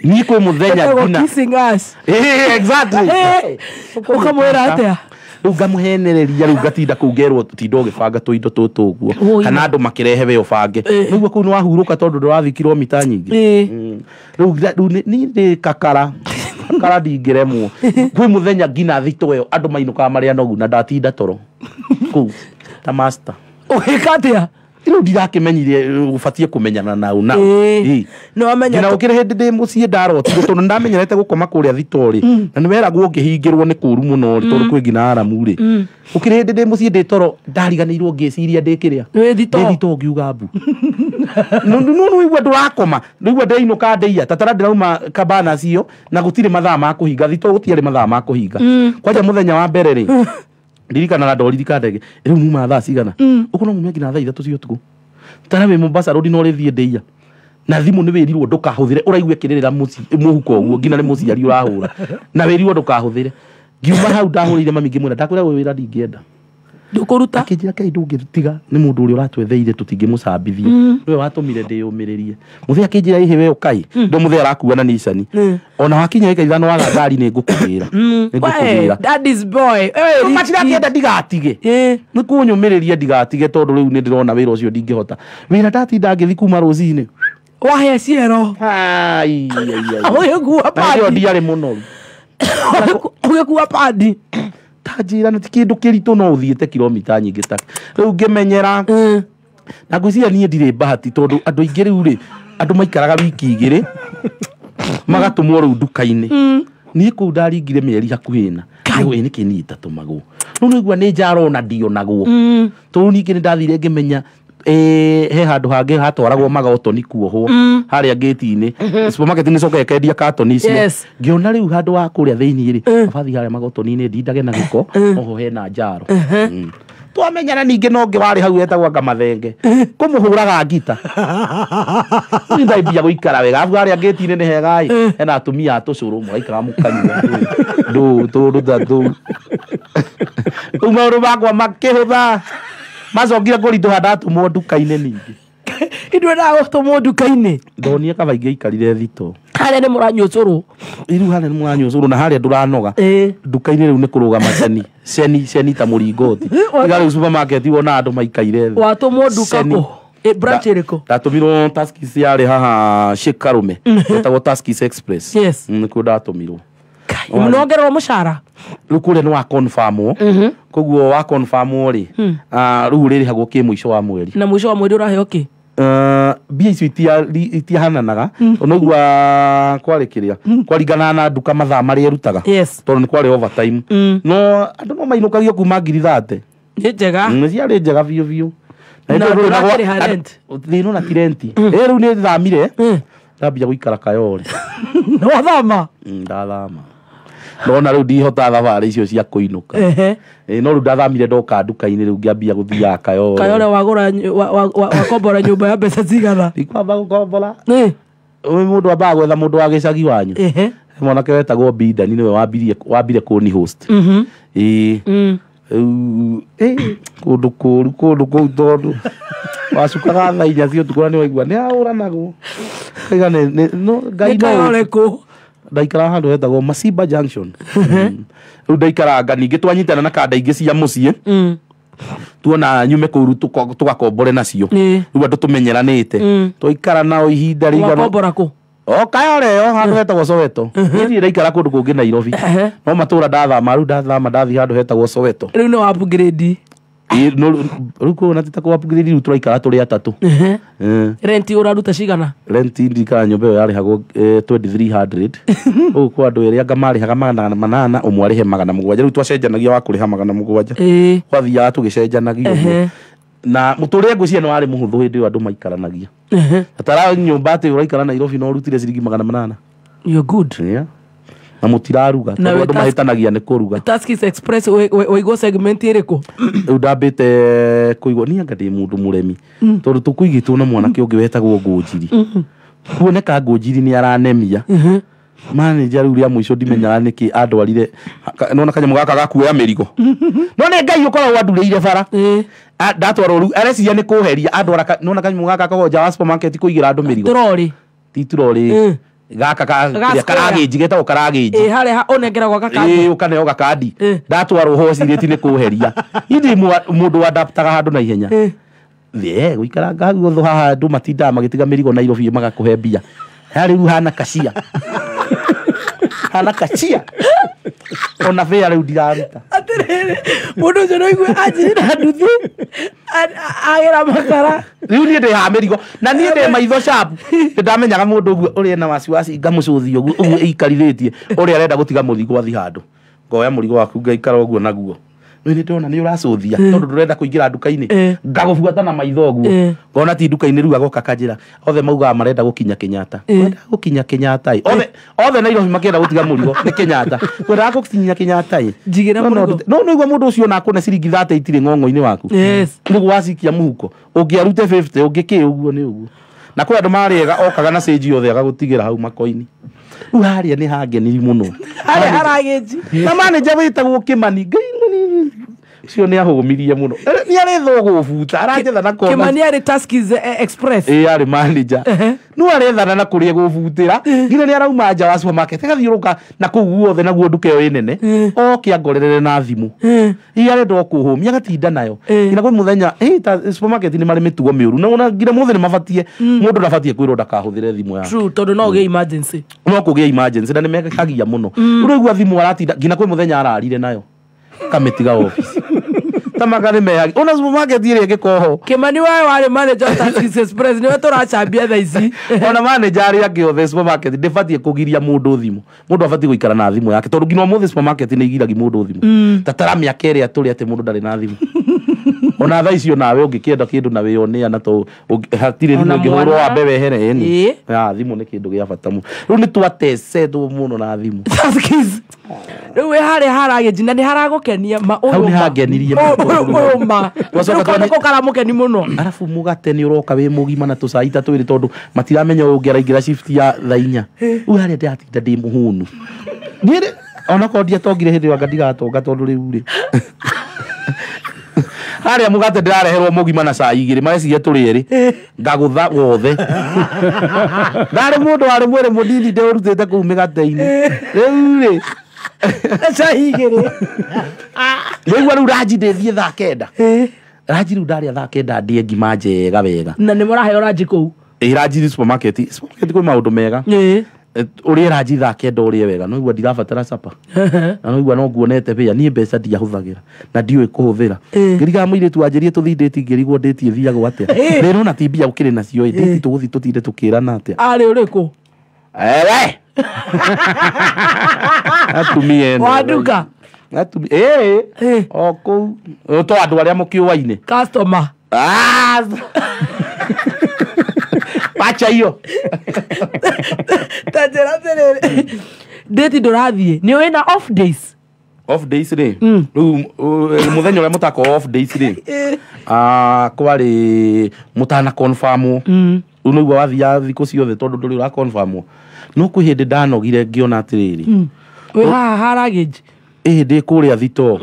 Niĩ kwĩ mũthenya nginya. Kissing us. Exactly. Ũkamwĩra atĩa? Rĩu ngamũhenereria rĩu ngatinda kũu ngerwo tinda ũgĩbanga tũindo tũtũ ũguo. Kana andũ makĩrehe we ũbange. Rĩu kũu nĩ wahurũka tondũ ndũrathiĩ kilomita nyingĩ. Rĩu niĩ ndĩ kakara. Kakara ndingĩremwo. Kwĩ mũthenya nginya thitoo ĩyo andũ mainũkaga marĩ anogu na ndatinda toro. Kũu ta master. Ũgĩka atĩa? Rĩu ndirakĩmenyire ũbatiĩ kũmenyana nau na. Nĩ wamenya. Nginya gũkĩrĩ hĩndĩ ndĩ mũciĩ ndarotire tondũ nĩndamenyerete gũkoma kũrĩa thitoo rĩ. Na nĩ weragwo ũngĩhingĩrwo nĩ kũũru mũno rĩ tondũ kwĩ nginya aramu rĩ. Gũkĩrĩ hĩndĩ ndĩ mũciĩ ndĩ toro ndariganĩirwo ngĩciria ndĩ kĩrĩa. Wĩ thitoo. Ndĩ thitoo ngiuga mbu. No nĩwaigua ndũrakoma. Nĩwaigua ndĩinũka ndĩia. Tatara ndĩrauma kabana cio na gũtirĩ mathaa ma kũhinga. Thitoo gũtiarĩ mathaa ma kũhinga. Kwanja mũthenya wa mbere rĩ. Ndirikanaga ndoririka ndege. Rĩu muma thaa cigana. Ũguo no mume nginya thaa 3 cia ũtukũ. Tara wĩ Mombasa road no ũrĩthiĩ ndĩia. Na thimũ nĩ wĩrirwo ndũkahũthĩre ũraigua ĩkĩrĩrĩra mũhuko ũguo nginya nĩ mũciari ũrahũra. Na wĩrirwo ndũkahũthĩre. Ngiuma hau ndahũrĩire mami ngĩmwĩra ndakwĩra ũyũ wĩra ndingĩenda. Ndũkũruta. Akĩnjĩra Ngai ndũngĩtiga nĩ mũndũ ũrĩa ũratwetheire tũtingĩmũcambithia. Nĩwe watũmire ndĩyũmĩrĩrie. Mũthee akĩnjĩra ĩhĩ we ũkai. Ndo mũthee arakua na Nissan. Ona wakinya ĩka ithano waga ngari nĩ ngũkũgĩra. Nĩ ngũkũgĩra. Daddy's boy. Matirakĩenda ndigatige. Nĩ kũnyũmĩrĩria ndigatige tondũ rĩu nĩ ndĩrona wĩra ũcio ndingĩhota. Wĩra ndatinda ngĩthiĩ kuma rũcinĩ. Wahe ciero. Ai. Ũgĩkua padi. Na ndiarĩ mũnoru. Ũgĩkua padi. Ta njĩra nĩ ti kĩndũ kĩritũ no ũthiĩte kilomita nyingĩ ta rĩu ngĩmenyera. Na ngwĩciria niĩ ndirĩ bahati tondũ andũ aingĩ rĩu rĩ andũ maikaraga wiki igĩrĩ magatũmwo rĩu nduka-inĩ. Niĩ kũu ndaringire mĩeri hakuhĩ ĩna. Rĩu nĩkĩ niĩ itatũmagwo. Rĩu nĩigua nĩ njaro ona ndionagwo. Tondũ ningĩ nĩ ndathire ngĩmenya He handũ hangĩ hatwaragwo magotoni kuohwo harĩa gate-inĩ supermarket nĩ coka ĩkendia katoni icio. Ngĩona rĩu handũ wa kũrĩa thĩinĩ rĩ abathi harĩa magotoni-inĩ ndindage na gĩko oho hena njaro. Twamenyana ningĩ no ũngĩ warĩ hau etagwo Kamathenge kũmũhũraga ngita rĩu ndambia gũikara wega arabu harĩa gate-inĩ nĩ hega ĩ hena atumia a tũcũrũ mũgaikara mũkanyua ndũ tũndũ ta tũu. Rĩu maũndũ makwa makĩhũtha macokire kũritũha ndatũmwo nduka-inĩ ningĩ. Ithuĩ ndagũtũmwo nduka-inĩ ndonire kaba ingĩaikarire thito harĩa nĩ mũranyua ũcũrũ. Rĩu harĩa nĩ mũranyua ũcũrũ na harĩa ndũranoga nduka-inĩ rĩu nĩ kũrũgama ceni ceni ceni ta mũringoti. Tiga rĩu supermarket wona andũ maikaire thĩ. Watũmwo nduka kũ? Branch ĩrĩkũ? Ndatũmirwo Tuskys yarĩ haha Sheikh Karume ĩtagwo Tuskys Express. Nĩkuo ndatũmirwo. Nongererwo mũcara? Rĩu kũrĩa nĩ wa confirmwo koguo wa confirmwo rĩ rĩu ũrĩrĩhagwo kĩ mũico wa mweri. Na mũico wa mweri ũraheo kĩ? Mbia icio itihananaga onaigua kwarĩ kĩrĩa kwaringana na nduka mathaa marĩa ĩrutaga tondũ nĩ kwarĩ overtime no andũ no mainũkagio kuma 30,000. Nĩ njega. Nĩ ciarĩ njega biũ biũ. Thĩna na ti rent. Rĩu nĩ thamire ndambia gũikara Kayole. Nĩ wathama? Ndathama. Ndona rĩu ndihota thabarĩ icio cia kũinũka. No rĩu ndathamire ndoka nduka-inĩ rĩu ngĩambia gũthiaga Kayole. Kayole wagũra wakombora nyũmba ya mbeca cigana? Ndikwamba gũkombora. Ũyũ mũndũ ambaga gwetha mũndũ wa gĩcagi wanyu. Mwanake wetagwo Bidani nĩwe wambire kũni host. Kũndũ kũru kũndũ kũu tondũ wacukaga thaa inya cia ũtukũ na nĩwaigua nĩ ahũranagwo. Ngai no kũ? Ndaikara handũ hetagwo Masimba Junction. Rĩu ndaikaranga ningĩ twanyitana na kanda ingĩ cia mũciĩ tuona nyume kũu tũgakombore nacio rĩu andũ tũmenyeranĩte twaikara nao ihinda rĩigana. Wakombora kũ? O Kayole o handũ hetagwo Soweto. Niĩ ndaikara kũndũ kũngĩ Nairobi no matũra ndathama rĩu ndathama ndathiĩ handũ hetagwo Soweto. Rĩu nĩ wa upgrade. Rĩu kũu ti ta kũ upgrade rĩu tũraikara tũrĩ atatũ. Rent ũraruta cigana? Rent ndikara nyũmba ĩyo yarĩhagwo 2300. Ũguo kwa andũ erĩ anga marĩhaga 800 ũmwe arĩhe 700. Rĩu twacenjanagia wa kũrĩha 700. Twathiaga tũgĩcenjanagia ũguo. Na mũtũrĩre ngwĩciria nĩ warĩ mũhũthũ hĩndĩ ĩyo andũ maikaranagia. Atara nyũmba atĩ ũraikara Nairobi no ũrutire ciringi 800. You're good. Yeah. Na mũtiraruga tondũ andũ mahĩtanagia nĩ kũruga. Tuskys Express waigwo segment ĩrĩkũ? Rĩu ndambĩte kũigwo niĩ anga ndĩ mũndũ mũremi tondũ tũkũigĩtwo na mwanake ũngĩ wetagwo Ngũnjiri. Kuoneka Ngũnjiri nĩ aranemia. Manager rĩu rĩa mũico ndimenyaga nĩkĩ andwarire nona kanyamũ gaka ga kuoya mĩrigo. No nĩ Ngai ũkoragwo andurĩire bara. Ndatwarwo rĩu areciria nĩ kũheria andwara nona kanyamũ gaka kagwo wa supermarket kũigĩra andũ mĩrigo. Turori. Ti turori. Gaka karagĩnji getagwo karagĩnji. Harĩa ũnengeragwo gakandi. Ũkaneo gakandi. Ndatwarwo ho cirĩti nĩ kũheria. Indi mũndũ adaptaga handũ na ihenya. Gũikaranga hau ũthũ haha andũ matindaga magĩtiga mĩrigo Nairobi magakũhe mbia. Harĩa rĩu hana kacia. Hana kacia. Ona bĩa rĩu ndiraruta. Atĩrĩrĩ mũndũ ũcio no aigue anjĩra nduthi agĩra makara. Rĩu niĩ ndĩ haha mĩrigo na niĩ ndĩ maitho sharp. Nĩndamenyaga mũndũ ũguo ũrĩa ena wasiwasi ngamũcũthia ũguo ũguo ĩikarithĩtie ũrĩa arenda gũtiga mũrigo athiĩ handũ. Ngoya mũrigo waku ngaikara ũguo naguo. Nĩ ndĩrona nĩ ũracũthia tondũ ndũrenda kũingĩra nduka-inĩ ngagũbuata na maitho ũguo ngona ti nduka-inĩ rĩu agoka kanjĩra othe maugaga marenda gũkinya Kenyatta. Kwenda gũkinya Kenyatta ĩ othe Nairobi makĩenda gũtiga mũrigo nĩ Kenyatta. Kwendaga gũkinya Kenyatta ĩ njigĩra mũrigo. No nĩguo mũndũ ũcio ona akũne ciringi 30 itirĩ ng'ong'o-inĩ waku nĩguo wacikia mũhuko ũngĩarute 50 ũngĩkĩ ũguo nĩ ũguo. Na kwĩ andũ marĩega okaga na cĩnji yothe agagũtigĩra hau makoini. Rĩu harĩa nĩ hangeniri mũno. Harĩa haragĩnji. Na manager wĩtagwo Kĩmani Ngai ũcio nĩ ahũmirie mũno. Nĩ arethwo gũbuta aranjetha na kona. Kĩmani arĩ Tuskys Express. Ĩĩ arĩ manager. No arethana na kũrĩa gũbutĩra nginya nĩ arauma nja wa supermarket agathiũrũka na kũu guothe naguo nduka ĩyo ĩ nene oke angorerere na thimũ. Ĩ arenda o kũhũmia agatinda nayo. Nginya kwĩ mũthenya supermarket nĩ marĩ mĩtugo mĩũru na ona nginya mũthĩ nĩ mabatie mũndũ ndabatie kwĩrwo ndakahũthĩre thimũ yake. True tondũ no ũgĩe emergency. No kũgĩe emergency na nĩ mekagia mũno. Ũraigua thimũ aratinda nginya kwĩ mũthenya ararire nayo. Kamĩtiga office. Tamaka nĩ mehagi. Ona supermarket ĩrĩa ĩngĩkorwo ho. Kĩmani wae warĩ manager wa Tuskys Express nĩwe tũracambia thaa ici. Ona manager arĩa angĩ othe supermarket ndĩbatiĩ kũgiria mũndũ thimũ. Mũndũ abatiĩ gũikara na thimũ yake tondũ nginya ũmũthĩ supermarket nĩ igiragia mũndũ thimũ. Tatara mĩaka ĩrĩa tũrĩ atĩ mũndũ ndarĩ na thimũ. Ona thaa icio nawe ũngĩkĩenda kĩndũ na wĩyonea na to hatirĩ Ona thimũ ũngĩhũrwo mwana. wambe wehere ĩni. Ĩĩ. Ya thimũ nĩ kĩndũ gĩa bata mũno. Rĩu nĩ twatesetwo mũno na thimũ. Rĩu wĩ harĩa haragĩnji na nĩ haragũkenia ma Hau nĩ hangenirie mũno tondũ ũyũ ma Twacoka rĩu kaũndũ kau karamũkeni mũno. Arabu mũgate nĩ ũroka wĩ mũgima na tũcai ta twĩrĩ tondũ matiramenya ũyũ ũngĩ araingĩra shift ya thaa inya. Rĩu harĩa ndĩratinda ndĩ mũhũnu. Niĩ rĩ, onakorwo ndiatongire hĩndĩ ĩyo anga ndigatonga tondũ rĩu rĩ. Harĩa mũgate ndĩrareherwo mũgima na cai igĩrĩ mareciria tũrĩ erĩ ngagũtha wothe. Ndarĩ mũndũ warĩ mwĩrĩ mũnini ndĩũrutĩte kũu mĩgate-inĩ. Rĩu rĩ cai igĩrĩ. Rĩu rĩu ranji ndĩthiĩ thaa kenda. Ranji rĩu ndarĩa thaa kenda ndĩe ngima njega wega. Na nĩ mũraheo ranji kũu? Ĩ ranji nĩ supermarket. Supermarket kwĩ maũndũ mega. Ũrĩe ranji thaa kenda ũrĩe wega no igua ndirabatara capa. Na no igua no nguonete mbia niĩ mbeca ndiahũthagĩra na ndiũĩ kũhũthĩra. Ngĩrigaga mũirĩtu wanjĩrie tũthiĩ ndĩti ngĩrigwo ndĩti ĩthiagwo atĩa. Rĩrĩ ona ti mbia ũkĩrĩ nacio ĩ ndĩti tũgũthiĩ tũtinde tũkĩrana atĩa. Arĩ ũrĩkũ? Ewe! Atumia eno. Wa nduka? Atumia ĩ o kũu to andũ arĩa mũkĩũaine. Customer. Ah! Wacha hiyo. Ta njĩra atĩrĩrĩ. Ndĩti ndũrathiĩ. Nĩ wĩna off days? Off days rĩ. Rĩu mũthenya ũrĩa mũtako off days rĩ. Kwarĩ mũtana confirm. Rĩu nĩguo wathiaga thikũ ciothe tondũ ndũrĩ ũra confirm. No kwĩ hĩndĩ ndanogire ngĩona atĩrĩrĩ. Wĩ haha haragĩnji? Ĩ ndĩ kũrĩa thitoo.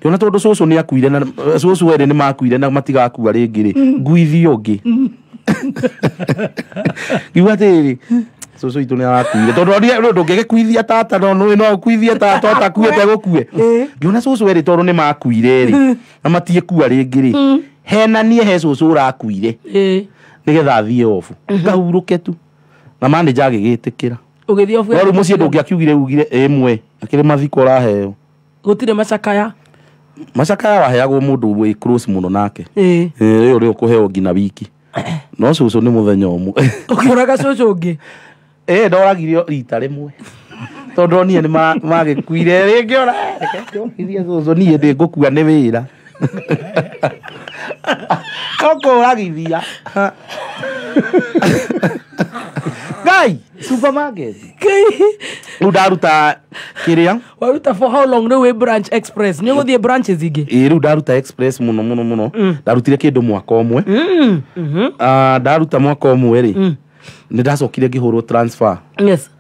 Ngĩona tondũ cũcũ nĩ akuire na cũcũ erĩ nĩ makuire na matigakua rĩngĩ rĩ. Nguithio ũngĩ. Ngiuga atĩrĩrĩ cũcũ itũ nĩ arakuire tondũ onire ndũngĩgĩkuithia tata no nĩ no ũkuithie tata ũtakuĩte gũkue. Ngĩona cũcũ erĩ tondũ nĩ makuire rĩ na matiĩkua rĩngĩ rĩ hena niĩ he cũcũ ũrakuire nĩgetha athiĩ obu ngahurũke tu na manager agĩgĩtĩkĩra. Ũgĩthiĩ obu? No rĩu mũciĩ ndũngĩakiugire ugire ĩmwe akĩrĩ mathiko ũraheo. Gũtirĩ macakaya? Macakaya waheagwo mũndũ wĩ close mũno nake. Rĩu rĩu ũkũheo nginya wiki. No cũcũ nĩ mũthenya ũmwe. Ũkĩũraga cũcũ ũngĩ? Ĩ ndoragire rita rĩmwe. Tondũ onire nĩ magĩkuire rĩngĩ ona reke ndĩorithie cũcũ niĩ ndĩngũkua nĩ wĩra. Ũkũragithia. Ngai, supermarket. Rĩu ndaruta kĩrĩa? Waruta for how long rĩu wĩ branch express? Nĩ ũgũthiĩ branches ingĩ? Ĩ rĩu ndaruta express mũno mũno mũno. Ndarutire kĩndũ mwaka ũmwe. Ndaruta mwaka ũmwe rĩ. Nĩ ndacokire ngĩhũrwo transfer. Yes.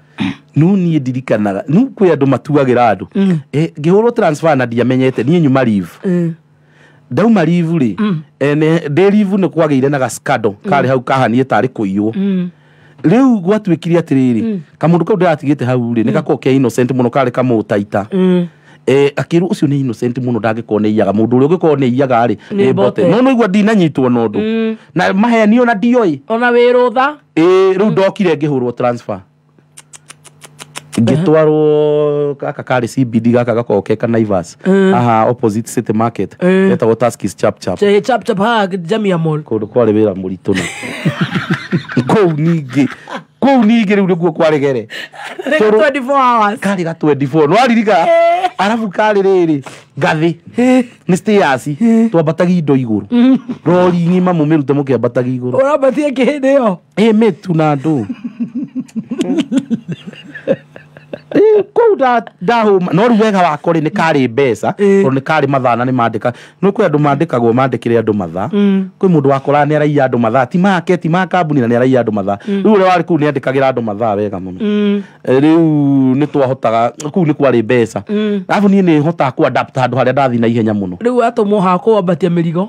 No niĩ ndirikanaga. No kwĩ andũ matuagĩra andũ. Ngĩhũrwo transfer na ndiamenyete niĩ nyuma leave. Ndauma leave rĩ. Ndĩ leave nĩ kwagĩire na gascandal karĩ hau kahanie tarĩ kũiywo. Rĩu gwatuĩkire atĩrĩrĩ kamũndũ kau ndĩratigĩte hau rĩ nĩ gakoragwo ke innocent mũno karĩ kamũtaita. Akĩrwo ũcio nĩ innocent mũno ndangĩkorwo nĩ iyaga mũndũ ũrĩa ũngĩkorwo nĩ iyaga rĩ nĩ mbote. No nĩigua ndinanyitwo na ũndũ. Na mahenio na ndioĩ. Ona wĩ rũtha? Rĩu ndokire ngĩhũrwo transfer. Ngĩtwarwo gaka karĩ CBD gaka gakoragwo ke ka Naivas. Haha opposite City Market. Getagwo Tuskys Chap Chap. Chap Chap haha Jamia Mall. Kũndũ kwarĩ wĩra mũritũ na. Kũu ningĩ. Kũu ningĩ rĩu nĩkuo kwarĩ gere. 24 hours. Karĩ ga 24. Nĩwaririkana? Arabu karĩ rĩrĩ ngathĩ. Nĩ stairs. Twambatagia indo igũrũ. Rori ng'ima mũmĩrute mũkĩambatagia igũrũ. Ũrambatie kĩ hĩndĩ ĩyo? Ĩ mĩtu na andũ. Kũu ndahũma no rĩu wega wako rĩ nĩ karĩ mbeca tondũ nĩ karĩ mathaa na nĩ mandĩka no kwĩ andũ mandĩkagwo mandĩkĩre andũ mathaa kwĩ mũndũ wakoraga nĩ araiya andũ mathaa ti make ti ma kambuni na nĩ araiya andũ mathaa rĩu ũrĩa warĩ kũu nĩ andĩkagĩra andũ mathaa wega mũno. Rĩu nĩ twahotaga kũu nĩ kwarĩ mbeca arabu niĩ nĩ hotaga kũ adapt handũ harĩa ndathiĩ na ihenya mũno. Rĩu watũmwo haha kũambatia mĩrigo?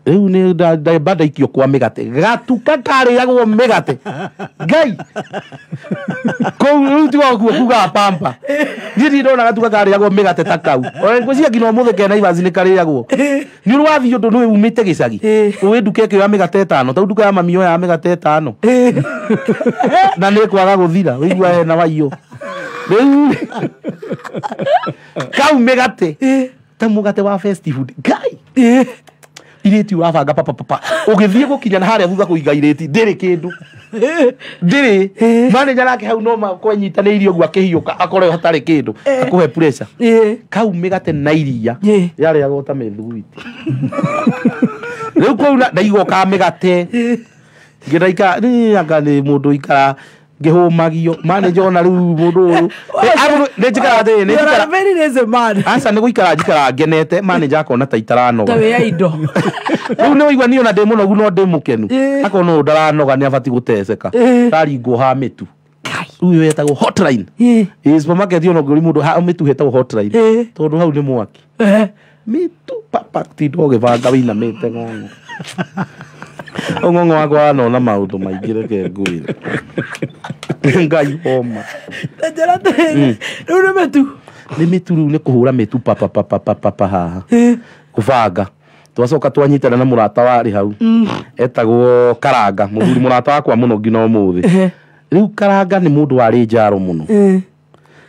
Rĩu nĩ ndamba ndaikio kwa mĩgate gatuka karĩagwo mĩgate ngai kũu rĩu tiga kuo kugaga pampa niĩ ndirĩ ndona gatuka karĩagwo mĩgate ta kau ona ngwĩciria nginya ũmũthĩ ke Naivas nĩ karĩagwo nĩ ũrĩ wathiĩ ũndũ nĩ umĩte gĩcagi ũĩ nduka ĩkĩoya mĩgate ĩtano ta nduka ya mami yoyaga mĩgate ĩtano na nĩ kwaga gũthira ũigua hena waiyo rĩu kau mĩgate ta mũgate wa fast food ngai Irĩti ũrabanga papa papa. Ũgĩthiĩ gũkinya na harĩa thutha kũiga irĩti ndĩrĩ kĩndũ. Ndĩrĩ. Manager nake hau no kwenyitanĩirie ũguo akĩhiũka akore hatarĩ kĩndũ akũhe pressure. Kau mĩgate na iria yarĩagwo ta mĩthuguiti. Rĩu kũu ndaigua ka mĩgate. Ngĩraika nĩ anga nĩ mũndũ ikara ngĩhũmagio manager ona rĩu mũndũ ũyũ nĩ njikara atĩrĩ nĩ njikara very lazy man. Aca nĩ gũikara njikara ngenete manager akona ta itaranoga. Ta wĩ indo. Rĩu nĩ ũigua niĩ ona ndĩ mũnogu no ndĩ mũkenu. Akona ũyũ ndaranoga nĩ abatiĩ gũteceka. Ndaringwo ha mĩtu. Rĩu ĩyo ĩtagwo hotline. Ĩ supermarket ona ũngĩũria mũndũ ha mĩtu ĩtagwo hotline. Tondũ hau nĩ mwaki. Mĩtu papa tinda ũgĩbanga wĩinamĩte ng'ong'o. Ng'ong'o wakwa wanona maũndũ maingĩ reke ngwĩre. Ngai homa. Ta njĩra atĩrĩrĩ, rĩu nĩ mĩtu. Nĩ mĩtu rĩu nĩ kũhũra mĩtu papa papa papa haha. Kũbanga. Twacoka twanyitana na mũrata warĩ hau. Etagwo Karanga, mũthuri mũrata wakwa mũno nginya ũmũthĩ. Rĩu Karanga nĩ mũndũ warĩ njaro mũno.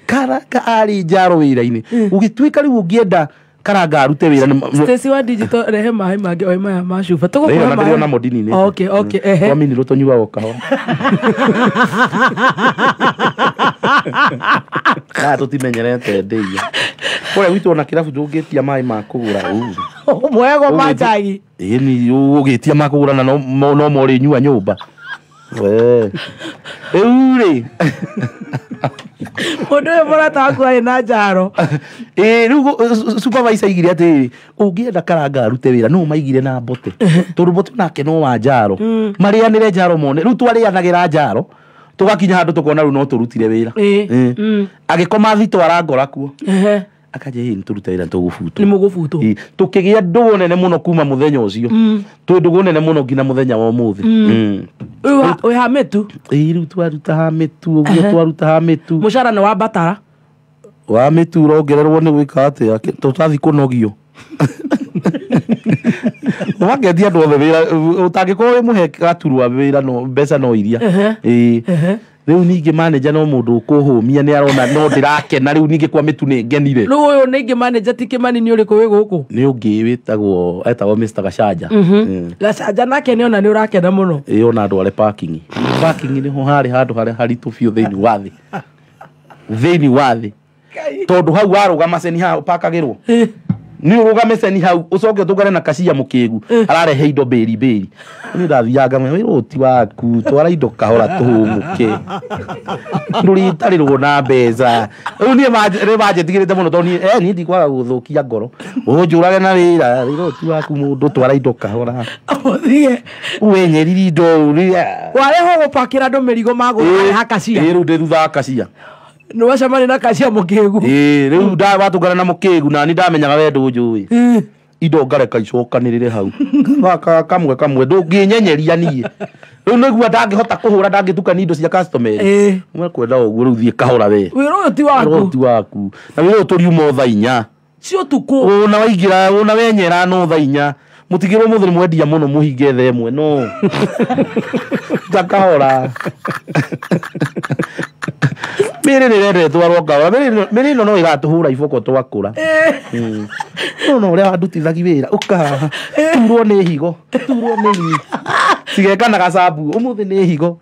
Karanga arĩ njaro wĩra-inĩ. Ũgĩtuĩka rĩu ũngĩenda Karanga arute wĩra nĩ Stacy wa digital rehe maĩ mangĩ oĩ maya ma cuba. Tũgũkũhe maĩ. Ndĩrona mũndini-inĩ. Okay, okay, ehe. Twaminirwo tũnyuaga o kahora. Aya tũtimenyerete ndĩia. Kũrĩa gwitũ ona kĩrabu ndũngĩtia maĩ ma kũgũra. Moyagwo ma njagi. Ĩni ũgĩtia ma kũgũra na no morĩnyua nyũmba. We. Rĩu rĩ. Mũndũ ũyũ mũrata waku arĩ na njaro. Ĩ rĩu supervisor aigire atĩrĩrĩ, ũngĩenda Karanga arute wĩra no maigire na Mbote. Tondũ Mbote nake no wa njaro. Marĩanĩre njaro mone. Rĩu twarĩanagĩra njaro. Tũgakinya handũ tũkona rĩu no tũrutire wĩra. Agĩkoma thitũ arangora kuo. Akanja ĩ nĩtũrute wĩra nĩtũgũbutwo. Nĩ mũgũbutwo. Tũkĩgĩa ndũgũ nene mũno kuma mũthenya ũcio. Twĩ ndũgũ nene mũno nginya mũthenya wa ũmũthĩ. Wĩ ha mĩtu? Ĩ rĩu twaruta ha mĩtu ũguo twaruta ha mĩtu. Mũcara nĩ wambatara? Wa mĩtu ũrongererwo nĩ gwĩka atĩa? Tũtathiĩ kũnogio. Wakendia andũ othe wĩra ũtangĩkorwo wĩ mũhe gaturwa wĩra no mbeca no iria. Ĩ rĩu ningĩ manager no mũndũ ũkũhũmia nĩ arona no ndĩrakena rĩu ningĩ kwa mĩtu nĩ ngenire. Rĩu ũyũ ningĩ manager ti Kĩmani nĩ ũrĩkũ wĩ gũkũ? Nĩ ũngĩ wĩtagwo etagwo Mr. Gacanja. Gacanja nake nĩ ona nĩ ũrakena mũno. Ĩ ona andũ arĩ parking. Parking nĩho harĩ handũ harĩa haritũ biũ thĩinĩ wa thĩ. Thĩinĩ wa thĩ. Tondũ hau warũgama ceni hau pakagĩrwo. Nĩ ũrũgame ceni hau ũcoke ũtũngane na kacia mũkĩgu ararehe indo mbĩri mbĩri. Nĩ ndathiaga ngamwĩra wĩra ũyũ ti waku twara indo kahora tũhũmũke. Ndũrĩtarĩrwo na mbeca. Rĩu niĩ nĩ manjĩtigĩrĩte mũno tondũ niĩ niĩ ndikwaga gũthũkia ngoro. Ũnjũrage na wĩra wĩra ũyũ ti waku mũndũ twara indo kahora. Ũthiĩ. Wenyerire indo Warehwo gũpakĩra andũ mĩrigo magũra kacia. Ĩ rĩu ndĩ thutha wa kacia. Nĩ wacemania na kacia mũkĩgu. Ĩ rĩu watũngana na mũkĩgu na nĩ ndamenyaga we ndũnjũĩ. Indo ngareka icokanĩrĩre hau. Kamwe kamwe ndũngĩnyenyeria niĩ. Rĩu nĩguo ndangĩhota kũhũra ndangĩtukania indo cia customer. Mwekwenda ũguo rĩu thiĩ kahora we. Wĩra ũyũ ti waku. Wĩra ũyũ ti waku. Na wĩra ũyũ tũriuma o thaa inya. Ci ũtukũ. Ona waingĩra ona wenyera no thaa inya. Mũtigĩrwo mũthĩ nĩ mwendia mũno mũhinge thaa ĩmwe no. Ta kahora. Mĩrĩ nĩ ĩrendetwo twarwo kahora. Mĩrĩ ĩno no ĩgatũhũra iboko twakũra. No no ũrĩa wandutithagia wĩra ũka haha. Turwo nĩ higo. Turwo nĩ higo. Cigekanaga cabu ũmũthĩ nĩ higo.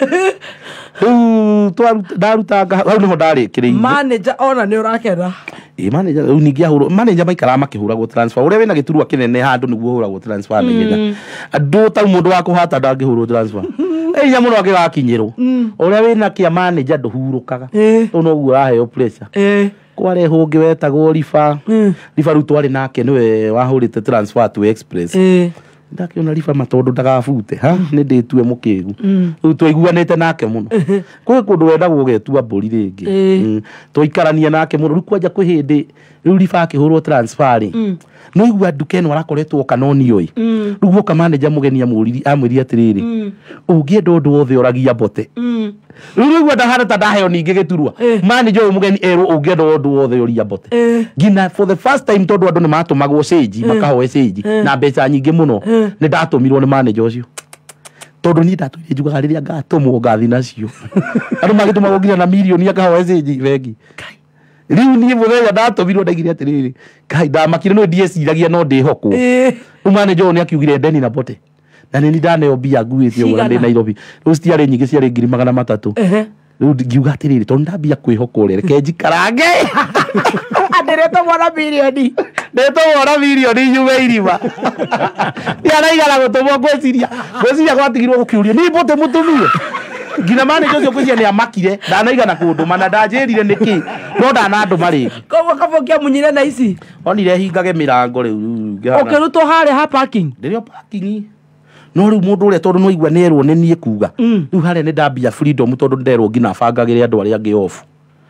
Rĩu ndarutanga hau nĩho ndarĩkĩrĩirie. Manager ona nĩ ũrakena. Ĩ manager rĩu ningĩ ahũrwo manager maikaraga makĩhũragwo transfer. Ũrĩa wĩna gĩturwa kĩnene handũ nĩguo ũhũragwo transfer na ihenya. Andũ ta mũndũ wa kũhata ndangĩhũrwo transfer. Ĩ mũno angĩgakinyĩrwo. Ũrĩa wĩna kĩa manager ndũhurũkaga. Rĩu noguo ũraheo pressure. Kwarehwo ũngĩ wetagwo Riba. Riba rĩu twarĩ nake nĩwe wahũrĩte transfer to Express. Ndakĩona Riba ma tondũ ndagabute ha nĩ ndĩtue mũkĩgu. Rĩu twaiguanĩte nake mũno. Kwĩ kũndũ wendagwo ũgetua mbũri rĩngĩ. Twaikarania nake mũno rĩu kwanja kwĩ hĩndĩ rĩu Riba akĩhũrwo transfer rĩ. No igua nduka ĩno arakoretwo oka no niũĩ. Rĩu guoka manager mũgeni amwĩrire atĩrĩrĩ, ũngĩenda ũndũ wothe ũragia Mbote. Rĩu nĩguo ndahana ta ndaheo ningĩ gĩturwa. Manager ũyũ mũgeni erwo ũngĩenda ũndũ wothe ũria Mbote. Nginya for the first time tondũ andũ nĩ matũmagwo cĩnji makahoe cĩnji na mbeca nyingĩ mũno nĩ ndatũmirwo nĩ manager ũcio. Tondũ niĩ ndatũire njugaga rĩrĩa ngatũmwo ngathi nacio. Andũ magĩtũmagwo nginya na mirioni akahoe cĩnji bengi. Rĩu niĩ mũthenya ndatũmirwo ndaigire atĩrĩrĩ, Ngai ndamakire no ndieciragia no ndĩhokwo. Rĩu manager ũyũ nĩ akiugire ndeni na bote. Na nĩ ndaneo mbia nguĩte ũguo na ndĩ Nairobi. Rĩu citiarĩ nyingĩ, ciarĩ 300,000. Rĩu ngiuga atĩrĩrĩ, tondũ ndambia kwĩhoka ũrĩa, reke njikarange. Andĩrĩtwo mwana mirioni. Ndĩtwo mwana mirioni nyume irima. Ndianaigana gũtũmwo ngwĩciria. Ngwĩciria gwatigirwo gũkĩũrio, "Nĩ mbote mũtumia?" Nginya manager ũcio ngwĩciria nĩ amakire, ndanaigana kũndũma na ndanjĩrire nĩkĩ, no ndanandũma rĩngĩ. Koguo kaba ũkĩamunyire na ici. Onire hingage mĩrango rĩu. Ũkĩrutwo harĩa ha parking. Ndĩrĩ o parking. No rĩu mũndũ ũrĩa tondũ nĩwaigua nĩerwo nĩ niĩ kuga. Rĩu harĩa nĩ ndambia freedom tondũ nderwo nginya bangagĩre andũ arĩa angĩ off.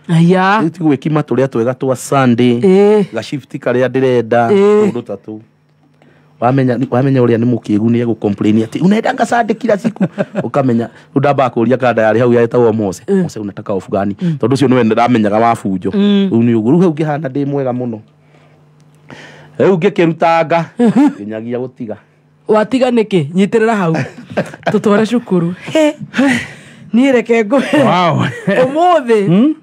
Aya. Rĩu ti gwĩkima tũrĩa twega twa Sunday. Gashifti karĩa ndĩrenda tũndũ ta tũu. Wamenya ũrĩa nĩ mũkĩgu nĩ egũ-complain atĩ unaendanga Sunday kila siku. Ũkamenya rĩu ndambaga kũria kanda yarĩ hau yetagwo Mose. Mose unataka off gani? Tondũ ũcio nĩwe ndamenyaga wa bunjo. Rĩu nĩ ũguo. Rĩu hau ngĩhana ndĩ mwega mũno. Rĩu ngĩkĩrutanga nginyagia gũtiga. Watiga nĩkĩ? Nyitĩrĩra hau. Tũtware cukuru. Niĩ reke ngwĩre. Ũmũthĩ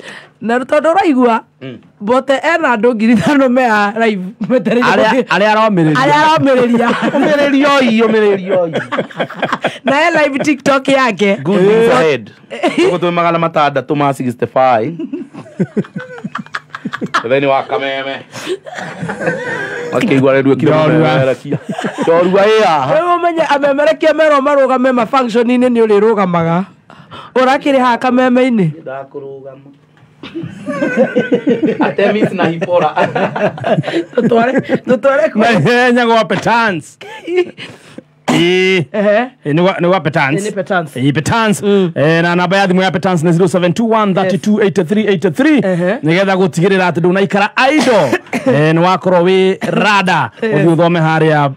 na tondũ ũraigua Mbote ena andũ 5,000 me a live metereire Arĩa aromĩrĩria. Arĩa aromĩrĩria. Ũmĩrĩrioi, ũmĩrĩrioi. Na e live TikTok yake. Good things ahead. Ũguo twĩ 665. Thĩinĩ wa Kameme. Makĩigua rĩu ekire mũmemerekia. Njorua ĩ haha. Rĩu ũmenye amemerekia merwo marũgame ma function-inĩ nĩ ũrĩrũgamaga. Ũrakĩrĩ haha Kameme-inĩ? Ndakũrũgama. Atemis na hipora. Tũtware Na ihenya gwa Petans. Nĩ gwa Petans. Nĩ Petans. Petans. Na namba ya thimũ ya Petans nĩ 0721 328383 nĩgetha gũtigĩrĩra atĩ ndũnaikara idle. Nĩ wakorwo wĩ rada ũthiĩ ũthome harĩa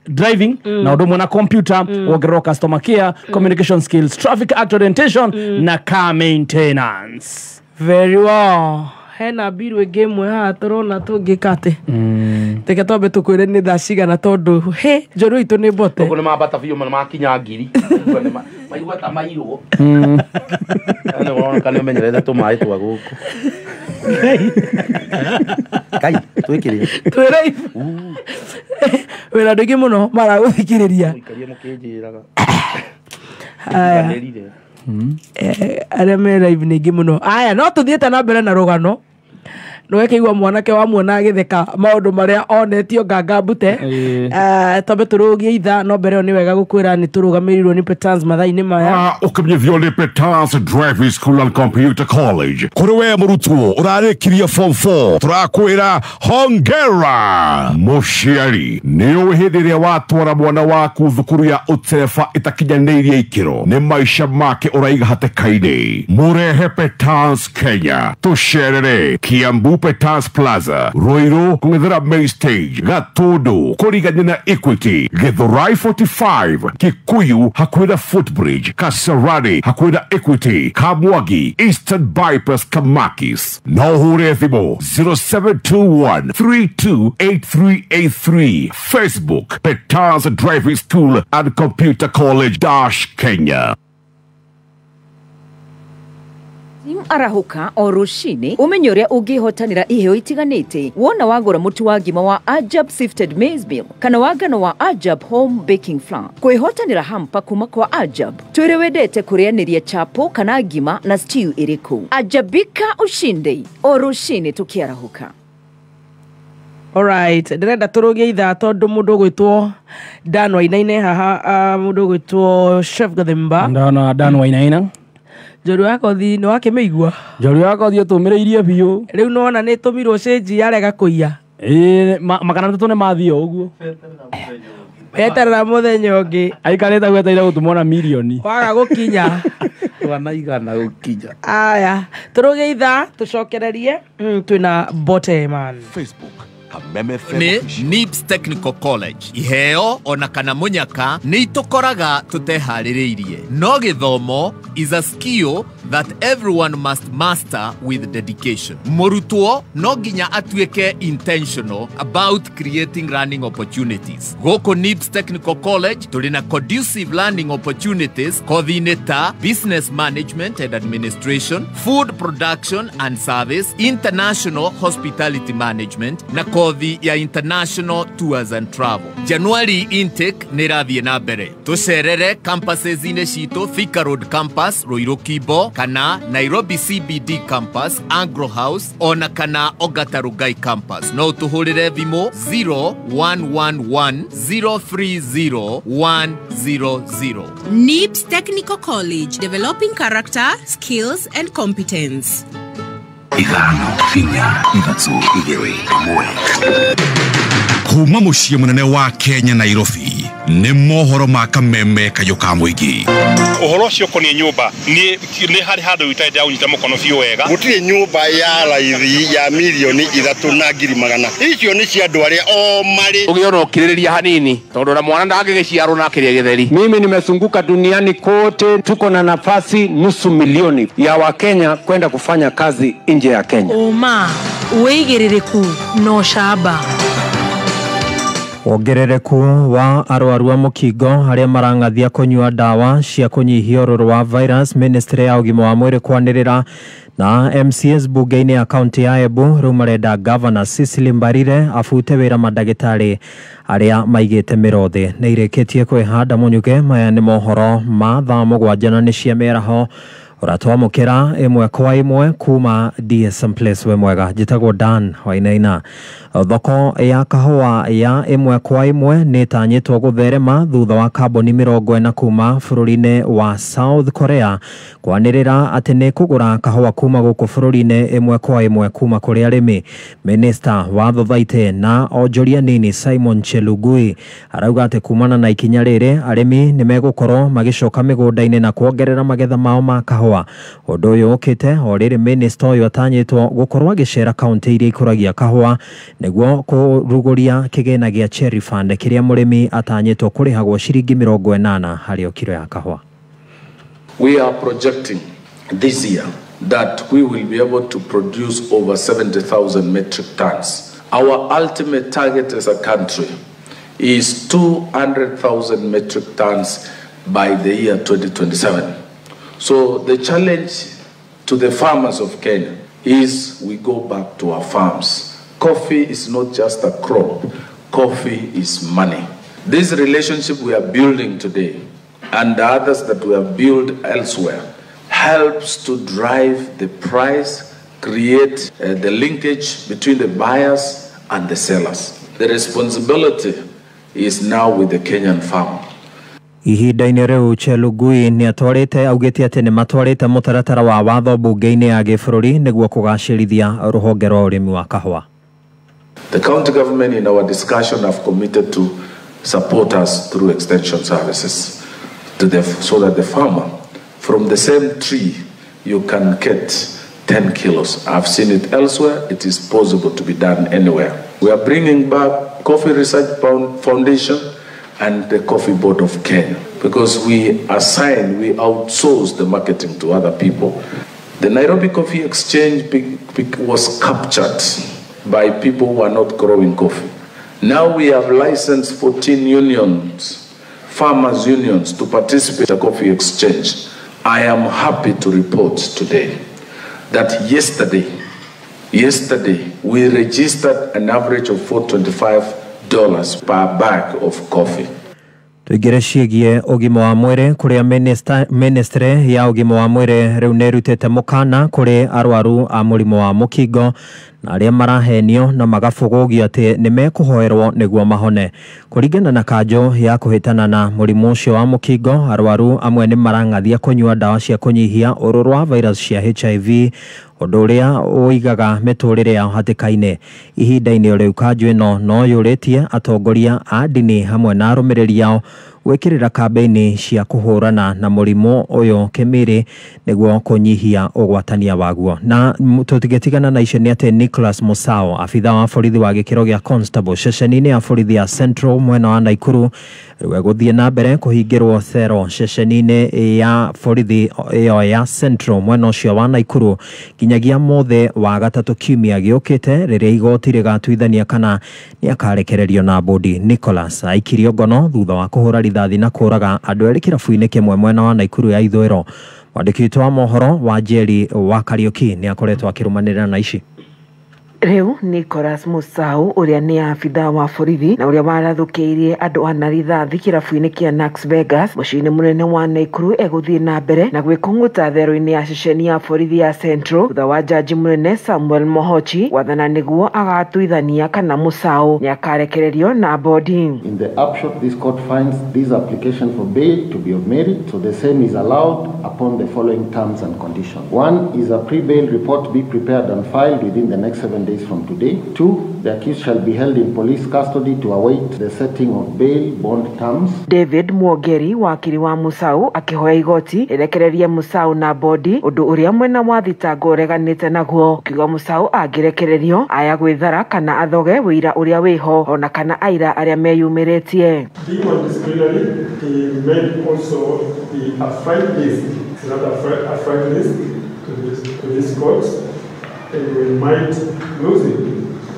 driving na ũndũ ũmwe na computer, wongererwo customer care, communication skills, traffic act orientation na car maintenance. Very well. Hena mbiru ĩngĩ ĩmwe haha tũrona tũngĩka atĩ. Reke twambe tũkwĩre nĩ thaa cigana tondũ he njũru itũ nĩ mbote. Ũguo nĩ mambata biũ nĩ makinya 1,000. Maigua ta mairwo. Nĩ ũroneka nĩ ũmenyerete tũmaĩ twa gũkũ. Kai, twĩkĩrĩre. Twĩ live. Wĩna andũ aingĩ mũno maragũthikĩrĩria. Mũikarie mũkĩnjĩraga. Aya. Arĩa me live nĩ aingĩ mũno. Aya, no tũthiĩte na mbere na rũgano. Nĩwekĩigua mwanake wa muona agĩtheka maũndũ marĩa onetio nganga mbute. Twambe tũrũgie ithaa, no mbere ĩyo nĩ wega gũkwĩra nĩ tũrũgamĩrĩirwo nĩ Petans mathaa-inĩ maya. Ũkĩmenyithio nĩ Petans Driving School and Computer College. Kũrĩ we mũrutwo ũrarĩkirie form 4, tũrakwĩra hongera. Mũciari, nĩ ũĩ hĩndĩ ĩrĩa watwara mwana waku thukuru ya ũtereba ĩtakinyanĩirie ikĩro, nĩ maica make ũraiga hatĩka-inĩ. Mũrehe Petans Kenya, tũcerere Kiambu Petans Plaza, Ruiru kũng'ethera Main Stage, Gatundu kũrigania na Equity, Githurai 45, Kikuyu hakuhĩ na Footbridge, Kasarani hakuhĩ na Equity, Kamwagi, Eastern Bypass, Kamakis. No ũhũre thimũ 0721 328383. Facebook Petans Driving School and Computer College - Kenya. Arahũka o rũcinĩ ũmenye ũrĩa ũngĩhotanĩra iheo itiganĩte wona wagũra mũtu wa ngima wa Ajab Sifted Maize Meal kana wa ngano wa Ajab Home Baking Flour. Kwĩhotanĩra hampa kuma kwa Ajab. Twĩre wendete kũrĩanĩria chapo kana ngima na stew ĩrĩkũ. Ajabika ushinde o rũcinĩ tũkĩarahũka. Alright, ndĩrenda tũrũgie ithaa tondũ mũndũ ũgwĩtwo Dan Wainaina haha, mũndũ ũgwĩtwo Chef Gathimba. Ndona Dan Wainaina. Njorua ya kothi nĩ wakĩmĩigua? Njorua ya kothi ĩtũmĩrĩirie biũ. Rĩu nĩwona nĩ ĩtũmirwo cĩnji yarega kũiya. Ĩĩ, 300 nĩ mathiĩ o ũguo. Eterera mũthenya ũngĩ. Aikarĩte gwetereire gũtũmwo na mirioni. Waga gũkinya. Twanaigana gũkinya. Aya, tũrũgie ithaa tũcokererie. Twĩna Mbote man. Facebook Nĩ NIBS Technical College. Iheo ona kana mũnyaka nĩ itũkoraga tũteharĩrĩirie, no gĩthomo is a skill that everyone must master with dedication. Mũrutwo no nginya atuĩke intentional about creating learning opportunities. Gũkũ NIBS Technical College tũrĩ na conducive learning opportunities kothi-inĩ ta business management and administration, food production and service, international hospitality management na kothi ya international tours and travel. January intake nĩ ĩrathiĩ na mbere. Tũcerere campuses-inĩ citũ Thika Road Campus, Ruiru Kimbo, kana Nairobi CBD Campus, Anglo House, ona kana Ongata Rongai Campus. No ũtũhũrĩre thimũ 0111 030 100. NIBS Technical College, developing character, skills and competence. 5 4 3 2 1. Kuma muciĩ mũnene wa Kenya Nairobi nĩ mohoro ma kameme kayũ ka mũingĩ. Ũhoro ũcio ũkoniĩ nyũmba nĩ harĩ handũ itarĩ ndĩraũnyita mũkono biũ wega. Gũtirĩ nyũmba ya raithi ya 3,200,000. Icio nĩ cia andũ arĩa o marĩ. Ũgĩe ona ũkirĩrĩria hanini tondũ na mwana ndangĩgĩciarwo na akĩrĩa gĩtheri. Mimi nimezunguka duniani kote, tuko na nafasi 500,000 ya Wakenya kwenda kufanya kazi nje ya Kenya. Ũma, wĩigĩrĩrĩku na ũcamba. Wongerereku wa arwaru a mũkingo arĩa marang'athia kũnyua ndawa cia kũnyihia ũrũrũ wa virus. Ministry ya ũgima wa mwĩrĩ kwanĩrĩra na MCS bunge-inĩ ya kaunti ya Embu rĩu marenda Governor Cecily Mbarire abute wĩra mandagĩtarĩ arĩa maigĩte mĩro thĩ. Nĩ irĩkĩtie kwĩhanda mũnyuke. Maya nĩ mohoro ma thaa 7 na nĩ cia mĩaraho. Ũratwamũkĩra ĩmwe kwa ĩmwe kuma DSM Place. We mwega, njĩtagwo Dan Wainaina. Thoko ya kahũa ya ĩmwe kwa ĩmwe nĩ ĩtanyĩtwo gũtherema thutha wa kambuni 40 kuma bũrũri-inĩ wa South Korea kwanĩrĩra atĩ nĩ kũgũra kahũa kuma gũkũ bũrũri-inĩ ĩmwe kwa ĩmwe kuma kũrĩ arĩmi. Minista wa thothaitĩ na onjoria nini Simon Chelugui arauga atĩ kumana na ikinya rĩrĩ arĩmi nĩ megũkorwo magĩcoka mĩgũnda-inĩ na kuongerera magetha mao ma kahũa. Ũndũ ũyũ ũkĩte o rĩrĩ minista ũyũ atanyĩtwo gũkorwo agĩcera kaunti iria ikũragia kahũa nĩguo kũrugũria kĩgĩna gĩa Cherry Fund kĩrĩa mũrĩmi atanyĩtwo kũrĩhagwo ciringi 80 harĩ o kiro ya kahũa. We are projecting this year that we will be able to produce over 70,000 metric tons. Our ultimate target as a country is 200,000 metric tons by the year 2027. So the challenge to the farmers of Kenya is we go back to our farms. Coffee is not just a crop, coffee is money. This relationship we are building today and the others that we have built elsewhere helps to drive the price, create the linkage between the buyers and the sellers. The responsibility is now with the Kenyan farmer. Ihinda-inĩ rĩu Chelugui nĩ atwarĩte augĩte atĩ nĩ matwarĩte mũtaratara wa watho bunge-inĩ ya gĩbũrũri nĩguo kũgacĩrithia rũhonge rwa ũrĩmi wa kahũa. The county government in our discussion have committed to support us through extension services so that the farmer from the same tree you can get 10 kilos. I've seen it elsewhere. It is possible to be done anywhere. We are bringing back Coffee Research Foundation and the Coffee Board of Kenya because we outsource the marketing to other people. The Nairobi Coffee Exchange was captured by people who are not growing coffee. Now we have licensed 14 unions, farmers unions, to participate in the coffee exchange. I am happy to report today that yesterday we registered an average of $425 per bag of coffee. Tuingĩre ciĩgiĩ ũgima wa mwĩrĩ kũrĩa ministry ya ũgima wa mwĩrĩ rĩu nĩ ĩrutĩte mũkana kũrĩ arwaru a mũrimũ wa mũkingo na arĩa marahenio na magabũgũgio atĩ nĩ mekũhoerwo nĩguo mahone. Kũringana na kanjũ ya kũhĩtana na mũrimũ ũcio wa mũkingo, arwaru amwe nĩ marang'athia kũnyua ndawa cia kũnyihia ũrũrũ wa virus cia HIV, ũndũ ũrĩa ũigaga mĩtũrĩre yao hatĩka-inĩ. Ihinda-inĩ rĩu kanjũ ĩno no yũrĩtie atongoria a ndini hamwe na arũmĩrĩri ao gwĩkĩrĩra kambĩini cia kũhũrana na mũrimũ ũyũ kĩmĩrĩ nĩguo kũnyihia ũgwatania waguo. Na tũtigĩtigana na icio nĩ atĩ Nicholas Musao, abitha wa borithi wa gĩkĩro gĩa constable ceceni-inĩ ya borithi ya Central mwena wa Naikuru, rĩu egũthiĩ na mbere kũhingĩrwo thero ceceni-inĩ ya borithi ĩyo ya Central mwena ũcio wa Naikuru nginyagia mũthĩ wa gatatũ kiumia gĩũkĩte rĩrĩa igoti rĩgatuithania kana nĩakarekererio na bodi. Nicholas aikirio ngono thutha wa kũhũra rithathi na kũraga andũ erĩ kĩrabu-inĩ kĩmwe mwena wa Naikuru ya ithũĩro. Mwandĩki witũ wa mohoro wa Njeri wa Kariũki nĩakoretwo akĩrũmanĩrĩra na ici. Rĩu Nicholas Musau ũrĩa nĩ abitha wa borithi na ũrĩa warathũkĩirie andũ ana rithathi kĩrabu-inĩ kĩa Nax Vegas mũciĩ-inĩ mũnene wa Naikuru egũthiĩ na mbere na gwĩkũng'ũta thero-inĩ ya ceceni ya borithi ya Central thutha wa jaji mũnene Samuel Mohochi gwathana nĩguo agatuithania kana Musau nĩakarekererio na bodi. In the upshot, this court finds this application for bail to be of merit, so the same is allowed upon the following terms and conditions. 1 is a pre-bail report be prepared and filed within the next 7 days from today. 2, the accused shall be held in police custody to await the setting of bail bond terms. David Mwogeri wakiri wa Musau akĩhoya igoti rĩrekererie Musau na bodi ũndũ ũrĩa mwena wa thitango ũreganĩte naguo, ũkiuga Musau angĩrekererio aya gwĩthara kana athoge wĩira ũrĩa wĩho ona kana aira arĩa meyumĩrĩtie. Being on disciplinary, he may also be a flight risk. It's not a flight risk to this court. And we might lose it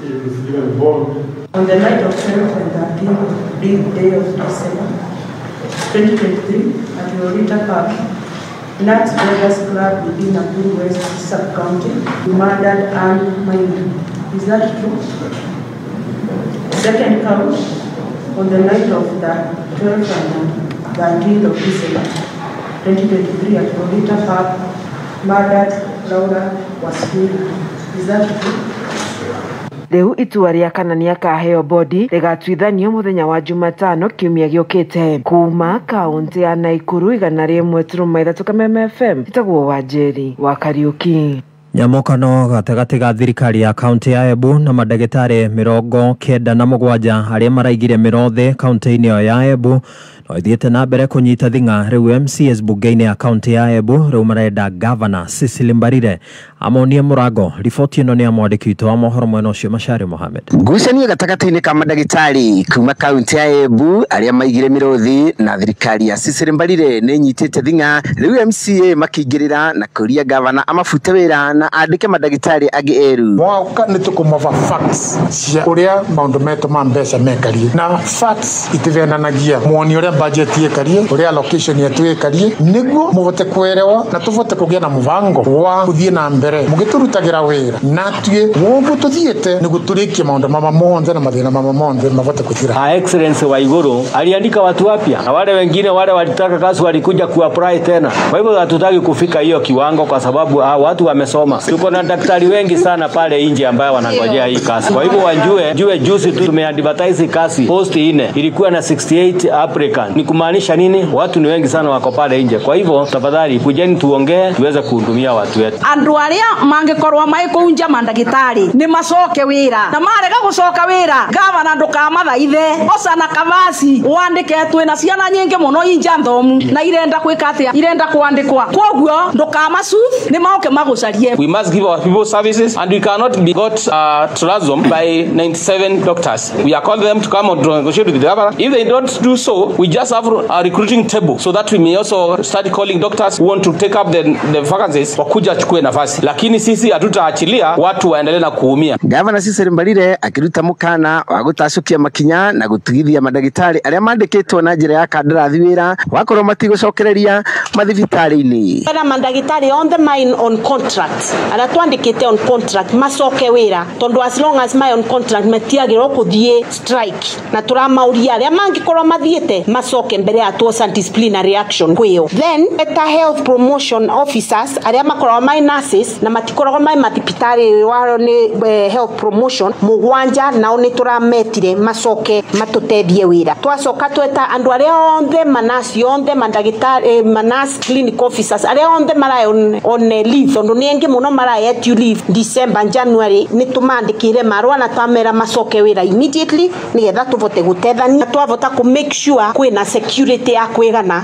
if it's given bond. On the night of 12 and 13th day of December 2023 at Lorita Park, Nax Vegas Club within Nakuru West Sub-County, you murdered Anne Maina. Is that true? Second count, on the night of the 12th and 13th of December 2023 at Lorita Park, murdered Laura Waswiri. Is that true? Rĩu itua rĩa kana nĩakaheo bodi rĩgatuithanio mũthenya wa Jumatano kiumia gĩũkĩte. Kuma kaũntĩ ya Naikuru 101.3 Kameme FM, ĩtagwo Wanjeri wa Kariũki. Nyamũkano gatagatĩ ga thirikari ya kaunti ya Embu na mandagĩtarĩ 97 arĩa maraigire mĩrothe kaunti-inĩ ĩyo ya Embu no ithiĩte na mbere kũnyita thing'a. Rĩu MCS bunge-inĩ ya kaunti ya Embu rĩu marenda Governor Cecily Mbarire amonie mũrango. Riboti ĩno nĩ ya mwandĩki witũ wa mohoro mwena ũcio Mashari Mohamed. Ngucanio gatagatĩ-inĩ ka mandagĩtarĩ kuma kaunti ya Embu arĩa maigire mĩrũthi na thirikari ya Cecily Mbarire nĩ nyitĩte thing'a. Rĩu MCA makĩingĩrĩra na kũria gavana amabute wĩra na andĩke mandagĩtarĩ angĩ erũ. Mwaka nĩ tũkũmava facts cia ũrĩa maũndũ metũ ma mbeca mekarie, na facts itivenanagia mwoni ũrĩa budget ĩkarie, ũrĩa allocation yetu ĩkarie, nĩguo mũhote kwerewa na tũvote kũgĩa na mũbango wa gũthiĩ na mbere mũgĩtũrutagĩra wĩra na tuĩ woguo tũthiĩte nĩguo tũrĩkie maũndũ mama monthe na mathĩna mama monthe mavote kũthira. Her Excellency Waiguru aliandika watu wapya na wale wengine wale walitaka kazi walikuja kuapply tena. Kwa hivyo hatutaki kufika hiyo kiwango kwa sababu watu wamesoma. Tuko na daktari wengi sana pale nje ambao wanangojea hii kazi. Kwa hivyo wanjue jue juzi tu tumeadvertise kazi post 4 ilikuwa na 68 applicants. Ni kumaanisha nini? Watu ni wengi sana wako pale nje. Kwa hivyo tafadhali kujeni tuongee tuweze kuhudumia watu wetu. Andu aria mangikorwo mai kuu nja mandagitari ni macoke wira na marega gucoka wira gavana ndukamathaithe oca na kavasi wandike twina ciana nyingi muno inja thomu na irenda gwika atia irenda kwandikwa koguo ndukamacuth ni mauke magucarie. We must give our people services and we cannot be got to ransom by 97 doctors. We are calling them to come and negotiate with the governor. If they don't do so, we just have a recruiting table so that we may also start calling doctors who want to take up the vacancies wakuja achukue nafasi, lakini sisi hatutaachilia watu waendelee na kuumia. Governor Cecily Mbarire akiruta mukana wa gutacukia makinya na gutugithia mandagitari aria mandikitwo na njira ya kandarathi wira wakorwo matigucokereria mathibitari-ini. Ara mandagitari on the mine on contract aria twandikite on contract macoke wira tondu as long as my on contract matiagirwo kuthie strike na turamauria aria mangikorwo mathiete macoke mbere ya tuosa disciplinary action kwio. Then better health promotion officers aria makorwo my nurses nurses na matikoragwo mai mathibitarĩ wao nĩ health promotion mũgwanja, nao nĩ tũrametire macoke matũteithie wĩra. Twacoka tweta andũ arĩa othe manasi othe mandagĩtarĩ, manas clinic officers arĩa othe maraĩ on leave, tondũ nĩ aingĩ mũno maraĩ leave December, January, nĩ tũmandĩkĩire marũa na twamera macoke wĩra immediately nĩgetha tũvote gũtethania, twavota kũ make sure kwĩna security ya kwĩgana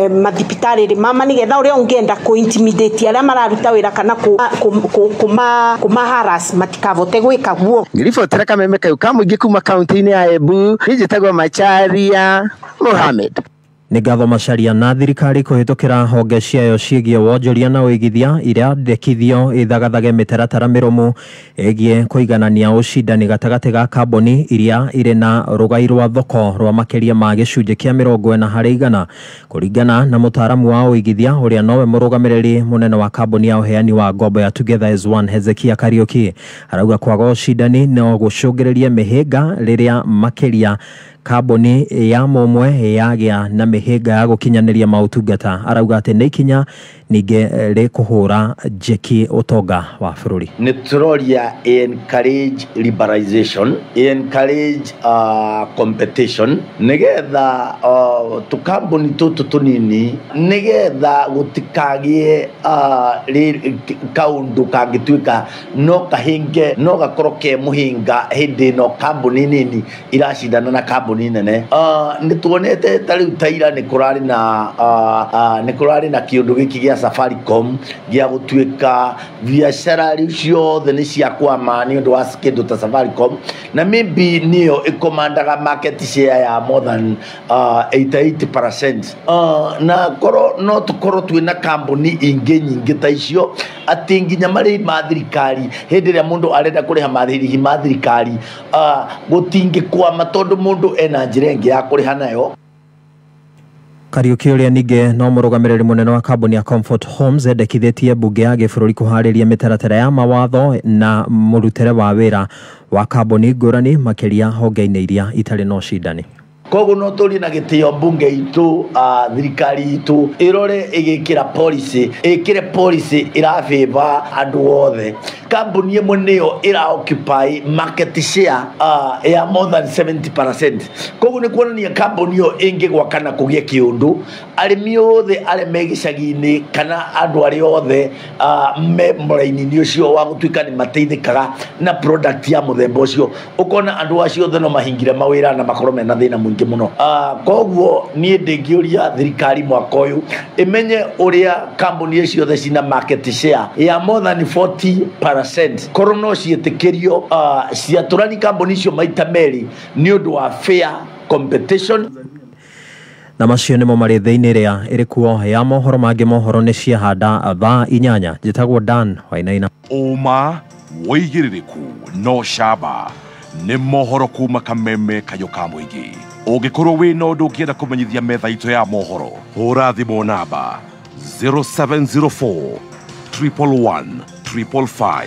mathibitarĩ mama, nĩgetha ũrĩa ũngĩenda kũ intimidate arĩa mararuta wĩra kana kũ harass matikavote gwĩka guo. Ngiribotera kameme kayo ka mũingĩ kuma kaunti-inĩ ya Embu, njĩtagwo Macharia Mohamed. Nĩ ngatho Macharia. Na thirikari kũhĩtũkĩra honge ciayo ciĩgiĩ wonjoria na ũigithia irandĩkithio ĩthagathage mĩtaratara mĩrũmu ĩgiĩ kũiganania ũcindani gatagatĩ ga kambuni iria irĩ na rũgai rwa thoko rwa makĩria ma gĩcunjĩ kĩa 40% kũringana na mũtaaramu wa ũigithia ũrĩa nowe mũrũgamĩrĩri mũnene wa kambuni ya ũheani wa ngombo ya Together as One Hezekia Kariuki. Arauga kwaga ũcindani no gũcũngĩrĩrie mĩhĩnga rĩrĩa makĩria kambuni ya mũmwe yagĩa na mĩhĩnga ya gũkinyanĩria maũtungata. Arauga atĩ nĩ ikinya ningĩ rĩkũhũra njeki ũtonga wa bũrũri. Nĩ tũroria encourage liberalization, encourage competition, nĩgetha tũkambuni tũtũ tũnini, nĩgetha gũtikagĩe kaũndũ kangĩtuĩka no kahinge, no gakorwo ke mũhĩnga hĩndĩ ĩno kambuni nini iracindana na kambuni nene. Nĩ tuonete ta rĩu ta ira nĩ kũrarĩ na kĩũndũ gĩkĩ gĩa Safaricom gĩa gũtuĩka biacara rĩu ciothe nĩ ciakwama nĩ ũndũ wa kĩndũ ta Safaricom, na maybe nĩyo ĩkomandaga market share ya more than 88%. Na korwo no tũkorwo twĩna kambuni ingĩ nyingĩ ta icio atĩ nginya marĩhi ma thirikari hĩndĩ ĩrĩa mũndũ arenda kũrĩha marĩhi ma thirikari gũtingĩkwama tondũ mũndũ ena njĩra ĩngĩ ya kũrĩha nayo. Kariuki ũrĩa ningĩ no mũrũgamĩrĩri mũnene wa kambuni ya Comfort Homes endekithĩtie mbunge ya gĩbũrũri kũharĩria mĩtaratara ya mawatho na mũrutĩre wa wĩra wa kambuni ngũrani makĩria honge-inĩ iria itarĩ na ũcindani. Koguo no tũrie na gĩtĩo mbunge itũ, thirikari itũ ĩrore ĩgĩkĩra policy, ĩkĩre policy ĩrabĩba andũ othe. Kambuni ĩmwe nĩyo ĩra occupy market share ya more than 70%. Koguo nĩ kuonania kambuni ĩyo ĩngĩgwa kana kũgĩe kĩũndũ, arĩmi othe arĩa me gĩcagi-inĩ kana andũ arĩa othe me mũraini-inĩ ũcio wa gũtuĩka nĩ mateithĩkaga na product ya mũthemba ũcio, ũkona andũ acio othe no mahingire mawĩra na makorwo mena thĩna mũingĩ mũno. Koguo niĩ ndĩngĩũria thirikari mwaka ũyũ ĩmenye ũrĩa kambuni ciothe cina market share ya more than 40% korwo no ciĩtĩkĩrio ciatũrani kambuni icio maita merĩ nĩ ũndũ wa fair competition. Na macio nĩmo marĩ thĩinĩ ĩrĩa ĩrĩ kuo ya mohoro mangĩ. Mohoro nĩ ciahanda thaa 8. Njĩtagwo Dan Wainaina. Ũma wĩigĩrĩrĩku no camba nĩ mohoro kuma kameme kayũ ka mũingĩ. Ũngĩkorwo wĩna ũndũ ũngĩenda kũmenyithia metha itũ ya mohoro, hũra thimũ namba 0704 111 555.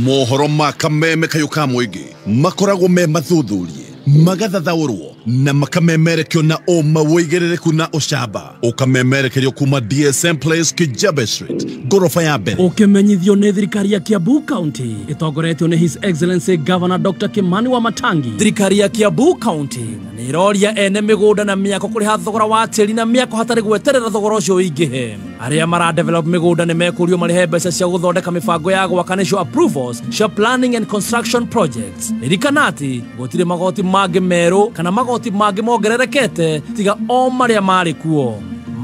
Mohoro ma kameme kayũ ka mũingĩ makoragwo me mathuthurie, magathathaũrwo na makamemerekio na ũma wĩigĩrĩrĩku na ũcamba. Ũkamemerekerio kuma DSM Place, Kijabe Street, ngoroba ya mbere. Ũkĩmenyithio nĩ thirikari ya Kiambu County ĩtongoretio nĩ His Excellency Governor Dr. Kimani Wamatangi. Thirikari ya Kiambu County nĩ ĩroria ene mĩgũnda na mĩako kũrĩha thogora wa tĩri na mĩako hatarĩ gweterera thogora ũcio ũingĩhe. Arĩa mara develop mĩgũnda nĩ mekũrio marĩhe mbeca cia gũthondeka mĩbango ya gwaka nĩcio approvals cia planning and construction projects. Ririkana atĩ gũtirĩ magoti mangĩ merũ kana magoti mangĩ mongererekete tiga o marĩa marĩ kuo.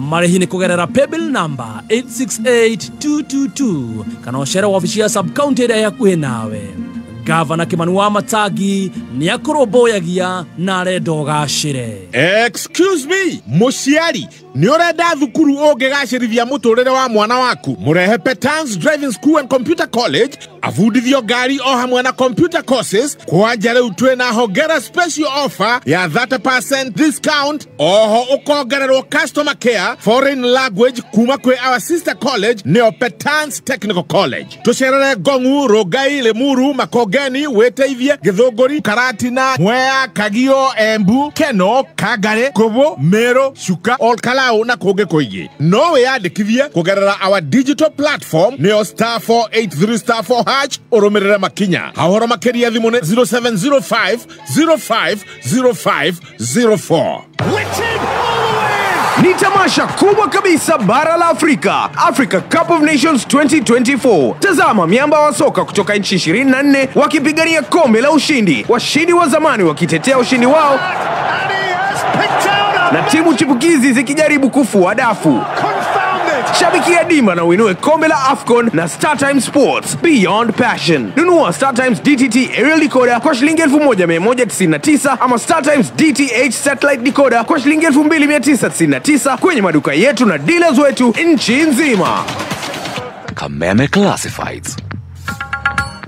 Marĩhi nĩ kũgerera paybill number 868222 kana ũcere wabici ya sub county ĩrĩa ĩ hakuhĩ nawe. Gavana Kimani Wamatangi nĩ akũrũmbũyagia na arenda ũgacĩre. Excuse me, mũciari nĩ ũrenda thukuru ũngĩgacĩrithia mũtũrĩre wa mwana waku? Mũrehe Petans Driving School and Computer College Abundithio ngari o hamwe na computer courses. Kwanja rĩu twĩna hongera special offer ya 30% discount. Oho ũkongererwo customer care foreign language kuma kwĩ our sister college nĩo Petans Technical College. Tũcerere Ngongu, Rongai, Limuru, Makongeni, Wĩteithie, Gĩthũngũri, Karatina, Mwea, Kagio, Embu, Keno, Kangare, Kobo, Meru, Chuka, Olkalau na kũngĩ kũingĩ. No wĩyandĩkithie kũgerera our digital platform nĩyo star 483 star 4 hash ũrũmĩrĩre makinya. Hahoro makĩria thimũ nĩ 0705 05 05 04. Ni tamasha kubwa kabisa bara la Afrika, Africa Cup of Nations 2024. Tazama miamba wa soka kutoka nchi 24 wakipigania kombe la ushindi, washindi wa zamani wakitetea ushindi wao na timu chipukizi zikijaribu kufua dafu. Shabikia Dima na uinue kombe la AFCON na StarTimes Sports Beyond Passion. Nunua StarTimes DTT aerial decoder kwa shilingi 1199 ama StarTimes DTH satellite decoder kwa shilingi 2999 kwenye maduka yetu na dealers wetu nchi nzima. Kameme Classifieds.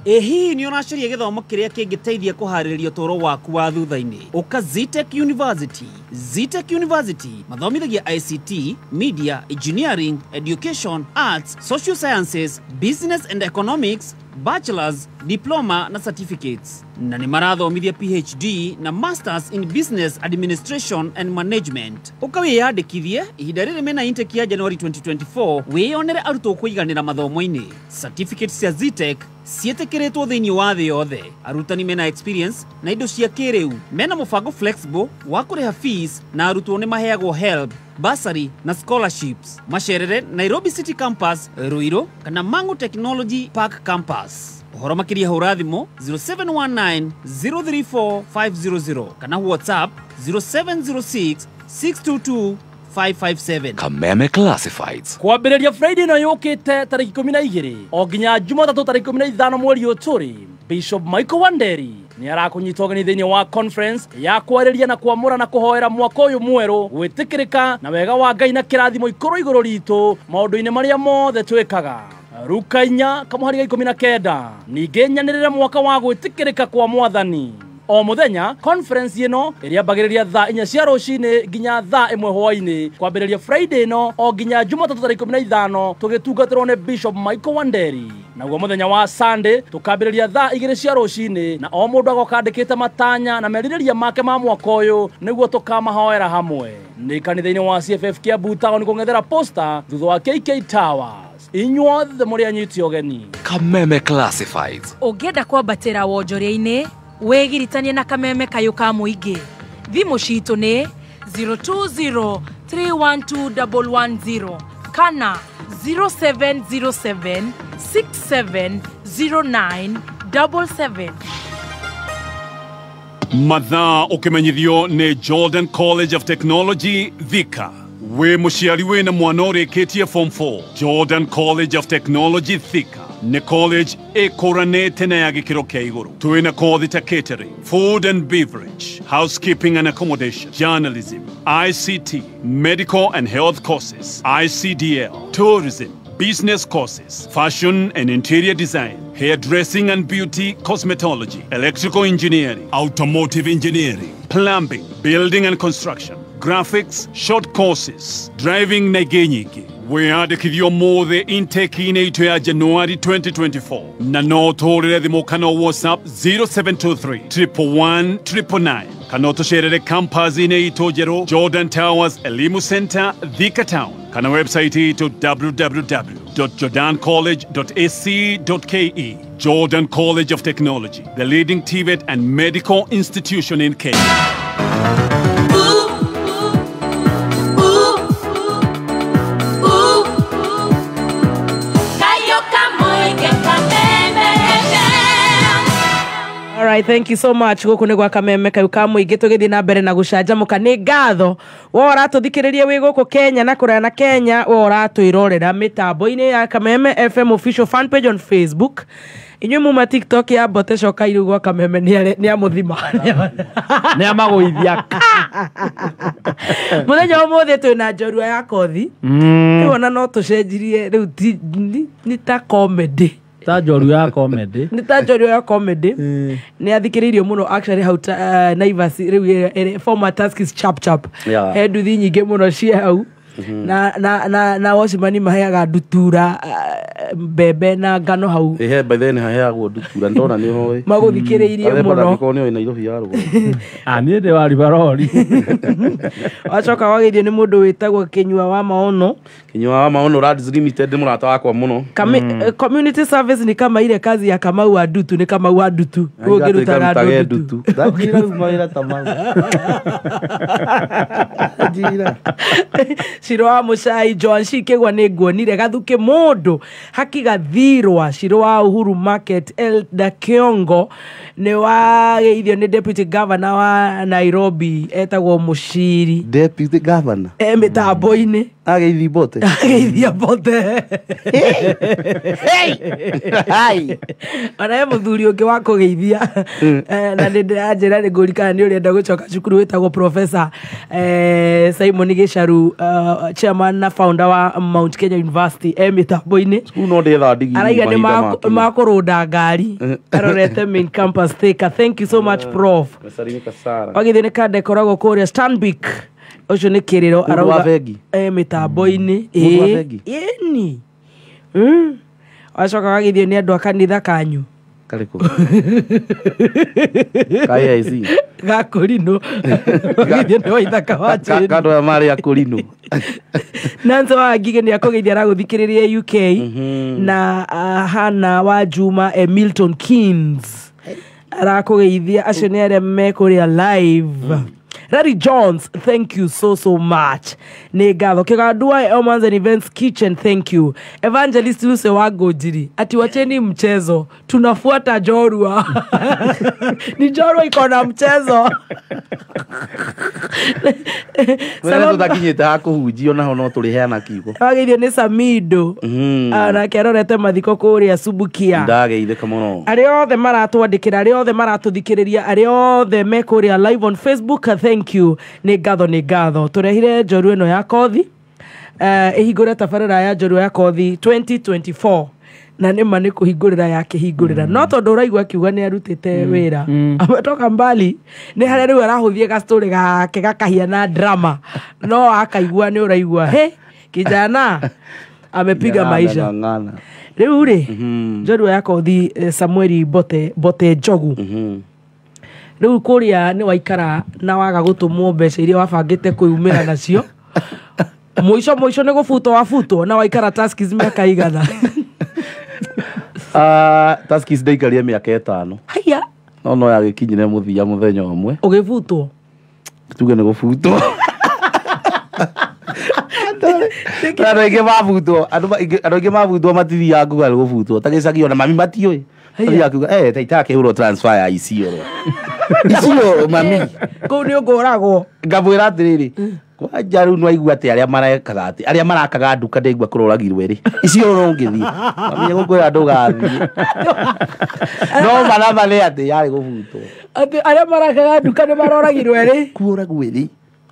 Ehi ni ũracaria gĩthomo kĩrĩa kĩngĩteithia kũharĩrĩria ũtũũro waku wa thutha-inĩ. Ũka Zetech University. Zetech University mathomithagia ICT, media, engineering, education, arts, social sciences, business and economics, bachelors, diploma na certificates. Na nĩ marathomithia PhD na masters in business administration and management. Ũka wĩyandĩkithie ihinda rĩrĩ mena intake ya January 2024 wĩyonere arutwo kũiganĩra mathomo-inĩ. Certificates cia Zetech ciĩtĩkĩrĩtwo thĩinĩ wa thĩ yothe. Arutani mena experience na indo cia kĩrĩu. Mena mũbango flexible wa kũrĩha fees na arutwo nĩ maheagwo help, bursary na scholarships. Macerere Nairobi City Campus, Ruiru kana Mangu Technology Park Campus. Ũhoro makĩria hũra thimũ 0719 034 500 kana WhatsApp 0706 622 557. Kameme Classifieds. Kwambĩrĩria Friday ĩno yũkĩte tarĩki 12 o nginya Jumatatũ tarĩki 15 mweri ũyũ tũrĩ, Bishop Michael Wanderi nĩ arakũnyita ũgeni thĩinĩ wa conference ya kwarĩria na kwamũra na kũhoera mwaka ũyũ mwerũ gwĩtĩkĩrĩka na wega wa Ngai na kĩrathimo ikorwo igũrũ ritũ maũndũ-inĩ marĩa mothe twĩkaga. Ruka 4 kamũhari ga 19. Ningĩ nyanĩrĩre mwaka wa gwĩtĩkĩrĩka kwa mwathani. O mũthenya conference ĩno ĩrĩambagĩrĩria thaa 4 cia rũcinĩ nginya thaa 1 hwaĩ-inĩ kwambĩrĩria Friday ĩno o nginya Jumatatũ tarĩki 15 tũgĩtungatĩrwo nĩ Bishop Michael Wanderi. Naguo mũthenya wa Sunday tũkambĩrĩria thaa 2 cia rũcinĩ na o mũndũ agoka andĩkĩte matanya na merirĩria make ma mwaka ũyũ nĩguo tũkamahoera hamwe. Nĩ kanitha-inĩ wa CFF Kiambu Town kũng'ethera posta thutha wa KK Tower. Inyuothe mũrĩ anyiti ũgeni. Kameme Classifieds. Ũngĩenda kwambatĩra wonjoria-inĩ wĩgiritanie na Kameme kayũ ka mũingĩ. Thimũ citũ nĩ 020 312 110 kana 0707 6709 77. Mathaa ũkĩmenyithio nĩ Jordan College of Technology Thika. Wĩ mũciari wĩna mwana ũrĩkĩtie form 4, Jordan College of Technology Thika nĩ college ĩkũranĩte na ya gĩkĩro kĩa igũrũ. Twĩna kothi ta catering, food and beverage, housekeeping and accommodation, journalism, ICT, medical and health courses, ICDL, tourism, business courses, fashion and interior design, hairdressing and beauty cosmetology, electrical engineering, automotive engineering, plumbing, building and construction, graphics, short courses, driving na ingĩ nyingĩ. Wĩyandĩkithio mothe intake-inĩ itũ ya January 2024 na no ũtũhũrĩre thimũ kana WhatsApp 0723 111 999 kana ũtũcerere campus-inĩ itũ njerũ Jordan Towers Elimu Center, Thika Town kana website itũ www.jordancollege.ac.ke. Jordan College of Technology, the leading TVET and medical institution in Kenya. Alright, thank you so much. Guku nĩ gwa Kameme kau ka mũingĩ tũgĩthiĩ na mbere na gũcanjamũka. Nĩ ngatho we ũratũthikĩrĩria wĩ gũkũ Kenya na kũraya na Kenya, we ũratwĩrorera mĩtambo-inĩ ya Kameme FM official fan page on Facebook. Inyuĩ muma TikTok ya mbote coka iru gwa Kameme nĩ amũthima nĩ amagũithia. Mũthenya ũmũthĩ twĩna njorua ya kothi. Rĩu ona no tũcenjirie rĩu nĩ ta comedy. Ta njoru ya comedy. Nĩ ta njorua ya comedy. Nĩ athikĩrĩirio mũno actually hau Naivas rĩu former Tuskys chap chap. He nduthi nyingĩ mũno cia hau. Na wacimani maheaga ndutura mbembe na ngano hau. Ehe, by then haheagwo ndutura ndona nĩ hoe. Magũthikĩrĩirie mũno. Arĩa nĩ Nairobi ya rũgongo. Ah, niĩ ndĩ wa Rivaroli. Wacoka wageithio nĩ mũndũ wĩtagwo Kinyua wa Maono. Kinyua wa Maono Rads Limited nĩ mũrata wakwa mũno. Community service ni kama ile kazi ya Kamau wa Ndutu, ni Kamau wa Ndutu. Ũngĩrutaga ndutu. Ndakira mawĩra ta mau. Njira. Ciro wa Mucai Joan Shikegwa nĩ nguonire gathuke mũndũ hakigathirwa Ciro wa Uhuru Market Elda Kiongo nĩ wageithio nĩ deputy governor wa Nairobi etagwo Mushiri. Deputy governor mĩtambo-inĩ ageithi bote. Ageithia bote. Hey. Ona he mũthuri ũngĩ wa kũgeithia na nĩ ndĩranjĩra nĩ ngũririkana nĩ ũrenda gũcoka cukuru wĩtagwo Professor Simon Gicharu, chairman na founder wa Mount Kenya University mĩtambo-inĩ. Cukuru no ndĩetha ndigiri. Araiga nĩ makũrũnda ngari arorete main campus Thika. Thank you so much Prof. Wagithio nĩ kanda ĩkoragwo kũrĩa Stanbic. Ũcio nĩ kĩrĩro arauga mĩtambo-inĩ. Ĩni. Wacoka wagithio nĩ andũ a kanitha kanyu. Karĩkũ? Ka AIC. Gakũrinũ. Wagithio nĩ Waithaka wa Jane. Kandũ aya marĩ akũrinũ. Nancy wa Ngigĩ nĩ akũgeithia aragũthikĩrĩria UK. Na Hannah wa Juma Milton Keynes arakũgeithia. Acio nĩ arĩa me kũrĩa live. Larry Jones, thank you so much. Nĩ ngatho. Kĩgandua Omans and Events Kitchen, thank you. Evangelist Lucy wa Ngũnjiri, ati wacheni mchezo, tunafuata Njorua. Ni Njorua iko na mchezo. Wewe tutakinyĩte ha kũhunjia naho no tũrĩheana kiugo. Wageithio nĩ Samido. Nake arorete mathiko kũrĩa Subukia. Ndageithĩka mũno. Arĩa othe maratwandĩkĩra, arĩa othe maratũthikĩrĩria, arĩa othe me kũrĩa live on Facebook, thank you. Nĩ ngatho, nĩ ngatho. Tũrehire njorua ĩno ya kothi. Ĩhingũre tabarĩra ya njorua ya kothi 2024. Na nĩ ma nĩ kũhingũrĩra ya kĩhingũrĩra. No tondũ ũraigua akiuga nĩ arutĩte wĩra. Ametoka mbali. Nĩ harĩa rĩu arahũthia gastorĩ gake gakahiana drama. No akaigua nĩ ũraigua. He, kijana amepiga maisha. Rĩu rĩ, njorua ya kothi Samueli Bote Njogu. Rĩu kũrĩa nĩ waikara na waga gũtũmwo mbeca iria wabangĩte kwĩyumĩra nacio. Mũico mũico nĩ gũbutwo wabutwo na waikara Tuskys mĩaka igana. Tuskys ndaikarie mĩaka 5. Haiya. No yagĩkinyire mũthia mũthenya ũmwe. Ũgĩbutwo? Tuge nĩ gũbutwo. Andũ aingĩ mabutwo, andũ aingĩ mabutwo matithiaga kuga nĩ gũbutwo. Ta gĩcagi ona mami matiũĩ. Mathiaga kuga, ta itakĩhũrwo transfer ya Isiolo. Isiolo mami. Kũu nĩ ũngũragwo. Ngamwĩra atĩrĩrĩ, kwanja rĩu nĩwaigua atĩ arĩa marekaga atĩ arĩa marakaga nduka ndaigua kũroragirwo ĩrĩ. Isiolo ũngĩthiĩ. Mami egũkwĩra ndũgathiĩ. No marama nĩ atĩ yarĩ gũbutwo. Atĩ arĩa marakaga nduka nĩ maroragirwo ĩrĩ? Kũragwo ĩrĩ.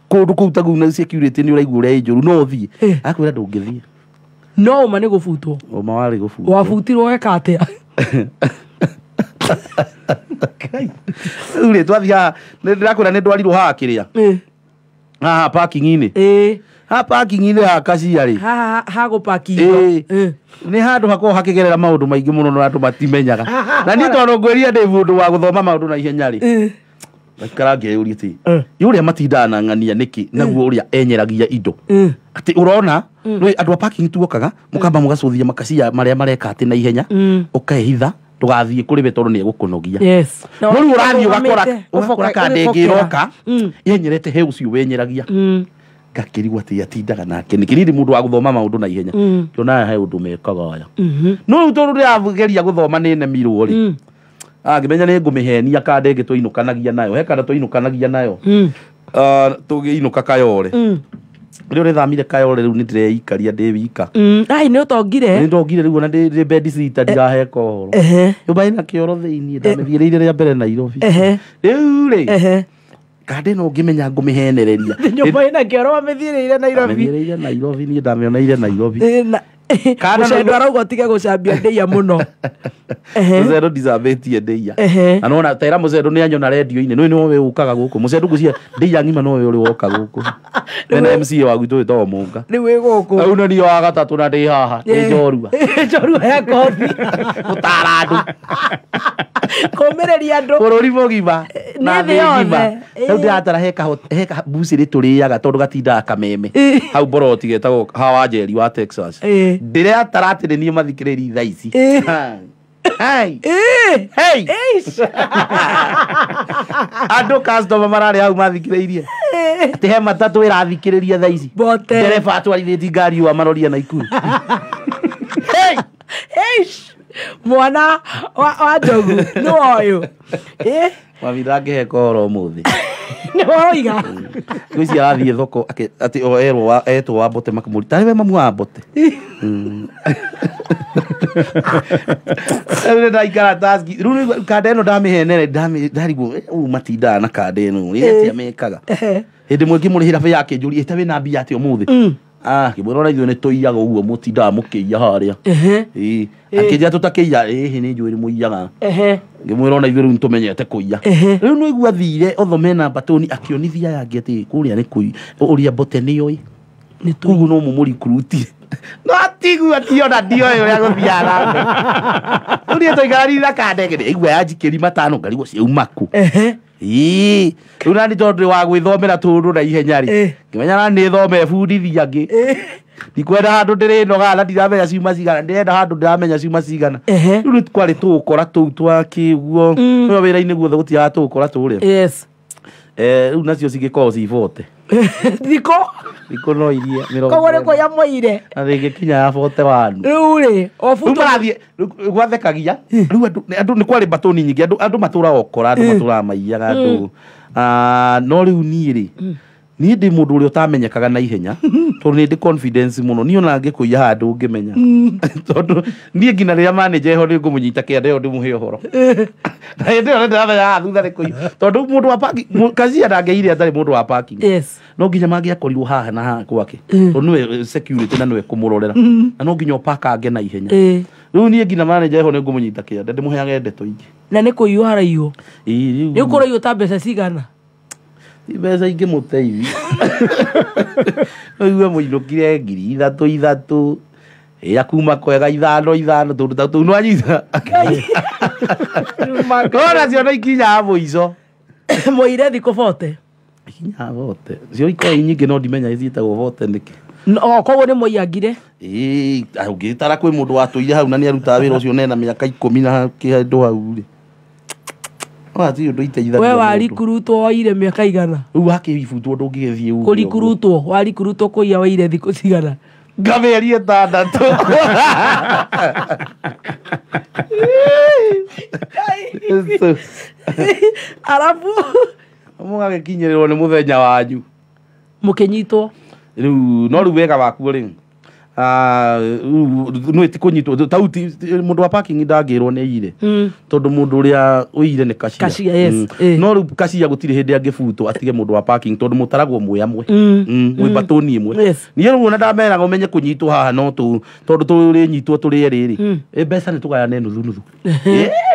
Kũndũ kũu taguo na security nĩ ũraigua ũrĩa ĩ njũru no ũthiĩ. Akwĩra ndũngĩthiĩ. No ũma nĩ gũbutwo. Ũma warĩ gũbutwo. Wabutirwo weka atĩa? Rĩu rĩ twathiĩ ndĩrakwĩra nĩ ndwarirwo haha kĩrĩa. Haha parking-inĩ. Haha parking-inĩ haha kacia rĩ. Haha ha gũpaki indo. Nĩ handũ hakoragwo hakĩgerera maũndũ maingĩ mũno na andũ matimenyaga. Na niĩ tondũ ngwĩrire ndĩ mũndũ wa gũthoma maũndũ na ihenya rĩ. Ngaikara ngeyũria atĩ ũrĩa matindaga na ng'ania nĩkĩ naguo ũrĩa enyeragia indo. Atĩ ũrona andũ a parking tuokaga mũkamba mũgacũthia makacia marĩa mareka atĩ na ihenya ũkehitha ndũgathiĩ kũrĩ we tondũ nĩ egũkũnogia. Yes. No rĩu ũrathiĩ ũgakora kanda ĩngĩ ĩroka yenyerete he ũcio wenyeragia. Ngakĩrigwo atĩ atindaga nake nĩkĩ. Niĩ ndĩ mũndũ wa gũthoma maũndũ na ihenya. Ngĩona he ũndũ mekaga aya. No rĩu tondũ ndĩrageria gũthoma nĩ nemirwo rĩ, ngĩmenya nĩ ngũmĩhenia kanda ĩngĩ twainũkanagia nayo. He kanda twainũkanagia nayo. Tũgĩinũka Kayole. Rĩu rĩthamire Kayole rĩu nĩ ndĩreikaria ndĩ wika. Ai nĩ ũtongire? Nĩ ndongire rĩu ona ndĩ bed sitter ndiraheka ũhoro. Nyũmba ĩna kĩoro thĩiniĩ ndamĩthiĩrĩire rĩa mbere Nairobi. Rĩu rĩ, kanda ĩno ngĩmenya ngũmĩhenereria. Nyũmba ĩna kĩoro wamĩthiĩrĩire Nairobi? Ndamĩthiĩrĩire Nairobi, niĩ ndamĩoneire Nairobi. Mũcendo arauga ũtige gũcambia ndĩia mũno. Mũcendo ndicambĩtie ndĩia. Na nona tera mũcendo nĩ anyona redio-inĩ nĩ nĩwe ũkaga gũkũ. Mũcendo ngũcia ndĩia ng'ima nowe ũrĩ woka gũkũ. Mena MCA wa gwitũ wĩtagwo Mũnga. Rĩu wĩ gũkũ. Rĩu nĩ niĩ wa gatatũ na ndĩ haha ndĩ njorua. Njorua ya kothi. Gũtara andũ. Kũmĩrĩria andũ. Bũrũri mũgima. Nĩ thĩ yothe. Rĩu ndĩratara he kabucĩrĩ tũrĩaga tondũ gatindaga kameme. Hau boroti getagwo Hawa Njeri wa Texas. Ndĩratara atĩ nĩ niĩ mathikĩrĩria thaa ici. Hey. Hey. Andũ customer mararĩ hau mathikĩrĩirie. Atĩ he matatũ ĩrathikĩrĩria thaa ici. Ndereba atwarithĩtie ngari wa maroria Naikuru. Hey. Mwana wa njogu nĩ woyũ. Mami ndangĩhe kohoro ũmũthĩ. Nĩ woiga. Ngwĩciria arathiĩ thoko atĩ erwo etwo wa Mbote makamũri tarĩ we mamu wa Mbote. Rĩu ndaikara taski rĩu kanda ĩno ndamĩhenere ndarigwo ũũ matindaga na kanda ĩno nĩ atĩa mekaga. Hĩndĩ ĩmwe ngĩmũrĩhĩra bĩa akĩnjũria ĩta wĩna mbia atĩa ũmũthĩ. Ngĩmwĩra ona ithuĩ nĩ tũiyaga ũguo mũtindaga mũkĩiya harĩa. Akĩnjĩra tũtakĩiya ĩhĩ nĩ njũĩ nĩ mũiyaga. Ngĩmwĩra ona ithuĩ rĩu nĩtũmenyete kũiya. Rĩu nĩ aigua athire othome na mbatũni akĩonithia aya angĩ atĩ kũrĩa nĩ kũi ũrĩa Mbote nĩoĩ. Koguo no mũmũrikurutie. No atigua tiona ndioĩ ũrĩa gũthiaga na mbere. Rĩu niĩ tũikaranirie na kanda ĩngĩ aigua yanjikĩria matano ngarigwo ciauma kũ. Rĩu nani tondũ wa gwĩthomera tũndũ na ihenya rĩ ngĩmenya na nĩ thome bundithia angĩ. Ndikwenda handũ ndĩrĩnogaga na ndiramenya ciuma cigana ndĩrenda handũ ndĩramenya ciuma cigana. Rĩu nĩ kwarĩ tũgũkora tũu twa kĩguo no wĩra-inĩ guothe gũtiaga tũgũkora tũrĩa. Rĩu nacio cigĩkorwo ci 40. Thikũ no iria mĩrongo. Koguo nĩ kũiya mwaire. Na rĩngĩkinya ya 41. Rĩu rĩ o buto marathiĩ gwathekagia rĩu andũ nĩ kwarĩ mbatũni nyingĩ andũ matũraga ũkora andũ matũraga maiyaga andũ. No rĩu niĩ rĩ niĩ ndĩ mũndũ ũrĩa ũtamenyekaga na ihenya tondũ nĩ ndĩ confidence mũno niĩ ona ngĩkũiya handũ ngĩmenya tondũ niĩ nginya rĩrĩa manager eho nĩ ngũmũnyita kĩanda ĩyo ndĩmũhe ũhoro. Na hĩndĩ ĩyo nĩndĩramenya thutha nĩ kũiya tondũ mũndũ wa parking kacia ndangĩire atarĩ mũndũ wa parking. No nginya mangĩakorirwo haha na haha gwake tondũ nĩwe security na nĩwe kũmũrorera na no nginya ũpakange na ihenya. Rĩu niĩ nginya manager eho nĩ ngũmũnyita kĩanda ndĩmũheage ndeto ingĩ. Na nĩ kũiywo haraiywo. Nĩ ũkũraiywo ta mbeca cigana? Ti mbeca ingĩmũteithia. Ũigue mũinũkire 3,000 3,000 ya kuma kwega 5 5 tũndũ ta tũu nĩwanyita. Kona cio no ikinyaga mũico. Mũire thikũ 40. Ikinyaga 40. Cio ikoragwo nyingĩ no ndimenya ciĩtagwo 40 nĩkĩ. Koguo nĩ mũiyangire? Ũngĩtara kwĩ mũndũ watũire hau na nĩarutaga wĩra ũcio nena mĩaka 10 na kĩndũ hau rĩ. Hatirĩ ũndũ iteithagia We warikurutwo woire mĩaka igana? Rĩu wakĩbutwo ndũngĩgĩthiĩ uge. Kũrikurutwo warikurutwo kũiya woire thikũ cigana? Ngamĩeri 6. Arabu mũgagĩkinyĩrĩrwo nĩ mũthenya wanyu. Mũkĩnyitwo? Rĩu no rĩu wega wakuo rĩ nĩ ti kũnyitwo tau mũndũ wa parking ndangĩrwo nĩ aiyire tondũ mũndũ ũrĩa ũiyire nĩ kacia. Kacia, yes. No rĩu kacia gũtirĩ hĩndĩ angĩbutwo atige mũndũ wa parking tondũ mũtaragwo mwĩ amwe mwĩ mbatũni ĩmwe. Niĩ rĩu ona ndameraga ũmenye kũnyitwo haha no tondũ tũrĩnyitwo tũrĩ erĩ rĩ mbeca nĩ tũgayane nuthu nuthu.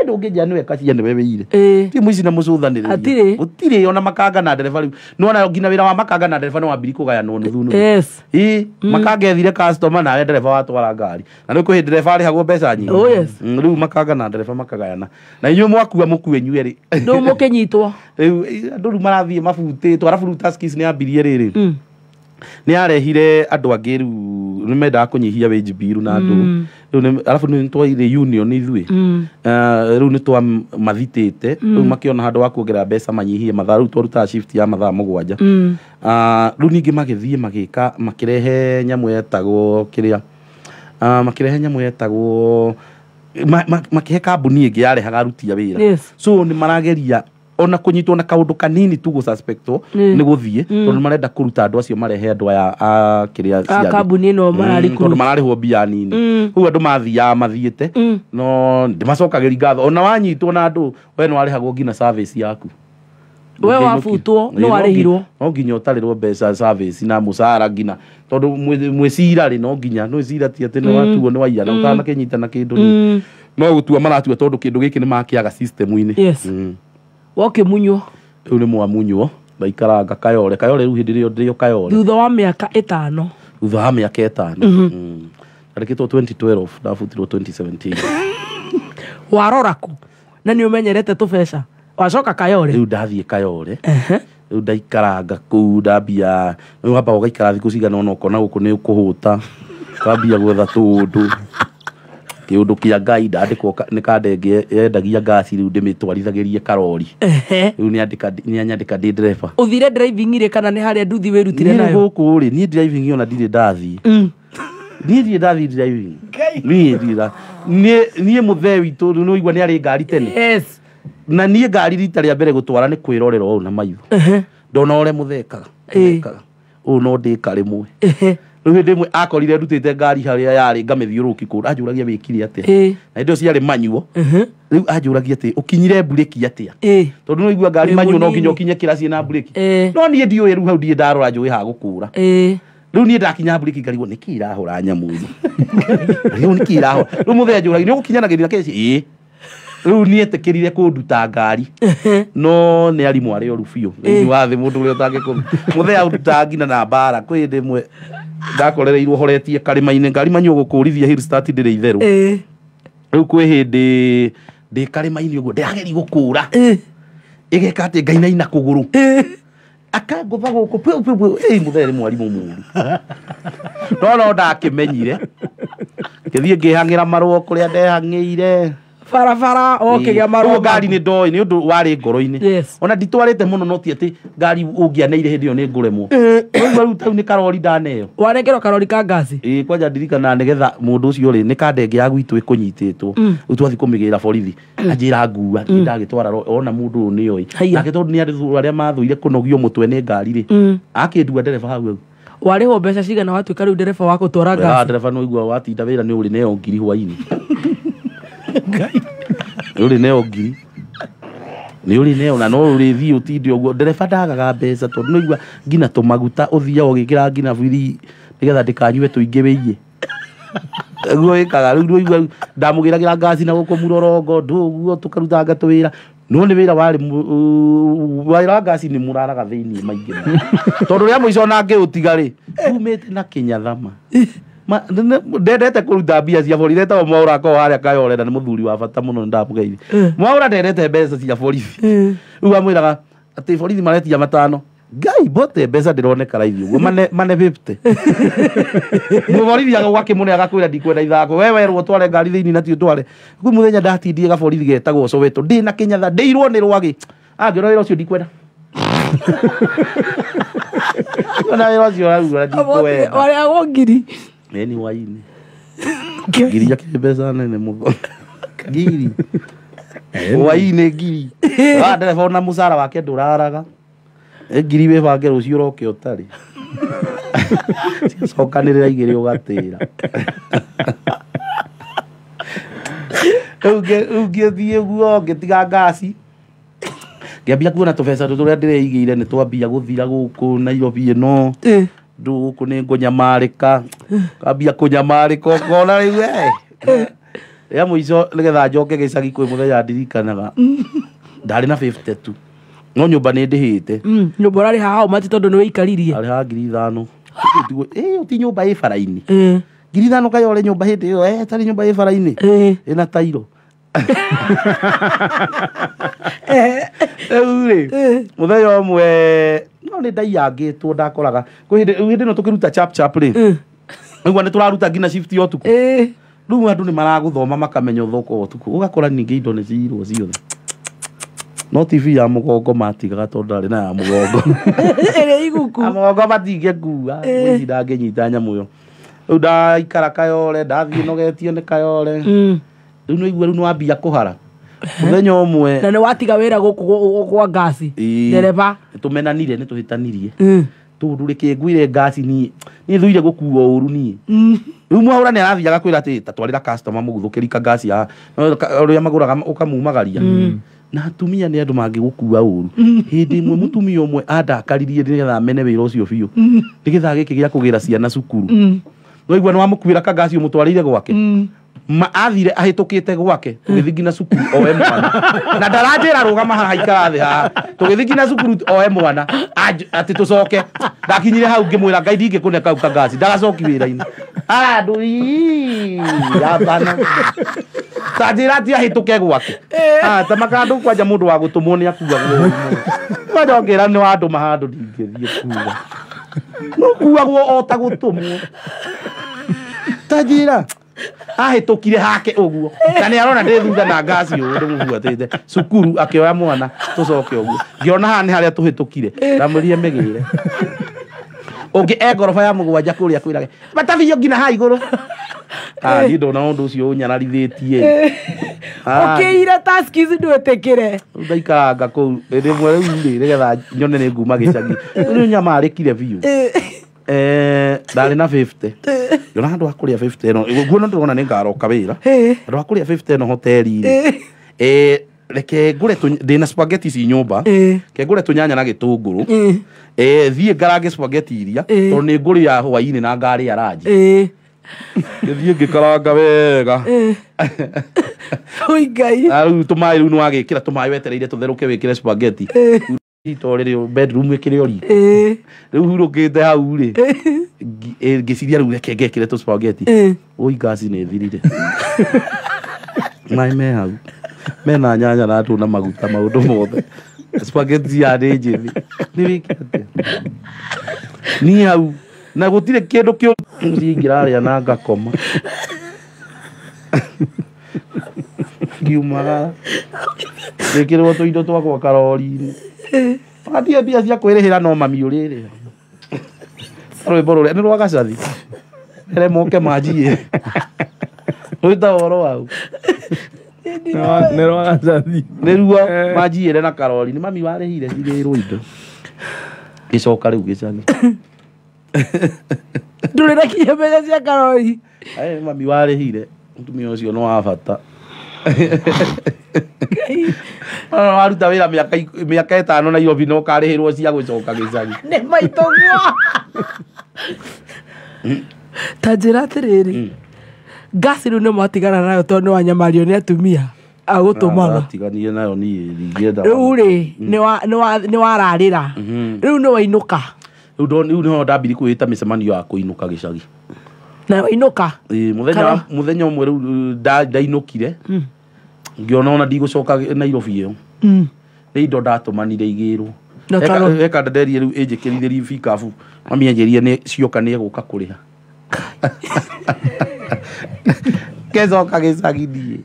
Ndũngĩnjĩra nĩwe kacia nĩwe wĩire. Ti mũici na mũcũthanĩrĩria. Hatirĩ. Gũtirĩ ona makanga na ndereba rĩu. Nĩwona nginya wĩra wa makanga na ndereba nĩwambirie kũgayanwo nuthu nuthu. Makanga ethire customer nawe ndereba watwara ngari. Na rĩu kwĩ hĩndĩ ndereba arĩhagwo mbeca nyingĩ. Oh, yes. Rĩu makanga na ndereba makagayana. Na inyuĩ mwakua mũkue inyuĩ erĩ. Rĩu mũkĩnyitwo. Rĩu andũ rĩu marathiĩ mabutĩtwo arabu rĩu Tuskys nĩ yambirie rĩrĩ. Nĩ yarehire andũ angĩ rĩu nĩ mendaga kũnyihia wage bill na andũ. Rĩu arabu nĩ twaire union ithuĩ. Rĩu nĩ twamathitĩte rĩu makĩona handũ wa kuongerera mbeca manyihie mathaa rĩu twarutaga shift ya mathaa 7. Rĩu ningĩ magĩthiĩ magĩka makĩrehe nyamũ yetagwo kĩrĩa makĩrehe nyamũ yetagwo makĩhe kambuni ĩngĩ yarehaga aruti a wĩra. So nĩ marageria ona kũnyitwo na kaũndũ kanini tu gũsuspectwo nĩ gũthiĩ tondũ marenda kũruta andũ acio marehe andũ aya a kĩrĩa cia kambuni ĩno mararikuru tondũ mararĩhwo mbia nini. Rĩu andũ mathiaga mathiĩte no ndĩmacokagĩria ngatho ona wanyitwo na andũ we nĩ warĩhagwo nginya service yaku. We wabutwo nĩ warĩhirwo. No nginya ũtarĩrwo mbeca service na mũcara nginya tondũ mwĩcira rĩ no nginya no cira ti atĩ nĩ watuo nĩ waiya na ũtanakĩnyita na kĩndũ rĩ no gũtua maratua tondũ kĩndũ gĩkĩ nĩ makĩaga system-inĩ. Yes. Wakĩmunywo. Rĩu nĩ mwamunywo ndaikaranga Kayole. Kayole rĩu hĩndĩ ĩrĩa ndĩrĩ Kayole thutha wa mĩaka 5. Thutha wa mĩaka 5. Ndarĩkĩtwo 2012 ndabutirwo 2017. Warora kũ na nĩ ũmenyerete tũbeca wacoka Kayole. Rĩu ndathiĩ Kayole. Rĩu ndaikaranga kũu ndambia rĩu wamba ũgaikara thikũ cigana ũna ũkona gũkũ nĩ ũkũhũta ũkambia gwetha tũũndũ kĩũndũ kĩa Ngai ndandĩkwo nĩ kandenge yendagia ngasi rĩu ndĩmĩtwarithagĩrie karori. Rĩu nĩanyandĩka ndĩ ndereba. Ũthire driving rĩ kana nĩ harĩa nduthi wĩrutire nayo? Niĩ gũkũ rĩ niĩ driving ona ndirĩ ndathiĩ. Niĩ ndirĩ ndathiĩ driving. Niĩ ndirĩ niĩ mũthee witũ rĩu nĩwaigua nĩ arĩ ngari tene. Yes. Na niĩ ngari rita rĩa mbere gũtwara nĩ kwĩrorera ũũ na maitho. Ndona ũrĩa mũthekaga ũũ no ndĩka rĩmwe. Rĩu hĩndĩ ĩmwe akorire ndutĩte ngari harĩa yarĩ ngamĩthiũrũrũki kũu anjũragia wĩkire atĩa na hĩndĩ ĩyo ciarĩ manyuo. Rĩu anjũragia atĩ ũkinyire mburĩki atĩa tondũ no igua ngari manyuo no nginya ũkinye kĩraci na mburĩki. No niĩ ndiũĩ rĩu hau ndirĩ ndarora njũĩ ha gũkũra. Rĩu niĩ ndakinya mburĩki ngarigwo nĩkĩ irahũra nyamũ ĩno. Rĩu nĩkĩ irahũra. Rĩu mũthee anjũragia nĩ ũgũkinyanagĩria na kĩraci? Ĩĩ. Rĩu niĩ etĩkĩrire kũnduta ngari no nĩ arimũ arĩa oru biũ thĩinĩ wa thĩ mũndũ ũrĩa ũtangĩkũmenya. Mũthee aũnduta nginya na mbara kwĩ hĩndĩ ĩmwe ndakorereirwo horetie karĩma-inĩ ngari manyuo gũkũrithia hill start ndĩrĩ itherũ. Rĩu kwĩ hĩndĩ ndĩ karĩma-inĩ ũguo ndĩrageria gũkũra ĩgeka atĩ ngainaina kũgũrũ akangũtha gũkũ piu piu piu. Ĩ mũthee nĩ mwarimũ mũru no ndakĩmenyire ngĩthiĩ ngĩhang'ĩra marũa kũrĩa ndehang'ĩire barabara okĩgĩa marũa. Ngari nĩ ndoĩ nĩ ũndũ warĩ ngoro-inĩ ona nditwarĩte mũno no ti atĩ ngari ũngĩaneire hĩndĩ ĩyo nĩ ngũremwo. Rĩu rĩu nĩ karori ndaneo. Wanengerwo karori ka ngasi? Ĩĩ kwanja ndirikana nĩgetha mũndũ ũcio rĩ nĩ kandenge ya gwitũ ĩkũnyitĩtwo rĩu twathiĩ kũmĩgĩra borithi anjĩra ngua ndagĩtwara ona mũndũ ũyũ nĩoĩ nake tondũ nĩ andũ arĩa mathũire kũnogio mũtwe nĩ ngari rĩ akĩndua ndereba hau hau. Warĩhwo mbeca cigana watuĩka rĩu ndereba wa gũtwara ngasi? Ndereba no igua watinda wĩra nĩ ũrĩ neo ngiri hwainĩ. Nĩ ũrĩ neo ngiri nĩ ũrĩ neo na no ũrĩthiĩ ũtinde ũguo ndereba ndagaga mbeca tondũ nĩigua nginya tũmaguta ũthiaga ũgĩkĩra nginya biri nĩgetha ndĩkanyue tũingĩ wĩiye ũguo wĩkaga rĩu nĩũigua ndamũgĩragĩra ngasi na gũkũ mũrorongo ndũguo tũkarutanga tũwĩra no nĩ wĩra warĩ wĩra wa ngasi nĩ mũraraga thĩinĩ maingĩ tondũ rĩa mũico ona ngĩũtiga rĩ umĩte na kĩnyathama ndendete kũruta mbia cia borithi etagwo Mwaũra akorwo harĩa Kayole na nĩ mũthuri wa bata mũno nĩndamũgeithia. Mwaũra ndendete mbeca cia borithi rĩu amwĩraga atĩ borithi maretia 5 Ngai mbote mbeca ndĩroneka raithi ũguo mane 50 mũborithi agakĩmũne agakwĩra ndikwenda ithako we werwo ũtware ngari thĩinĩ na ti ũtware. Kwĩ mũthenya ndatindie gaborithi getagwo Soweto ndĩ na kĩnyatha ndĩirwo nĩ rwagĩ angĩona wĩra ũcio ndikwenda. Ona wĩra ũcio ũraigua ndikwenda. Warĩhagwo ngiri? Nĩ hwainĩ ngiri yakĩrĩ mbeca nene mũno ngiri hwainĩ ngiri wa ndereba ona mũcara wake ndũraraga ngiri wĩbange rũciũ ũroke ũtarĩ ciacokanĩrĩra igĩrĩ ũgatĩra. Rĩu ngĩthiĩ ũguo ngĩtiga ngasi ngĩambia kuona tũbeca tũrĩa ndĩreigĩire nĩ twambia gũthira gũkũ Nairobi ĩno ndũ gũkũ nĩ ngũnyamarĩka kambia kũnyamarĩka ũkona rĩu rĩa mũico nĩgetha njoke gĩcagi kwĩ mũthenya ndirikanaga ndarĩ na 52 no nyũmba nĩ ndĩhĩte. Nyũmba ũrarĩha how much tondũ nĩ wĩikarĩrie? Arĩhaga 5,000. Ĩĩ ti nyũmba ĩ bara-inĩ 5,000 Kayole nyũmba hĩndĩ ĩyo tarĩ nyũmba ĩ bara-inĩ ĩna tairo. Rĩu rĩ mũthenya ũmwe no nĩ ndaiyangĩtwo ndakoraga kwĩ hĩndĩ ĩno tũkĩruta chap chap rĩ ũguo nĩ tũraruta nginya shift ya ũtukũ rĩu andũ nĩ maragũthoma makamenya ũthoko wa ũtukũ ũgakora ningĩ indo nĩ ciirwo ciothe no TV ya mũgongo matigaga tondũ ndarĩ na ya mũgongo ĩrĩa iguku ya mũgongo matingĩkua mũici ndangĩnyita nyamũ ĩyo. Rĩu ndaikara Kayole ndathiĩ nogetio nĩ Kayole rĩu nĩwaigua rĩu nĩwambia kũhara mũthenya ũmwe na nĩ watiga wĩra gũkũ kwa ngasi ndereba tũmenanire nĩ tũhĩtanirie tondũ rĩkĩ ngwire ngasi niĩ thuire gũkuo ũru niĩ rĩu Mwaũra nĩ arathiaga kwĩra atĩ ta twarĩra customer mũguthũkĩri ka ngasi ya ũrĩa magũraga ũkamumagaria Na atumia nĩ andũ mangĩgũkua ũru. Hĩndĩ ĩmwe mũtumia ũmwe andakaririe nĩgetha mene wĩra ũcio biũ. Nĩgetha gĩkĩ gĩa kũgĩra ciana cukuru. Waigua nĩ wamũkuĩra kangasi ũmũtwarĩire gwake. Ma athire ahĩtũkĩte gwake tũgĩthiĩ nginya cukuru oe mwana. Na ndaranjĩra rũgama haha ikara thĩ haha. Tũgĩthiĩ nginya cukuru oe mwana atĩ tũcoke. Ndakinyire hau ngĩmwĩra Ngai ndingĩkũne kau kangasi ndagacoki wĩra-inĩ. Andũ ii abana. Ta njĩra ti ahĩtũke gwake. Ta makandũ kwanja mũndũ wa gũtũmwo nĩ akuagwo. Kwanja ũngĩra nĩ wandũma handũ ndingĩthiĩ kuga. Nũkuagwo o ta gũtũmwo. Ta njĩra ahĩtũkire hake ũguo. Na nĩ arona ndĩ thutha na ngasi ũũ ndĩmũbuatĩte. Cukuru akĩoya mwana tũcoke ũguo. Ngĩona haha nĩ harĩa tũhĩtũkire. Ndamwĩrire mĩgĩre. Ũngĩ e ngoroba ya mũgwanja kũrĩa kwĩrage. Matabio nginya haha igũrũ. Niĩ ndona ũndũ ũcio ũnyararithĩtie. Ũkĩire task ici ndwĩtĩkĩre. Ndaikaranga kũu rĩmwe rĩu rĩ nĩgetha nyone nĩ nguma gĩcagi. Rĩu nyamarĩkire biũ. Ndarĩ na 50. Ndona handũ ha kũrĩa 50 ĩno. Guo no ndĩrona nĩ ngaroka wĩra. Handũ ha kũrĩa 50 ĩno hoteli-rĩ. Reke ngũre ndĩna spaghetti ci nyũmba. Reke ngũre tũnyanya na gĩtũngũrũ. Thiĩ ngarange spaghetti iria tondũ nĩ ngũrĩa hwaĩ-inĩ na ngarĩa ranji. Ngĩthiĩ ngĩkaranga wega. Oi Ngai. Rĩu tũmaĩ rĩu nĩwagĩkĩra tũmaĩ wetereire tũtherũke wĩkĩre spaghetti. Ito rĩrĩ bedroom ĩkĩrĩ o riko. Rĩu hurũkĩte hau rĩ. Ngĩciria rĩu reke ngekĩre tũ spaghetti. Oi ngasi nĩ ĩthirire. Maĩ me hau. Mena nyanya na andũ na maguta maũndũ mothe. Spaghetti yarĩ njĩthĩ. Nĩ wĩke atĩa? Niĩ hau na gũtirĩ kĩndũ kĩũru ingĩrarĩa na ngakoma. Ngiumagara. Ngĩkĩrwo tũindo twakwa karori-inĩ. Atie mbia cia kwĩrĩhĩra no mami ũrĩrĩha. Rwĩmbo rũrĩa nĩ rwa Gacathi. Ere moke manjie. Rwĩta ũhoro wau. Nĩ rwa Gacathi. Nĩruo manjiyĩre na karori. Nĩ mami warĩhire cigĩrwo indo. Ngĩcoka rĩu gĩcagi. Ndũrĩ na kinya mbeca cia karori. Mami warĩhire. Mũtumia ũcio nĩ wa bata. Waruta wĩra mĩaka 5 Nairobi no ũkarĩhĩrwo cia gũcoka gĩcagi. Nĩ maitũguo. Ta njĩra atĩrĩrĩ. Ngasi rĩu nĩ mwatigana nayo tondũ nĩ wanyamario nĩ atumia agũtũmaga. Ndatiganire nayo niĩ ndingĩenda. Rĩu rĩ nĩ wararĩra. Rĩu nĩ wainũka. Rĩu nĩho ndambirie kwĩĩta mĩcemanio ya kũinũka gĩcagi. Na wainũka? Mũthenya ũmwe rĩu ndainũkire. Ngĩona ona ndigũcoka Nairobi ĩyo. Nĩ indo ndatũmanire igĩrwo. Eka ndenderie rĩu ĩnjĩkĩrithĩrie bikabu. Mami anjĩrire nĩ cioka nĩ egũka kũrĩha. Ngecoka gĩcagi niĩ.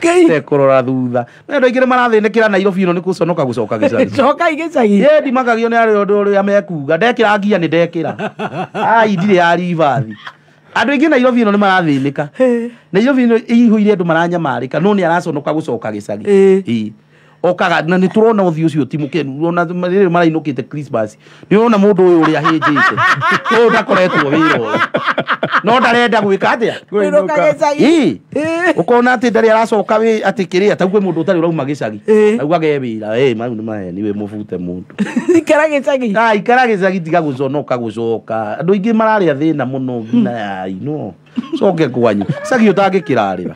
Tekũrora thutha. No andũ aingĩ nĩ marathĩnĩkĩra Nairobi ĩno nĩ gũconoka gũcoka gĩcagi. Cokai gĩcagi. Ĩ ndimakagio nĩ arĩa ũndũ ũrĩa mekuga. Ndekĩra ngia nĩ ndekĩra. Ai ndirĩ ya ribathi. Andũ aingĩ Nairobi ĩno nĩ marathĩnĩka. Nairobi ĩno ĩihũire andũ maranyamarĩka no nĩ araconoka gũcoka gĩcagi. Okaga na nĩ tũrona ũthiũ ũcio ti mũkenu. Ona rĩrĩ marainũkĩte Christmas. Nĩ ũrona mũndũ ũyũ ũrĩa ahĩnjĩte. Ũyũ ndakoretwo wĩra ũyũ. No ndarenda gwĩka atĩa? Kũinũka gĩcagi. Ũkona atĩ ndarĩ aracoka wĩ atĩ kĩrĩa ta gwĩ mũndũ ũtarĩ ũrauma gĩcagi. Augaga e wĩra. Mau nĩ maheni wĩ mũbute mũndũ. Ikara gĩcagi. Ikara gĩcagi tiga gũconoka gũcoka. Andũ aingĩ mararĩa thĩna mũno nginya yai no. Coke kwanyu. Gĩcagi ũtangĩkĩrarĩra.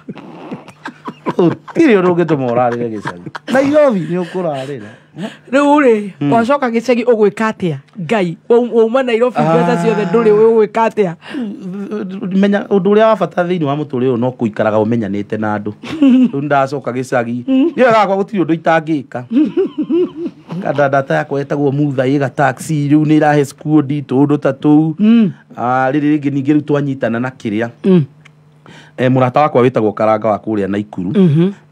Gũtirĩ ũndũ ũngĩtũma ũrarĩre gĩcagi. Nairobi nĩ ũkũrarĩra. Rĩu rĩ wacoka gĩcagi ũgwĩka atĩa? Ngai wauma Nairobi mbeca ciothe ndũrĩ ũgwĩka atĩa? Menya ũndũ ũrĩa wa bata thĩinĩ wa mũtũrĩre ũyũ no kũikaraga ũmenyanĩte na andũ. Rĩu ndacoka gĩcagi. Nĩ wega gakwa gũtirĩ ũndũ itangĩka. Kanda data yakwa ĩtagwo Mutha ĩga taxi rĩu nĩ ĩrahe squad tũũndũ ta tũu. Rĩrĩ rĩngĩ ningĩ rĩu twanyitana na kĩrĩa. Mũrata wakwa wĩtagwo Karanga wa kũrĩa Naikuru.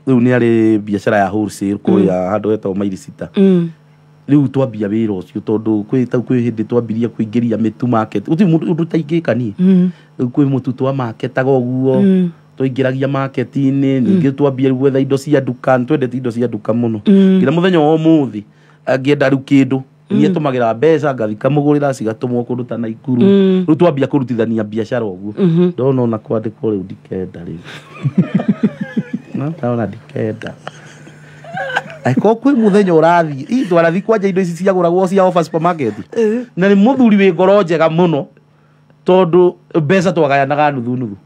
Rĩu nĩ arĩ biacara ya wholesale kũrĩa handũ hetagwo maili 6. Rĩu twambia wĩra ũcio tondũ kwĩ hĩndĩ twambirie kũingĩria mĩtu market. Gũtirĩ mũndũ ũndũ ũtaingĩka niĩ. Rĩu kwĩ mũtu twa marketaga ũguo. Twaingĩragia market-inĩ ningĩ twambia rĩu gwetha indo cia nduka. Nĩ twendete indo cia nduka mũno. Nginya mũthenya wa ũmũthĩ angĩenda rĩu kĩndũ niĩ tũmagĩra mbeca ngathi kamũgũrĩra cigatũmwo kũndũ ta Naikuru. Rĩu twambia kũrutithania biacara ũguo. Ndona ona kwandĩkwo rĩu ndikenda rĩu. Ndona ndikenda. Angĩkorwo kwĩ mũthenya ũrathiĩ ii twarathi kwanja indo ici ciagũragwo cia Offer supermarket na nĩ mũthuri wĩ ngoro njega mũno tondũ mbeca twagayanaga nuthu nuthu.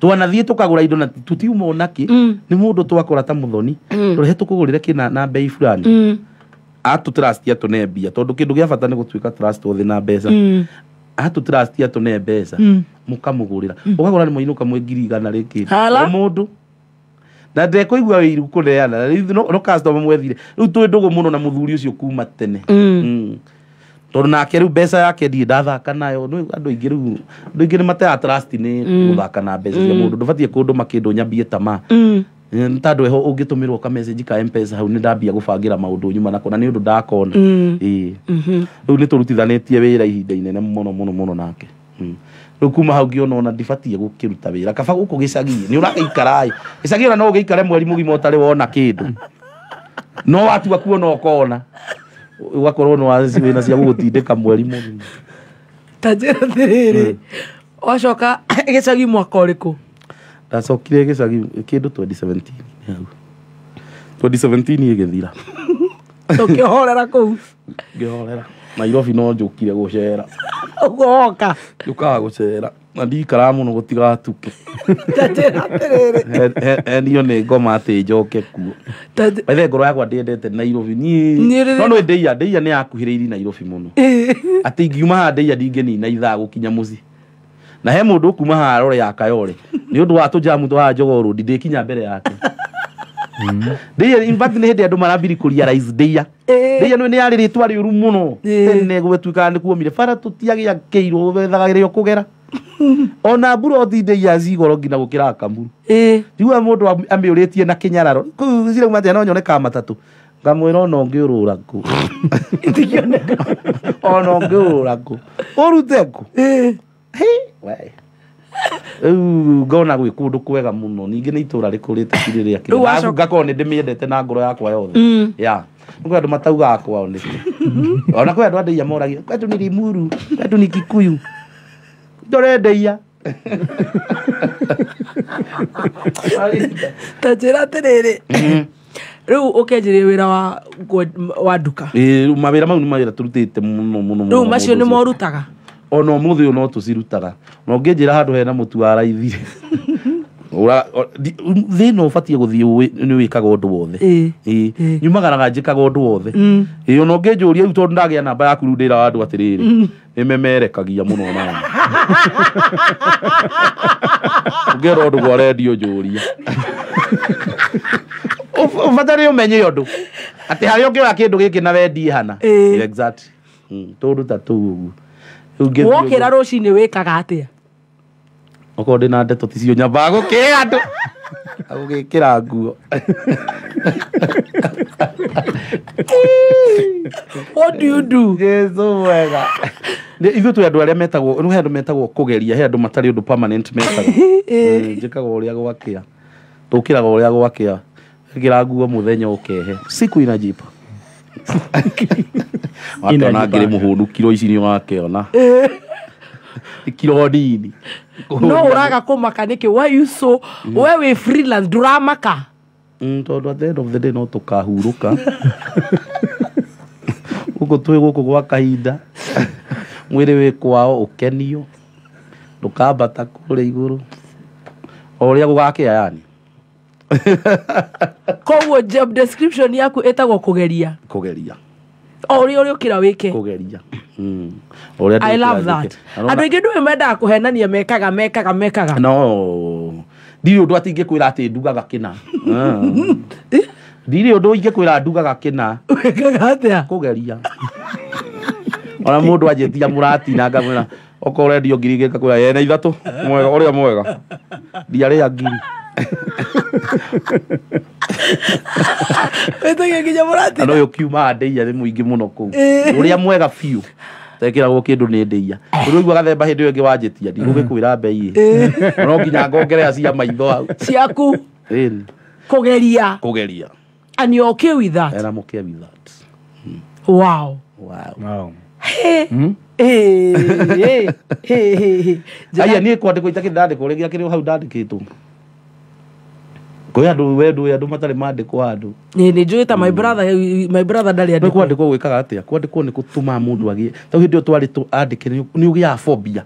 Twanathiĩ tũkagũra indo na tũtiuma onakĩ nĩ mũndũ twakora ta mũthoni tũrehe tũkũgũrĩre kĩna na bei fulani atũtrustia tũne mbia tondũ kĩndũ gĩa bata nĩ gũtuĩka trust othe na mbeca. Atũtrustia tũne mbeca mũkamũgũrĩra ũkagũra nĩ mũinũka mwĩ 100,000 rĩkĩ o mũndũ na ndekũigua wĩiru kũneana no customer mwethire rĩu twĩ ndũgũ mũno na mũthuri ũcio kuma tene. Tondũ nake rĩu mbeca yake ndirĩ ndathaka nayo. Andũ aingĩ rĩu andũ aingĩ nĩ mateaga trust nĩ gũthaka na mbeca cia mũndũ. Ndũbatiĩ kũndũma kĩndũ nyambie tamaa. Nĩ tondũ eho ũngĩtũmĩrwo ka message ka M-Pesa hau nĩ ndambia gũbangĩra maũndũ nyuma nako na nĩ ũndũ ndakona. Rĩu nĩ tũrutithanĩtie wĩra ihinda inene mũno mũno mũno nake. Rĩu kuma hau ngĩona ona ndibatiĩ gũkĩruta wĩra kaba gũkũ gĩcagi-inĩ nĩ ũragĩikara ĩ gĩcagi ona no ũgĩikare mweri mũgima ũtarĩ wona kĩndũ no watua kuona ũkona ũgakorwo nĩ wĩna cia gũgũtindĩka mweri mũgima. Ta njĩra atĩrĩrĩ, wacoka gĩcagi mwaka ũrĩkũ? Ndacokire gĩcagi kĩndũ 2017 hau. 2017 ĩgĩthira. Ũkĩhorera kũu? Ngĩhorera. Nairobi no njũkire gũcera. Ũguo woka? Njũkaga gũcera na ndikaraga mũno gũtigatuke. Ta njĩra atĩrĩrĩ, endio nĩ ngoma atĩ njoke kuo. By the way, ngoro yakwa ndĩendete Nairobi niĩ no nĩ ndĩia nĩ yakuhĩrĩirie Nairobi mũno atĩ ingiuma haha ndĩia ndingĩnina ithaa gũkinya mũciĩ na he mũndũ ũkuma haha rore ya Kayole nĩ ũndũ wa tũjamu twa haha Jogoo Road ndĩkinya mbere yake. Ndĩia in fact nĩ hĩndĩ andũ marambiri kũrealize ndĩia ndĩia nĩ yarĩ rĩtwa rĩũru mũno tene gwĩtuĩkaga nĩ kuomire bara tũtiagĩakĩirwo wethaga rĩo kũgera ona mburoti ndĩia cigoro nginya gũkĩra Kamuru. Ndiguaga mũndũ amĩũrĩtie na kĩnyararo kũu cirauma atĩa no nyone ka matatũ ngamwĩra ona ũngĩũrũra kũ ona ũngĩũrũra kũ ũrute kũ. Rĩu ngona gwĩ kũndũ kwega mũno ningĩ nĩ itũra rĩkũrĩte cirĩ rĩa kĩrĩa ngakorwo nĩ ndĩmĩendete na ngoro yakwa yothe. Ya nĩ kwĩ andũ mataugaga kwao nĩkũ ona kwĩ andũ a ndĩia moragia kwetu ni Limuru kwetu ni Kikuyu ndore ndĩia. Ta njĩra atĩrĩrĩ, rĩu ũkĩanjĩrĩria wĩra wa nduka? Rĩu mawĩra mau nĩ mawĩra tũrutĩte mũno mũno mũno. Rĩu macio nĩmo ũrutaga? Ona ũmũthĩ ũyũ no tũcirutaga na ũngĩnjĩra handũ hena mũtu wa raithire thĩna ũbatiĩ gũthiĩ nĩ wĩkaga ũndũ wothe. Nyumagaraga njĩkaga ũndũ wothe. Ona ũngĩnjũria rĩu tondũ ndagĩa namba yaku rĩu ndĩraga andũ atĩrĩrĩ nĩmemerekagia mũno nani ũngĩenda ũndũ gwa rendio njũria ũbatare ũmenye ũndũ atĩ harĩa ũngĩoya kĩndũ gĩkĩ na wendie hana. Exactly. Tũndũ ta tũu ũguo. Wokĩra rũcinĩ wĩkaga atĩa? Okorwo ndĩna ndeto ticio nyambaga gũkĩra andũ gũgĩkĩra nguo. What do you do? Jesu mwega. Ithuĩ twĩ andũ arĩa metagwo rĩu he andũ metagwo kũgeria he andũ matarĩ ũndũ permanent mekaga. Njĩkaga ũrĩa gwakĩa tũkĩraga ũrĩa gwakĩa ĩkĩra nguo mũthenya ũkehe siku inajipa. Wakĩona ngĩrĩ mũhũnu kiro ici nĩ wakĩona kiro nini. No ũraga kũmaka nĩkĩ? Why you so we wĩ freelance ndũramaka? Tondũ at the end of the day no tũkahurũka gũkũ twĩ gũkũ gwa kahinda mwĩrĩ wĩ kwao ũkenio ndũkambata kũrĩa igũrũ o ũrĩa gũgakĩa yani. Koguo job description yaku ĩtagwo kũgeria. Kũgeria o ũrĩa ũrĩũkĩra wĩke kũgeria. I love that. Andũ aingĩ ndũĩ mendaga kũhenania mekaga no ndirĩ ũndũ atĩ ingĩkwĩra atĩ ndugaga kĩna. Ndirĩ ũndũ ingĩkwĩra ndugaga kĩna. Wĩkaga atĩa? Kũgeria. Ona mũndũ anjĩtia mũratina ngamwĩra okorwo ũrendio 2,000 ngakwĩra ena 3 mwega ũrĩa mwega ndiarĩa 1,000. Wĩtagia nginya mũratina? Na ũyũ kiuma ndĩia nĩ mũingĩ mũno kũu ũrĩa mwega biũ tekĩragwo kĩndũ nĩ ndĩia ũrĩa ũiguaga themba hĩndĩ ĩyo ĩngĩ wanjĩtia ndigũgĩkwĩra mbei ĩ no nginya ngongerera cia maitho hau ciaku. Kũgeria kũgeria. And you're okay with that? And I'm okay with that. Wow. Wow. Hey. Hey, hey, hey, hey. Aya niĩ kwandĩkwo itakĩrĩ ndandĩkwo rĩngĩ akĩrĩ hau ndandĩkĩtwo. Kwĩ andũ we ndũĩ andũ matarĩ mandĩkwo handũ. Nĩ njũĩ ta my brother ndarĩ Nĩ andĩkwo. kwandĩkwo gwĩkaga atĩa? Kwandĩkwo nĩ gũtũmaga mũndũ agĩe ta hĩndĩ ĩyo twarĩ andĩke nĩ ũgĩaga phobia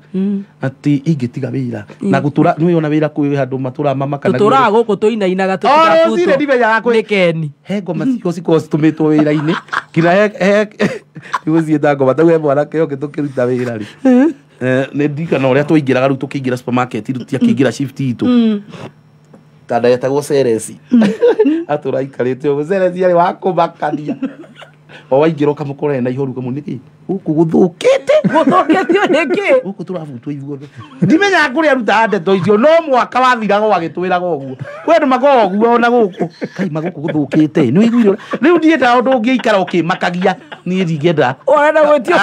atĩ ingĩtiga wĩra na gũtũra nĩ wĩona wĩra kwĩ handũ matũraga mamakanagia. Tũtũraga gũkũ tũinainaga O rũcinĩ ndimenyaga tũtigabutwo nĩ Keni. He ngoma cikoragwo citũmĩtwo wĩra-inĩ nginya he nĩgũciĩta ngoma tau he mwanake oke tũkĩruta wĩra rĩ. Nĩ ndirikana ũrĩa twaingĩraga rĩu tũkĩingĩra supermarket rĩu tiakĩingĩra shift itũ ta ndetagwo Ceresi atũra aikarĩte ũguo. Ceresi arĩ wa kũmakania o waingĩra ũkamũkora ena ihoru ũkamũria nĩkĩ gũkũ gũthũkĩte gũthũkĩtio nĩkĩ gũkũ tũrabutwo ithuothe ndimenyaga kũrĩa arutaga ndeto icio no mwaka wathiraga o agĩtwĩraga ũguo kwĩ andũ makoragwo ũguo ona gũkũ kaima gũkũ gũthũkĩte nĩ ũiguire rĩu ndiendaga ũndũ ũngĩikara ũkĩmakagia niĩ ndingĩenda Ũrenda gwĩtio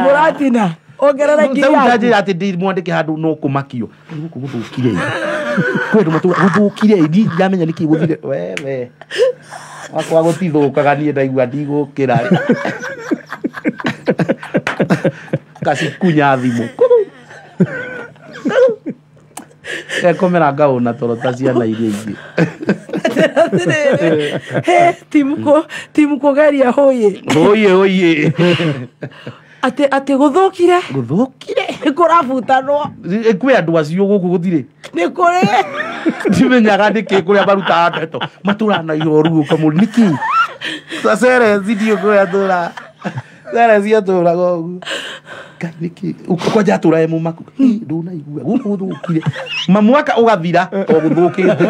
mũratina ongerera ngiri Rĩu yaku. ndanjĩra atĩ ndĩ mwandĩke handũ no kũmakio gũkũ gũthũkire kwĩ andũ matũra gũthũkire niĩ ndiramenya nĩkĩ gũthire wewe wakwa gũtithũkaga niĩ ndaigua ndigũkĩra kacikunya thimũ ekomera ngaũna toro ta ciana iria ingĩ. He timu kũgeria hũyĩ hũyĩ hũyĩ atĩ gũthũkire gũthũkire nĩ kũrabutanwo kwĩ andũ acio gũkũ gũtirĩ nĩ kũrĩ ndimenyaga nĩkĩ kũrĩa marutaga ndeto matũraga na ihoru ũkamũria nĩkĩ ta Ceresi ndiũ kũrĩa atũraga Ceresi atũraga ũguo Ngai nĩkĩ kwanja atũraga e mũmaku ndũnaigua gũkũ gũthũkire mamwaka ũgathira o gũthũkĩte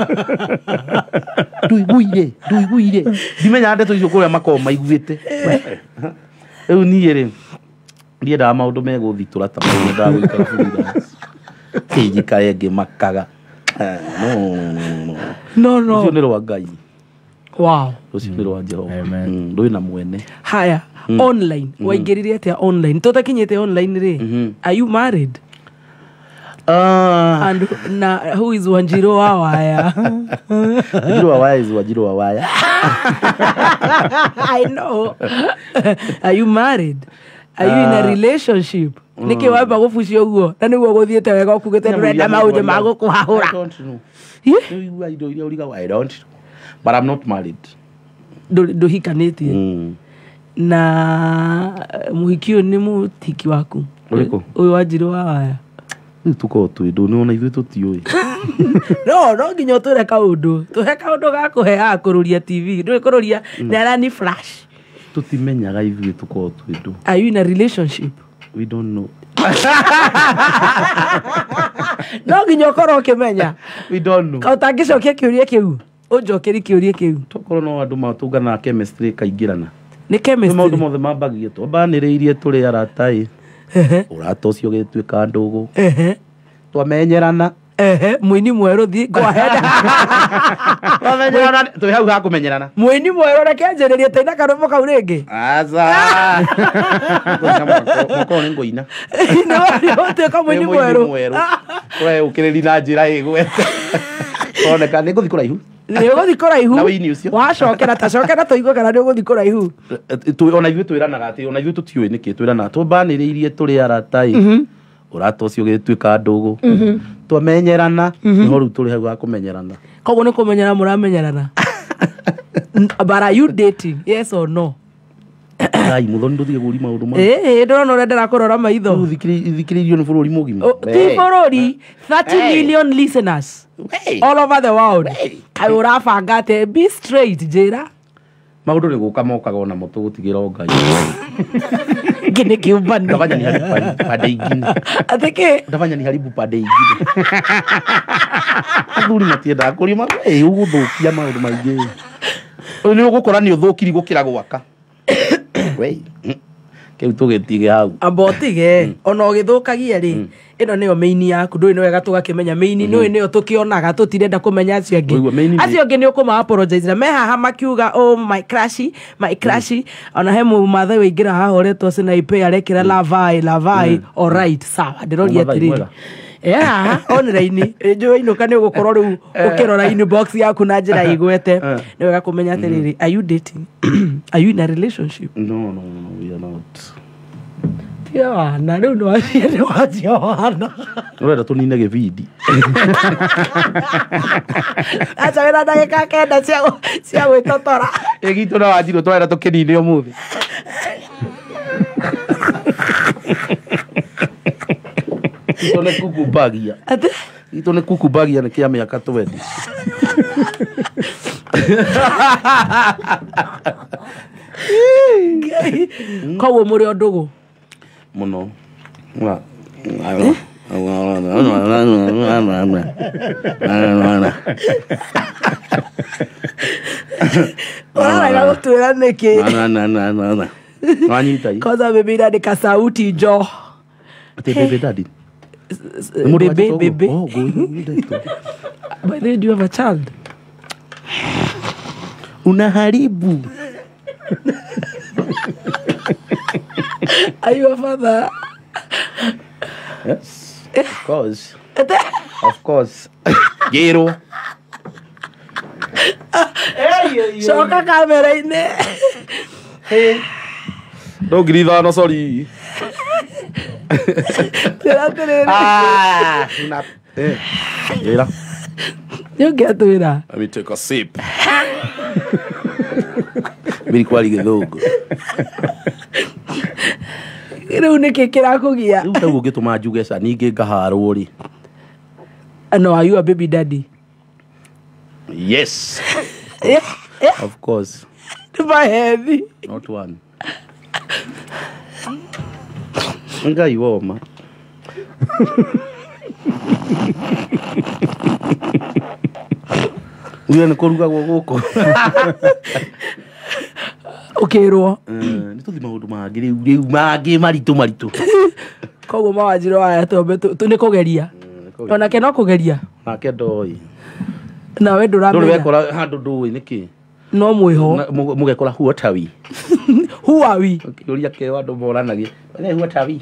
nduiguire ndimenyaga ndeto icio kũrĩa makoragwo maiguĩte rĩu niĩ rĩ ndiendaga maũndũ megũthitũra ta mau nyendaga gũikara freelance njikare ngĩmakaga. No no rũcio nĩ rwa Ngai. Wow. Rũcio nĩ rwa Jehova. Rwĩna mwene. Haya, online waingĩrire atĩa online tũtakinyĩte online rĩ? Are you married? And na who is Wanjiru wa Waya? Wanjiru wa Waya is Wanjiru wa Waya. I know. Are you married? Are you in a relationship? Nĩkĩ wamba gũbucia ũguo na nĩguo gũthiĩte wega ũkugĩte ndũrenda maũndũ ma gũkũhahũra? I don't know. Rĩu indo iria ũrigaga, I don't know. But I'm not married. Ndũhikanĩtie? Na mũhiki ũyũ nĩ mũhiki waku? Ũrĩkũ? Ũyũ Wanjiru wa Waya. Rĩu tũkoragwo twĩ ndũ nĩwona ithuĩ tũtiũĩ. No nginya ũtwĩre kaũndũ tũhe kaũndũ ga kũheaga kũrũria TV ndũĩ kũrũria nĩ arani flash. Tũtimenyaga ithuĩ tũkoragwo twĩ ndũ. Are you in a relationship? We don't know. No nginya ũkorwo ũkĩmenya. We don't know. Ũtangĩcokia kĩũria kĩu ũnjokerie kĩũria kĩu. Tokorwo no andũ matũnganaga chemistry ĩkaingĩrana. Nĩ chemistry. Maũndũ mothe mambagia twambanĩrĩirie tũrĩ arata ĩ. Ũrata ũcio ũgĩtuĩka ndũgũ. Twamenyerana. Mũini mwerũ thiĩ go ahead. Twamenyerana twĩ hau ha kũmenyerana. Mũini mwerũ reke anjĩrĩrie taina karũmbo kau rĩngĩ. Aca. Mwaka ũyũ nĩ ngũina. Nĩ ũtuĩka mũini mwerũ. Ũreũkĩrĩri na njĩra ĩgwete. Oneka nĩ ngũthiĩ kũraihu. Nĩ ũgũthiĩ kũraihu. Na wĩini ũcio. Wacokera ta cokera tũigue kana nĩ ũgũthiĩ kũraihu. Ona ithuĩ twĩranaga atĩ ona ithuĩ tũtiũĩ nĩkĩ twĩranaga twambanĩrĩirie tũrĩ arata ĩ. Ũrata ũcio ũgĩtuĩka ndũgũ. Twamenyerana nĩho rĩu tũrĩ hau ha kũmenyerana. Koguo nĩ kũmenyera mũramenyerana. But are you dating? Yes or no? Ngai mũthoni ndũthiĩ gũri maũndũ mau. Ndĩrona ũrĩa ndĩrakũrora maitho. Rĩu thikĩrĩirio nĩ bũrũri mũgima. Ti bũrũri 30 million listeners all over the world. Kaĩ ũrabanga atĩa? Be straight njĩra. Maũndũ nĩ gũka mokaga onamo tũgũtigĩra o Ngai. Gĩkĩ nĩ kĩũmbano. Ndabanya ni haribu pande ingine. Atĩ kĩ? Ndabanya ni haribu pande ingine. Athuri matiendaga kũria ũgũthũkia maũndũ maingĩ. Nĩ ũgũkora nĩ ũthũkiri gũkĩra gwaka. Kĩu tũgĩtige hau. Amba ũtige ona ũgĩthũkagia rĩ ĩno nĩyo main yaku ndũĩ nĩ wega tũgakĩmenya main nĩyo nĩyo tũkĩonaga tũtirenda kũmenya acio angĩ. Acio angĩ nĩ ũkũma apologize na me haha makiuga oh my crushy my crushy ona he mũmathai waingĩra haha ũretwo Sanaipei arekĩra lavai lavai all right sawa ndĩroria atĩrĩrĩ. Yeah, online njũĩ inũka nĩ ũgũkorwo rĩu ũkĩrora inbox yaku na njĩra igwete nĩ wega kũmenya atĩrĩrĩ are you dating? Are you in a relationship? No, no, no, we are not. Tiga wana rĩu nĩ wanjia nĩ wanjia wana. Ũrenda tũnine gĩbindi. Acha wĩna ndagĩka 9 cia gwĩtotora. Ĩ gitũ na Wanjirũ tũrenda tũkĩnine ũmũthĩ. Gitũ nĩ kukumbagia. Atĩ? Gitũ nĩ kukumbagia nĩ kĩa mĩaka 20. Koguo mũrĩ o ndũgũ? Mũno. Ũrarega gũtwĩra nĩkĩ? Wanyita. Kwanza baby ndandĩka sauti njo. Atĩ baby daddy. Baby, baby. Oh, go. By the way, do you have a child? Unaharibu. Are you a father? Yes. Of course. Of course. Gero. Coka kamera-inĩ. No 5,000 sorry. Tĩra atĩrĩrĩ. Ah, una Gera. Nĩ ũngĩatwĩra. Let me take a sip. Mbiri kwari gĩthũngũ. Rĩu nĩkĩ kĩrakũgia? Rĩu tau ũngĩtũma njuge ca ningĩ ngaharwo rĩ. No, are you a baby daddy? Yes. Of course. Nĩ mahethi. Not one. Ngai woma. Uya nĩ kũrugagwo gũkũ. Ũkĩrwo. Nĩ tũthi maũndũ mangĩ rĩu mangĩ maritũ maritũ. Koguo mawanjirwo aya twambe nĩ kũgeria. Onake no kũgeria. Nake ndoĩ. Nawe ndũramenya. Ndũrĩ wekora handũ ndũĩ nĩkĩ? No mwĩho. Mũgekora what are we? Who are we? Kĩũria kĩo andũ moranagia. What are we?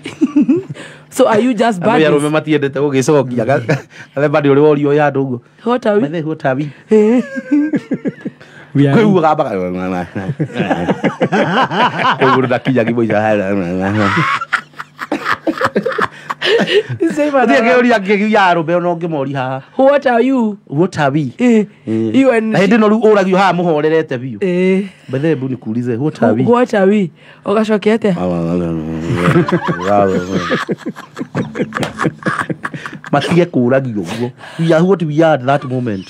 So are you just bad? Andũ arũme matiendete gũgĩcokia. Gathemba ndĩ ũrĩ worio ya andũ ũguo. What are we? What are we? Kwĩ ugaga mbaga. Kwĩ mũndũ ndakinyagia mũico. Gũtirĩ kĩũria kĩngĩ ya arũme ona ũngĩmoria haha. What are you? What are we? You and na hĩndĩ ĩno rĩu ũragio haha mũhorerete biũ. Bethe hebu nikuulize what are we? What are we? Ũgacokia atĩa? Matige kũragio ũguo. We are what we are at that moment.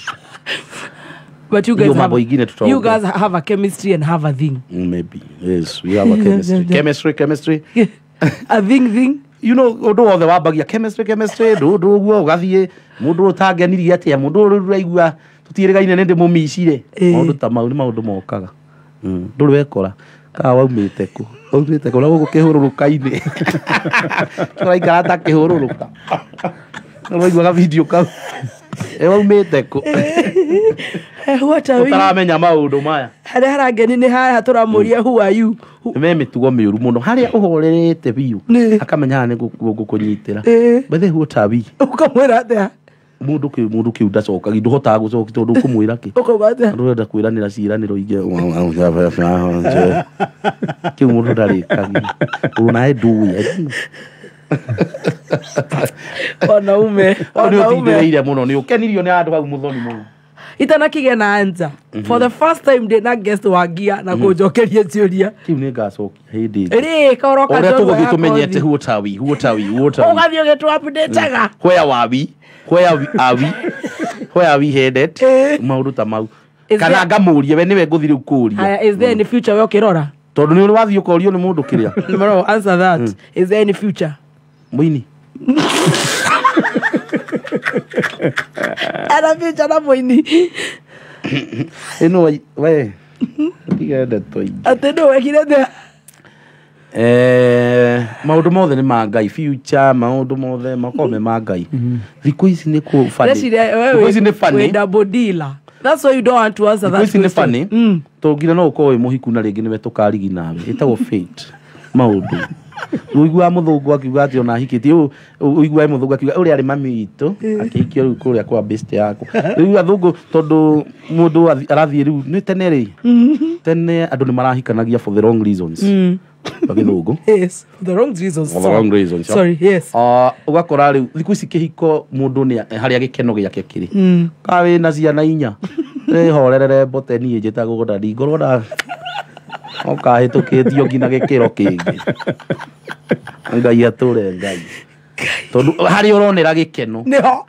But you guys have, you guys have a chemistry and have a thing. Maybe. Yes, we have a chemistry. Chemistry, chemistry. A thing thing. You know, ũndũ wothe wambagia chemistry, chemistry, ndũ ũguo ũgathiĩ mũndũ ũtangenirie atĩa, mũndũ ũrĩa ũraigua tũtiĩrĩgaine nĩ ndĩmũmicire. Maũndũ ta mau nĩ maũndũ mokaga. Ndũrĩ wekora kana waumĩte kũ? Waumĩte kũ na gũkũ kĩhũrũrũka-inĩ. Tũraikara ta kĩhũrũrũka. Nĩwaiguaga video kau. Waumĩte kũ? Tũtaramenya maũndũ maya. Harĩa harangeni nĩ haha tũramũria who are you? Me mĩtugo mĩũru mũno harĩa ũhorerete biũ akamenya haha nĩ ngũkũnyitĩra. Bethe what are we? Ũkamwĩra atĩa? Mũndũ kĩu ndacokagia ndũhotaga gũcokia tondũ ũkũmwĩra kĩ? Ũkauga atĩa? Andũ ũrenda kwĩranĩra ciĩranĩro ingĩ. Kĩu mũndũ ndarĩkagia. Onawe ndũĩ. Wanaume. Nĩ ũtindĩrĩire mũno nĩ ũkenirio nĩ andũ hau mũthoni mũno. Itanakĩgĩa na answer. For the first time ndĩ na guest wangia na kũnjokeria ciũria. Kĩu nĩ ngacokia hĩndĩ ĩngĩ. Rĩ kaũroka ũrĩa tũgũthiĩ tũmenyete what are we, what are we, what are we. Ũgathiĩ ũgĩtũ update-aga. Where are we? Where are we? Where are we headed? Maũndũ ta mau. Kana ngamũrie we nĩwe ngũthiĩ rĩu kũũria. Is there any future we ũkĩrora? Tondũ nĩ ũrĩ wathiĩ ũkorio nĩ mũndũ kĩrĩa. No, answer that. Is there any future? Mũini. Ana future na mũini. Ĩno we tiga ndeto ingĩ. Atĩ nũ wekire atĩa? Maũndũ mothe nĩ ma Ngai. Future maũndũ mothe makoragwo me ma Ngai. Thikũ ici nĩ kũ funny. Thikũ ici nĩ funny. Wĩ double dealer. That's why you don't want to answer that Thikũ ici nĩ question. funny. Tondũ nginya no ũkorwo wĩ mũhiku na rĩngĩ nĩwe tũkarigi nawe. Ĩtagwo fate. Maũndũ. Ũiguaga mũthũngũ akiuga atĩ ona ahikĩtie ũiguaga mũthũngũ akiuga ũrĩa arĩ mami witũ akĩhikio rĩu kũrĩa kwa best yakwa. Rĩu athũngũ tondũ mũndũ arathiĩ rĩu nĩ tene rĩ. Tene andũ nĩ marahikanagia for the wrong reasons. Kwa gĩthũngũ. Yes, for the wrong reasons. For the wrong reasons, yeah. Sorry, yes. Ũgakora rĩu thikũ ici kĩhiko mũndũ nĩ harĩa gĩkeno gĩake kĩrĩ. Ka wĩna ciana inya ĩhorerere mbote niĩ njĩtagwo ndadi ngorwo na ũkahĩtũkĩtio nginya gĩkĩro kĩngĩ. Ngai atũre Ngai. Tondũ harĩa ũronera gĩkeno nĩho.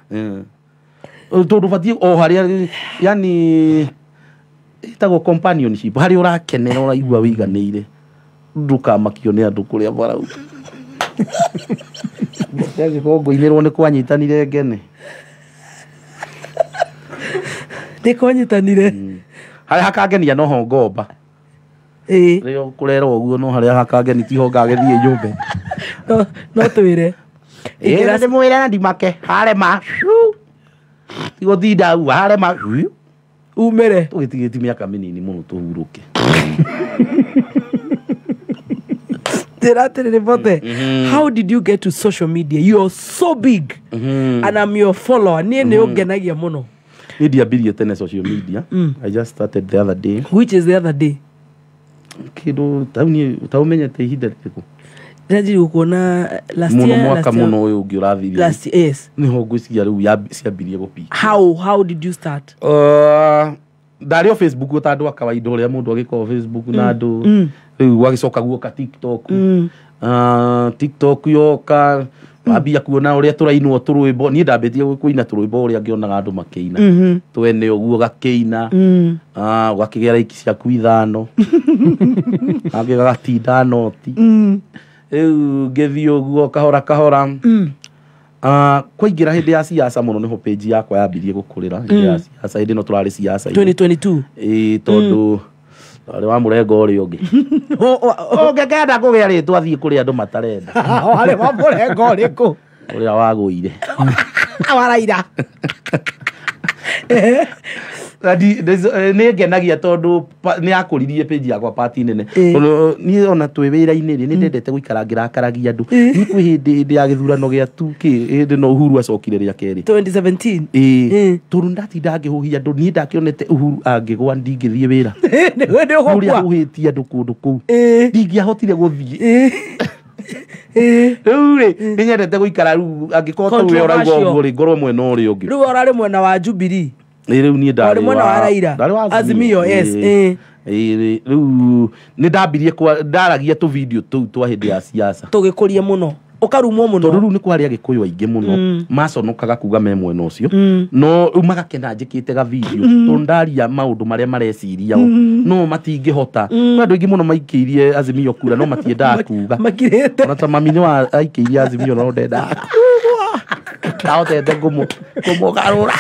Tondũ batiĩ o harĩa yani ĩtagwo companionship, harĩa ũrakenera ũraigua wĩiganĩire, ndũkamakio nĩ andũ kũrĩa marauga. Angĩkorwo ngũinĩrwo nĩ kwanyitanire ngene. Nĩ kwanyitanire. Harĩa hakangenia noho ngomba. Rĩo kũrerwo ũguo no harĩa hakangeni tiho ngagĩthiĩ nyũmbe. No twĩre. Ĩĩ ndĩmwĩre na ndimake harema. Tigũtinda hau harema. Umere. Tũgĩtigĩti mĩaka mĩnini mũno tũhurũke. How did you get to social media? You are so big. And I'm your follower. Niĩ nĩ ũngenagia mũno. Niĩ ndiambirie tene social media. I just started the other day. Which is the other day? Kĩndũ taumenyete ihinda rĩrĩkũ? Ndĩranjirie gũkuona last year. Mũno mwaka mũno ũyũ ũngĩ ũrathirire. Last year, yes. Nĩho ngwĩciria rĩu ciambirie gũpika. How did you start? Ndarĩ o Facebook ta andũ a kawaida ũrĩa mũndũ agĩkorwo Facebook na andũ. Rĩu gwagĩcoka guoka TikTok. TikTok yoka wambia kuona ũrĩa tũrainwo tũrwĩmbo. Niĩ ndambĩtie kũina tũrwĩmbo ũrĩa ngĩonaga andũ makĩina. Twene ũguo gakĩina. Ũgakĩgĩa like ciaku 5. Angĩ gagatinda noti. Rĩu ngĩthiĩ ũguo kahora kahora. Kwaingĩra hĩndĩ ya siasa mũno nĩho page yakwa yambirie gũkũrĩra. Hĩndĩ ya siasa, hĩndĩ ĩno tũrarĩ siasa. 2022. Ĩĩ tondũ arĩ wa mũrengo ũrĩa ũngĩ. Ũngĩkenda kũgĩa rĩtwa thiĩ kũrĩa andũ matarenda. Warĩ wa mũrengo ũrĩkũ? Ũrĩa wagũire. Wa Raila. Nĩ ngenagia tondũ nĩ yakũririe page yakwa party nene. Tondũ niĩ ona twĩ wĩra-inĩ rĩ, nĩ ndendete gũikara ngĩrakaragia andũ. Niĩ kwĩ hĩndĩ ya gĩthurano gĩa 2K, hĩndĩ no Uhuru acokire rĩa kerĩ. 2017. Ĩĩ. Tondũ ndatinda ngĩhũhia andũ, niĩ ndakĩonete Uhuru angĩgwa ndingĩthiĩ wĩra. Ũrĩa ahũhĩtie andũ kũndũ kũu. Ndingĩahotire gũthiĩ. Rĩu rĩ, nĩ nyendete gũikara rĩu angĩkorwo ta ũrĩa ũrauga ũguo rĩ, ngorwo mwena ũrĩa ũngĩ. Rĩu ũrarĩ mwena wa Jubilee. Rĩu niĩ ndarĩ mwena wa Raila. Azimio, yes. Rĩu nĩ ndambirie ndaragia tũ video tũu twa hĩndĩ ya siasa. Tũgĩkũria mũno. Ũkarumwo mũno. Tondũ rĩu nĩ kwarĩ Agĩkũyũ aingĩ mũno maconokaga kuga me mwena ũcio. No rĩu magakena njĩkĩte ga video tondũ ndaria maũndũ marĩa mareciria o. No matingĩhota. Kwĩ andũ aingĩ mũno maikĩirie Azimio kura no matiendaga kuga. Makirĩte. Ona ta mami nĩ wa aikĩirie Azimio no ndendaga kuga. Ndahotete kũmũgarũra.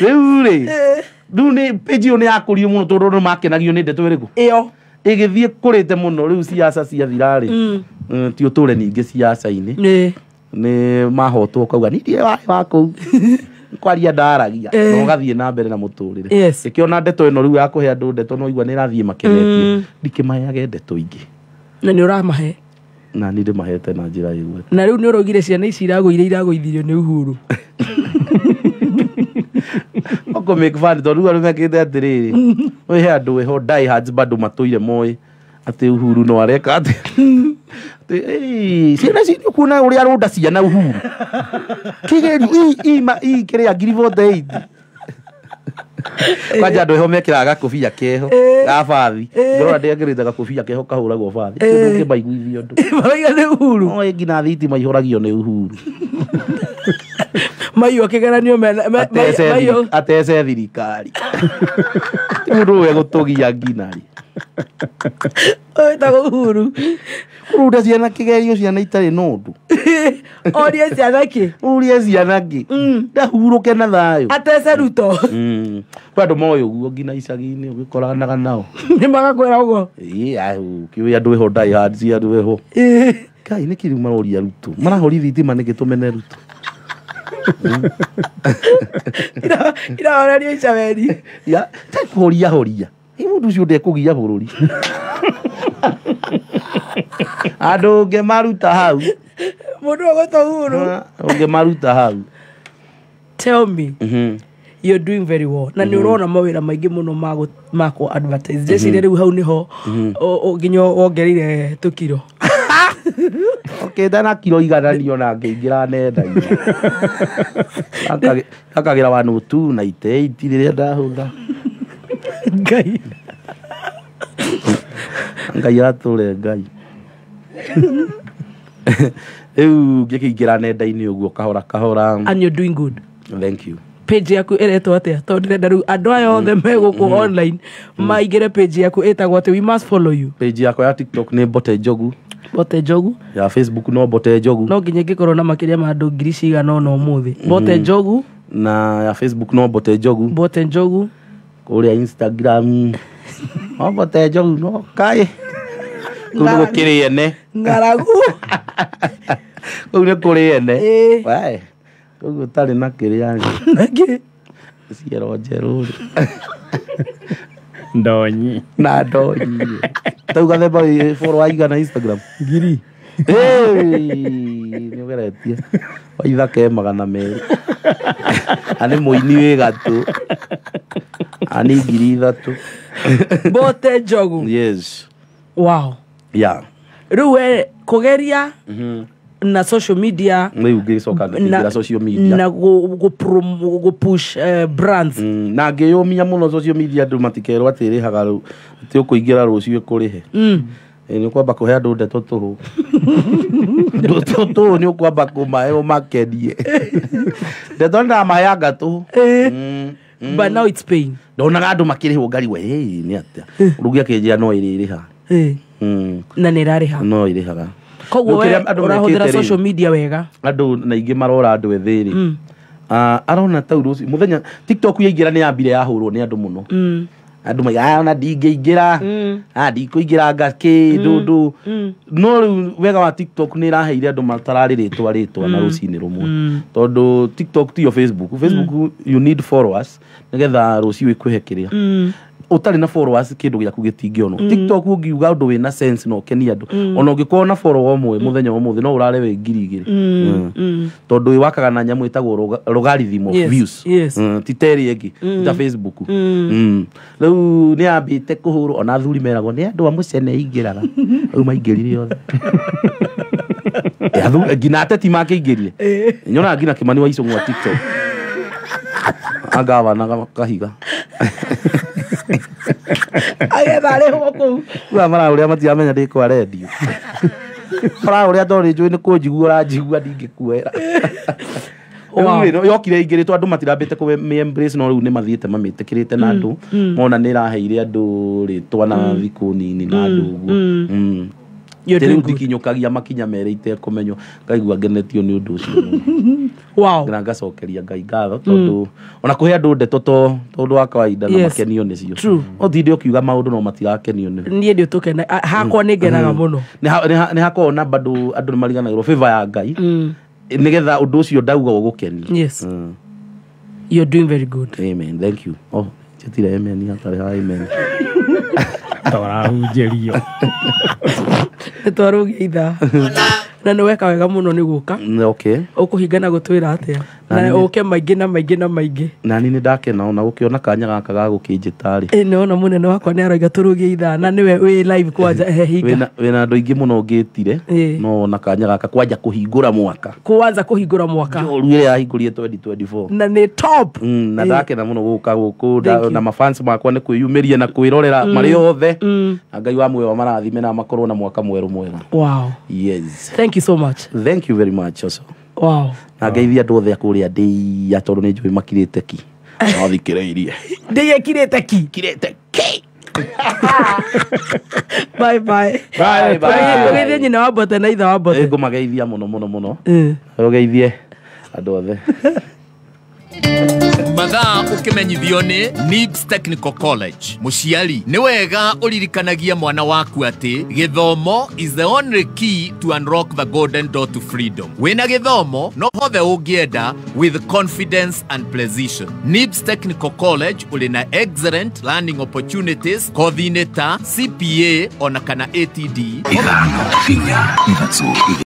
Rĩu rĩ, rĩu nĩ page ĩyo nĩ yakũrio mũno tondũ andũ makenagio nĩ ndeto ĩrĩkũ? Ĩyo. Ĩgĩthiĩ kũrĩte mũno rĩu siasa ciathira rĩ. Ti ũtũre ningĩ siasa-inĩ. Nĩ mahotwo ũkauga niĩ ndirĩ warĩ wa kũu. Kwaria ndaragia na ũgathiĩ na mbere na mũtũrĩre. Ĩkĩona ndeto ĩno rĩu ya kũhe andũ ndeto no igua nĩ ĩrathiĩ makenetie. Ndikĩmaheage ndeto ingĩ. Na nĩ ũramahe? Na niĩ ndĩmahete na njĩra ĩgwete. Na rĩu nĩ ũraugire ciana ici iragũire iragũithirio nĩ Uhuru. Oko make fun tondũ rĩu andũ mekĩte atĩrĩrĩ, wĩ he andũ ĩho diehards bado matũire moĩ atĩ Uhuru no areka atĩ ciana ici nĩũkuona ũrĩa arũnda ciana Uhuru. Kĩgerio ii kĩrĩa 48. Kwanja andũ eho mekĩraga gakobia keho ga bathi. Ndĩrona ndĩekĩrĩte gakobia keho kahũragwo bathi. Ndũngĩmaiguithia ũndũ. Marauga nĩ Uhuru. No nginya thitima ihũragio nĩ Uhuru. Maiyũ akĩgeranio maiyũ atece thirikari. Ti mũndũ ũyũ egũtũgia nginya rĩ. Wĩtagwo Uhuru. Kũrunda ciana kĩgerio ciana itarĩ na ũndũ. Orie ciana kĩ? Ũrie ciana kĩ? Ndahurũke na thayũ. Atece Ruto. Kwĩ andũ moĩ ũguo nginya icagi-inĩ ũgĩkoranaga nao. Nĩ magakwĩra ũguo? Ĩĩ, kĩũĩ andũ ĩho diehards andũ ĩho. Ngai nĩkĩ rĩu maroria Ruto? Marahoria thitima nĩkĩ tũmene Ruto? Irahorerio Icaberi. Ya, ta kũhoria horia. Ĩ mũndũ ũcio ndekũgia bũrũri. Andũ ũngĩmaruta hau. Mũndũ ũgũtwo Uhuru. Ũngĩmaruta hau. Tell me. You're doing very well na nĩ ũrona mawĩra maingĩ mũno ma kũ advertise. Ndĩciria rĩu hau nĩho nginya wongereire tũkiro. Okay, ndana kiro igananio na ngĩingĩra nenda-inĩ. Ngakagĩra 102 na 98 rĩrĩa ndahũra. Ngai. Ngai atũre Ngai. Rĩu ngĩkĩingĩra nenda-inĩ ũguo kahora kahora. And you're doing good. Thank you. Page yaku ĩretwo atĩa? Tondũ ndĩrenda rĩu andũ aya othe me gũkũ online maingĩre page yaku ĩtagwo atĩ we must follow you. Page yakwa ya TikTok nĩ Mbote Njogu. Mbote Njogu. Ya Facebook no Mbote Njogu. No nginya ingĩkorwo na makĩria ma andũ ngiri cigana ũna ũmũthĩ. Mbote Njogu. Na ya Facebook no Mbote Njogu. Mbote Njogu. Kũrĩa Instagram no Mbote Njogu no kai. Kũu nĩ gũkĩrĩ ene. Ng'aragu. Kũu nĩ kũrĩ ene. Wae. Kũu gũtarĩ na kĩrĩa. Nakĩ? Ciero njerũ. Ndonyi. Na ndonyi. Tau gathemba follow aigana Instagram? Ngiri. Nĩ ũgeretie. Waithake 200. Ani mũini wĩ gatũ. Ani 3,000. Mbote Njogu. Yes. Wow. Yeah. Rĩu we kũgeria na social media rĩu ngĩcoka ngĩingĩra social media na go push brands na ngĩyũmia mũno social media andũ matikerwo atĩ ĩrĩhaga rĩu atĩ ũkũingĩra rũciũ ĩkũrĩhe. Nĩ ũkwamba kũhe andũ ndeto tũhũ. Ndeto tũhũ nĩ ũkwamba kũmahe ũmakenie. Ndeto ndamaheanga tũhũ. But now it's paying. Ndonaga andũ makĩrĩhwo ngarigwo nĩ atĩa. Rũgi akĩnjĩra no ĩrĩrĩha. Na nĩ ĩrarĩha. No ĩrĩhaga. Koguo we ũrahũthĩra social media wega. Andũ na ingĩ marora andũ ethĩ rĩ. Arona tau rũciũ mũthenya TikTok yaingĩra nĩ yambire yahũrwo nĩ andũ mũno. Andũ maiga ona ndingĩingĩra. Ndikũingĩra ngakĩ ndũndũ. No rĩu wega wa TikTok nĩ ĩraheire andũ matararĩ rĩtwa na rũcinĩ rũmwe. Tondũ TikTok tiyo Facebook. Facebook you need followers nĩgetha rũciũ ĩkũhe kĩrĩa. Ũtarĩ na followers kĩndũ gĩaku gĩtingĩonwo. TikTok ũngiuga ũndũ wĩna sense na ũkenie andũ. Ona ũngĩkorwo na follower ũmwe mũthenya ũmũthĩ no ũrare wĩ 2,000. Tondũ ĩwakaga na nyamũ ĩtagwo logarithm of views. Ti ta ĩrĩa ĩngĩ, ti ta Facebook. Rĩu nĩ yambĩte kũhũrwo ona athuri meragwo nĩ andũ a mũcene ingĩraga. Rĩu maingĩrire othe. Nginya ateti makĩingĩrire. Nyonaga nginya Kĩmani wa Icũng'wa TikTok. Agavana kahiga. Agetha arĩhwo kũu. Rĩu marauria matiramenya ndĩ kwa redio. Marauria tondũ nĩnjũĩ nĩ kũnjigua ũranjigua ndingĩkuoera. Rĩu yokire ĩingĩrĩtwo andũ matirambĩte kũmĩ-embrace no rĩu nĩ mathiĩte mamĩtĩkĩrĩte na andũ mona nĩ ĩraheire andũ rĩtwa na thikũ nini na andũ ũguo. Rĩu ndikinyũkagia makinya merĩ itekũmenywo ngaigua ngenetio nĩ ũndũ ũcio mũno. Wow. Na ngacokeria Ngai ngatho tondũ ona kũhe andũ ndeto to tondũ wa kawaida na makenio nĩcio. Ũtinde ũkiuga maũndũ no matirakenio nĩ. Niĩ ndĩ ũtũkena hakwa nĩ ngenaga mũno. Nĩ hakoragwo na bado andũ nĩ mariganagĩrwo favor ya Ngai nĩgetha ũndũ ũcio ndauga ũgũkenie. Yes. You're doing very good. Amen. Thank you. Oh, njĩtire amen hatarĩ ha amen. Twarahunjĩrio. Nĩ twarũgia ithaa. Na nĩ weka wega mũno nĩ gũka. Okay. Ũkũhinga na gũtwĩra atĩa? Na ũke maingĩ na maingĩ na maingĩ. Na niĩ nĩ ndakena ona gũkĩona kanya gaka ga gũkĩnjĩta rĩ. Ĩ nĩwona mũnene wakwa nĩ aroiga tũrũgie ithaa na nĩwe wĩ live kwanja hinga. Wĩna andũ aingĩ mũno ũngĩtire no wona kanya gaka kwanja kũhingũra mwaka. Kwanza kũhingũra mwaka. Njũru ĩrĩa yahingũrire 2024. Na nĩ top. Na ndakena mũno gũka gũkũ na mafans makwa nĩ kwĩyumĩria na kwĩrorera marĩ othe. Na Ngai wa muoyo marathime na makorwo na mwaka mwerũ mwega. Wow. Yes. Thank you so much. Thank you very much also. Wow. Na ngeithia andũ othe a kũrĩa ndĩia tondũ nĩ njũĩ makirĩte ki. No thikĩrĩirie. Ndĩia ĩkirĩte ki. Kirĩte ki. Bye bye. Bye bye. Ũgeithie nyina wa Mbote na ithe wa Mbote. Ngũmageithia mũno mũno mũno. Ũgeithie andũ othe. Mathaa ukimenyithio nĩ Nibs Technical College. Mũciari nĩ wega ũririkanagia mwana waku atĩ gĩthomo is the only key to unlock the golden door to freedom. Wĩna gĩthomo no hothe ũngĩenda with confidence and precision. Nibs Technical College ũrĩ na excellent learning opportunities kothi-inĩ ta CPA ona kana ATD. Ithano, inya, ithatũ.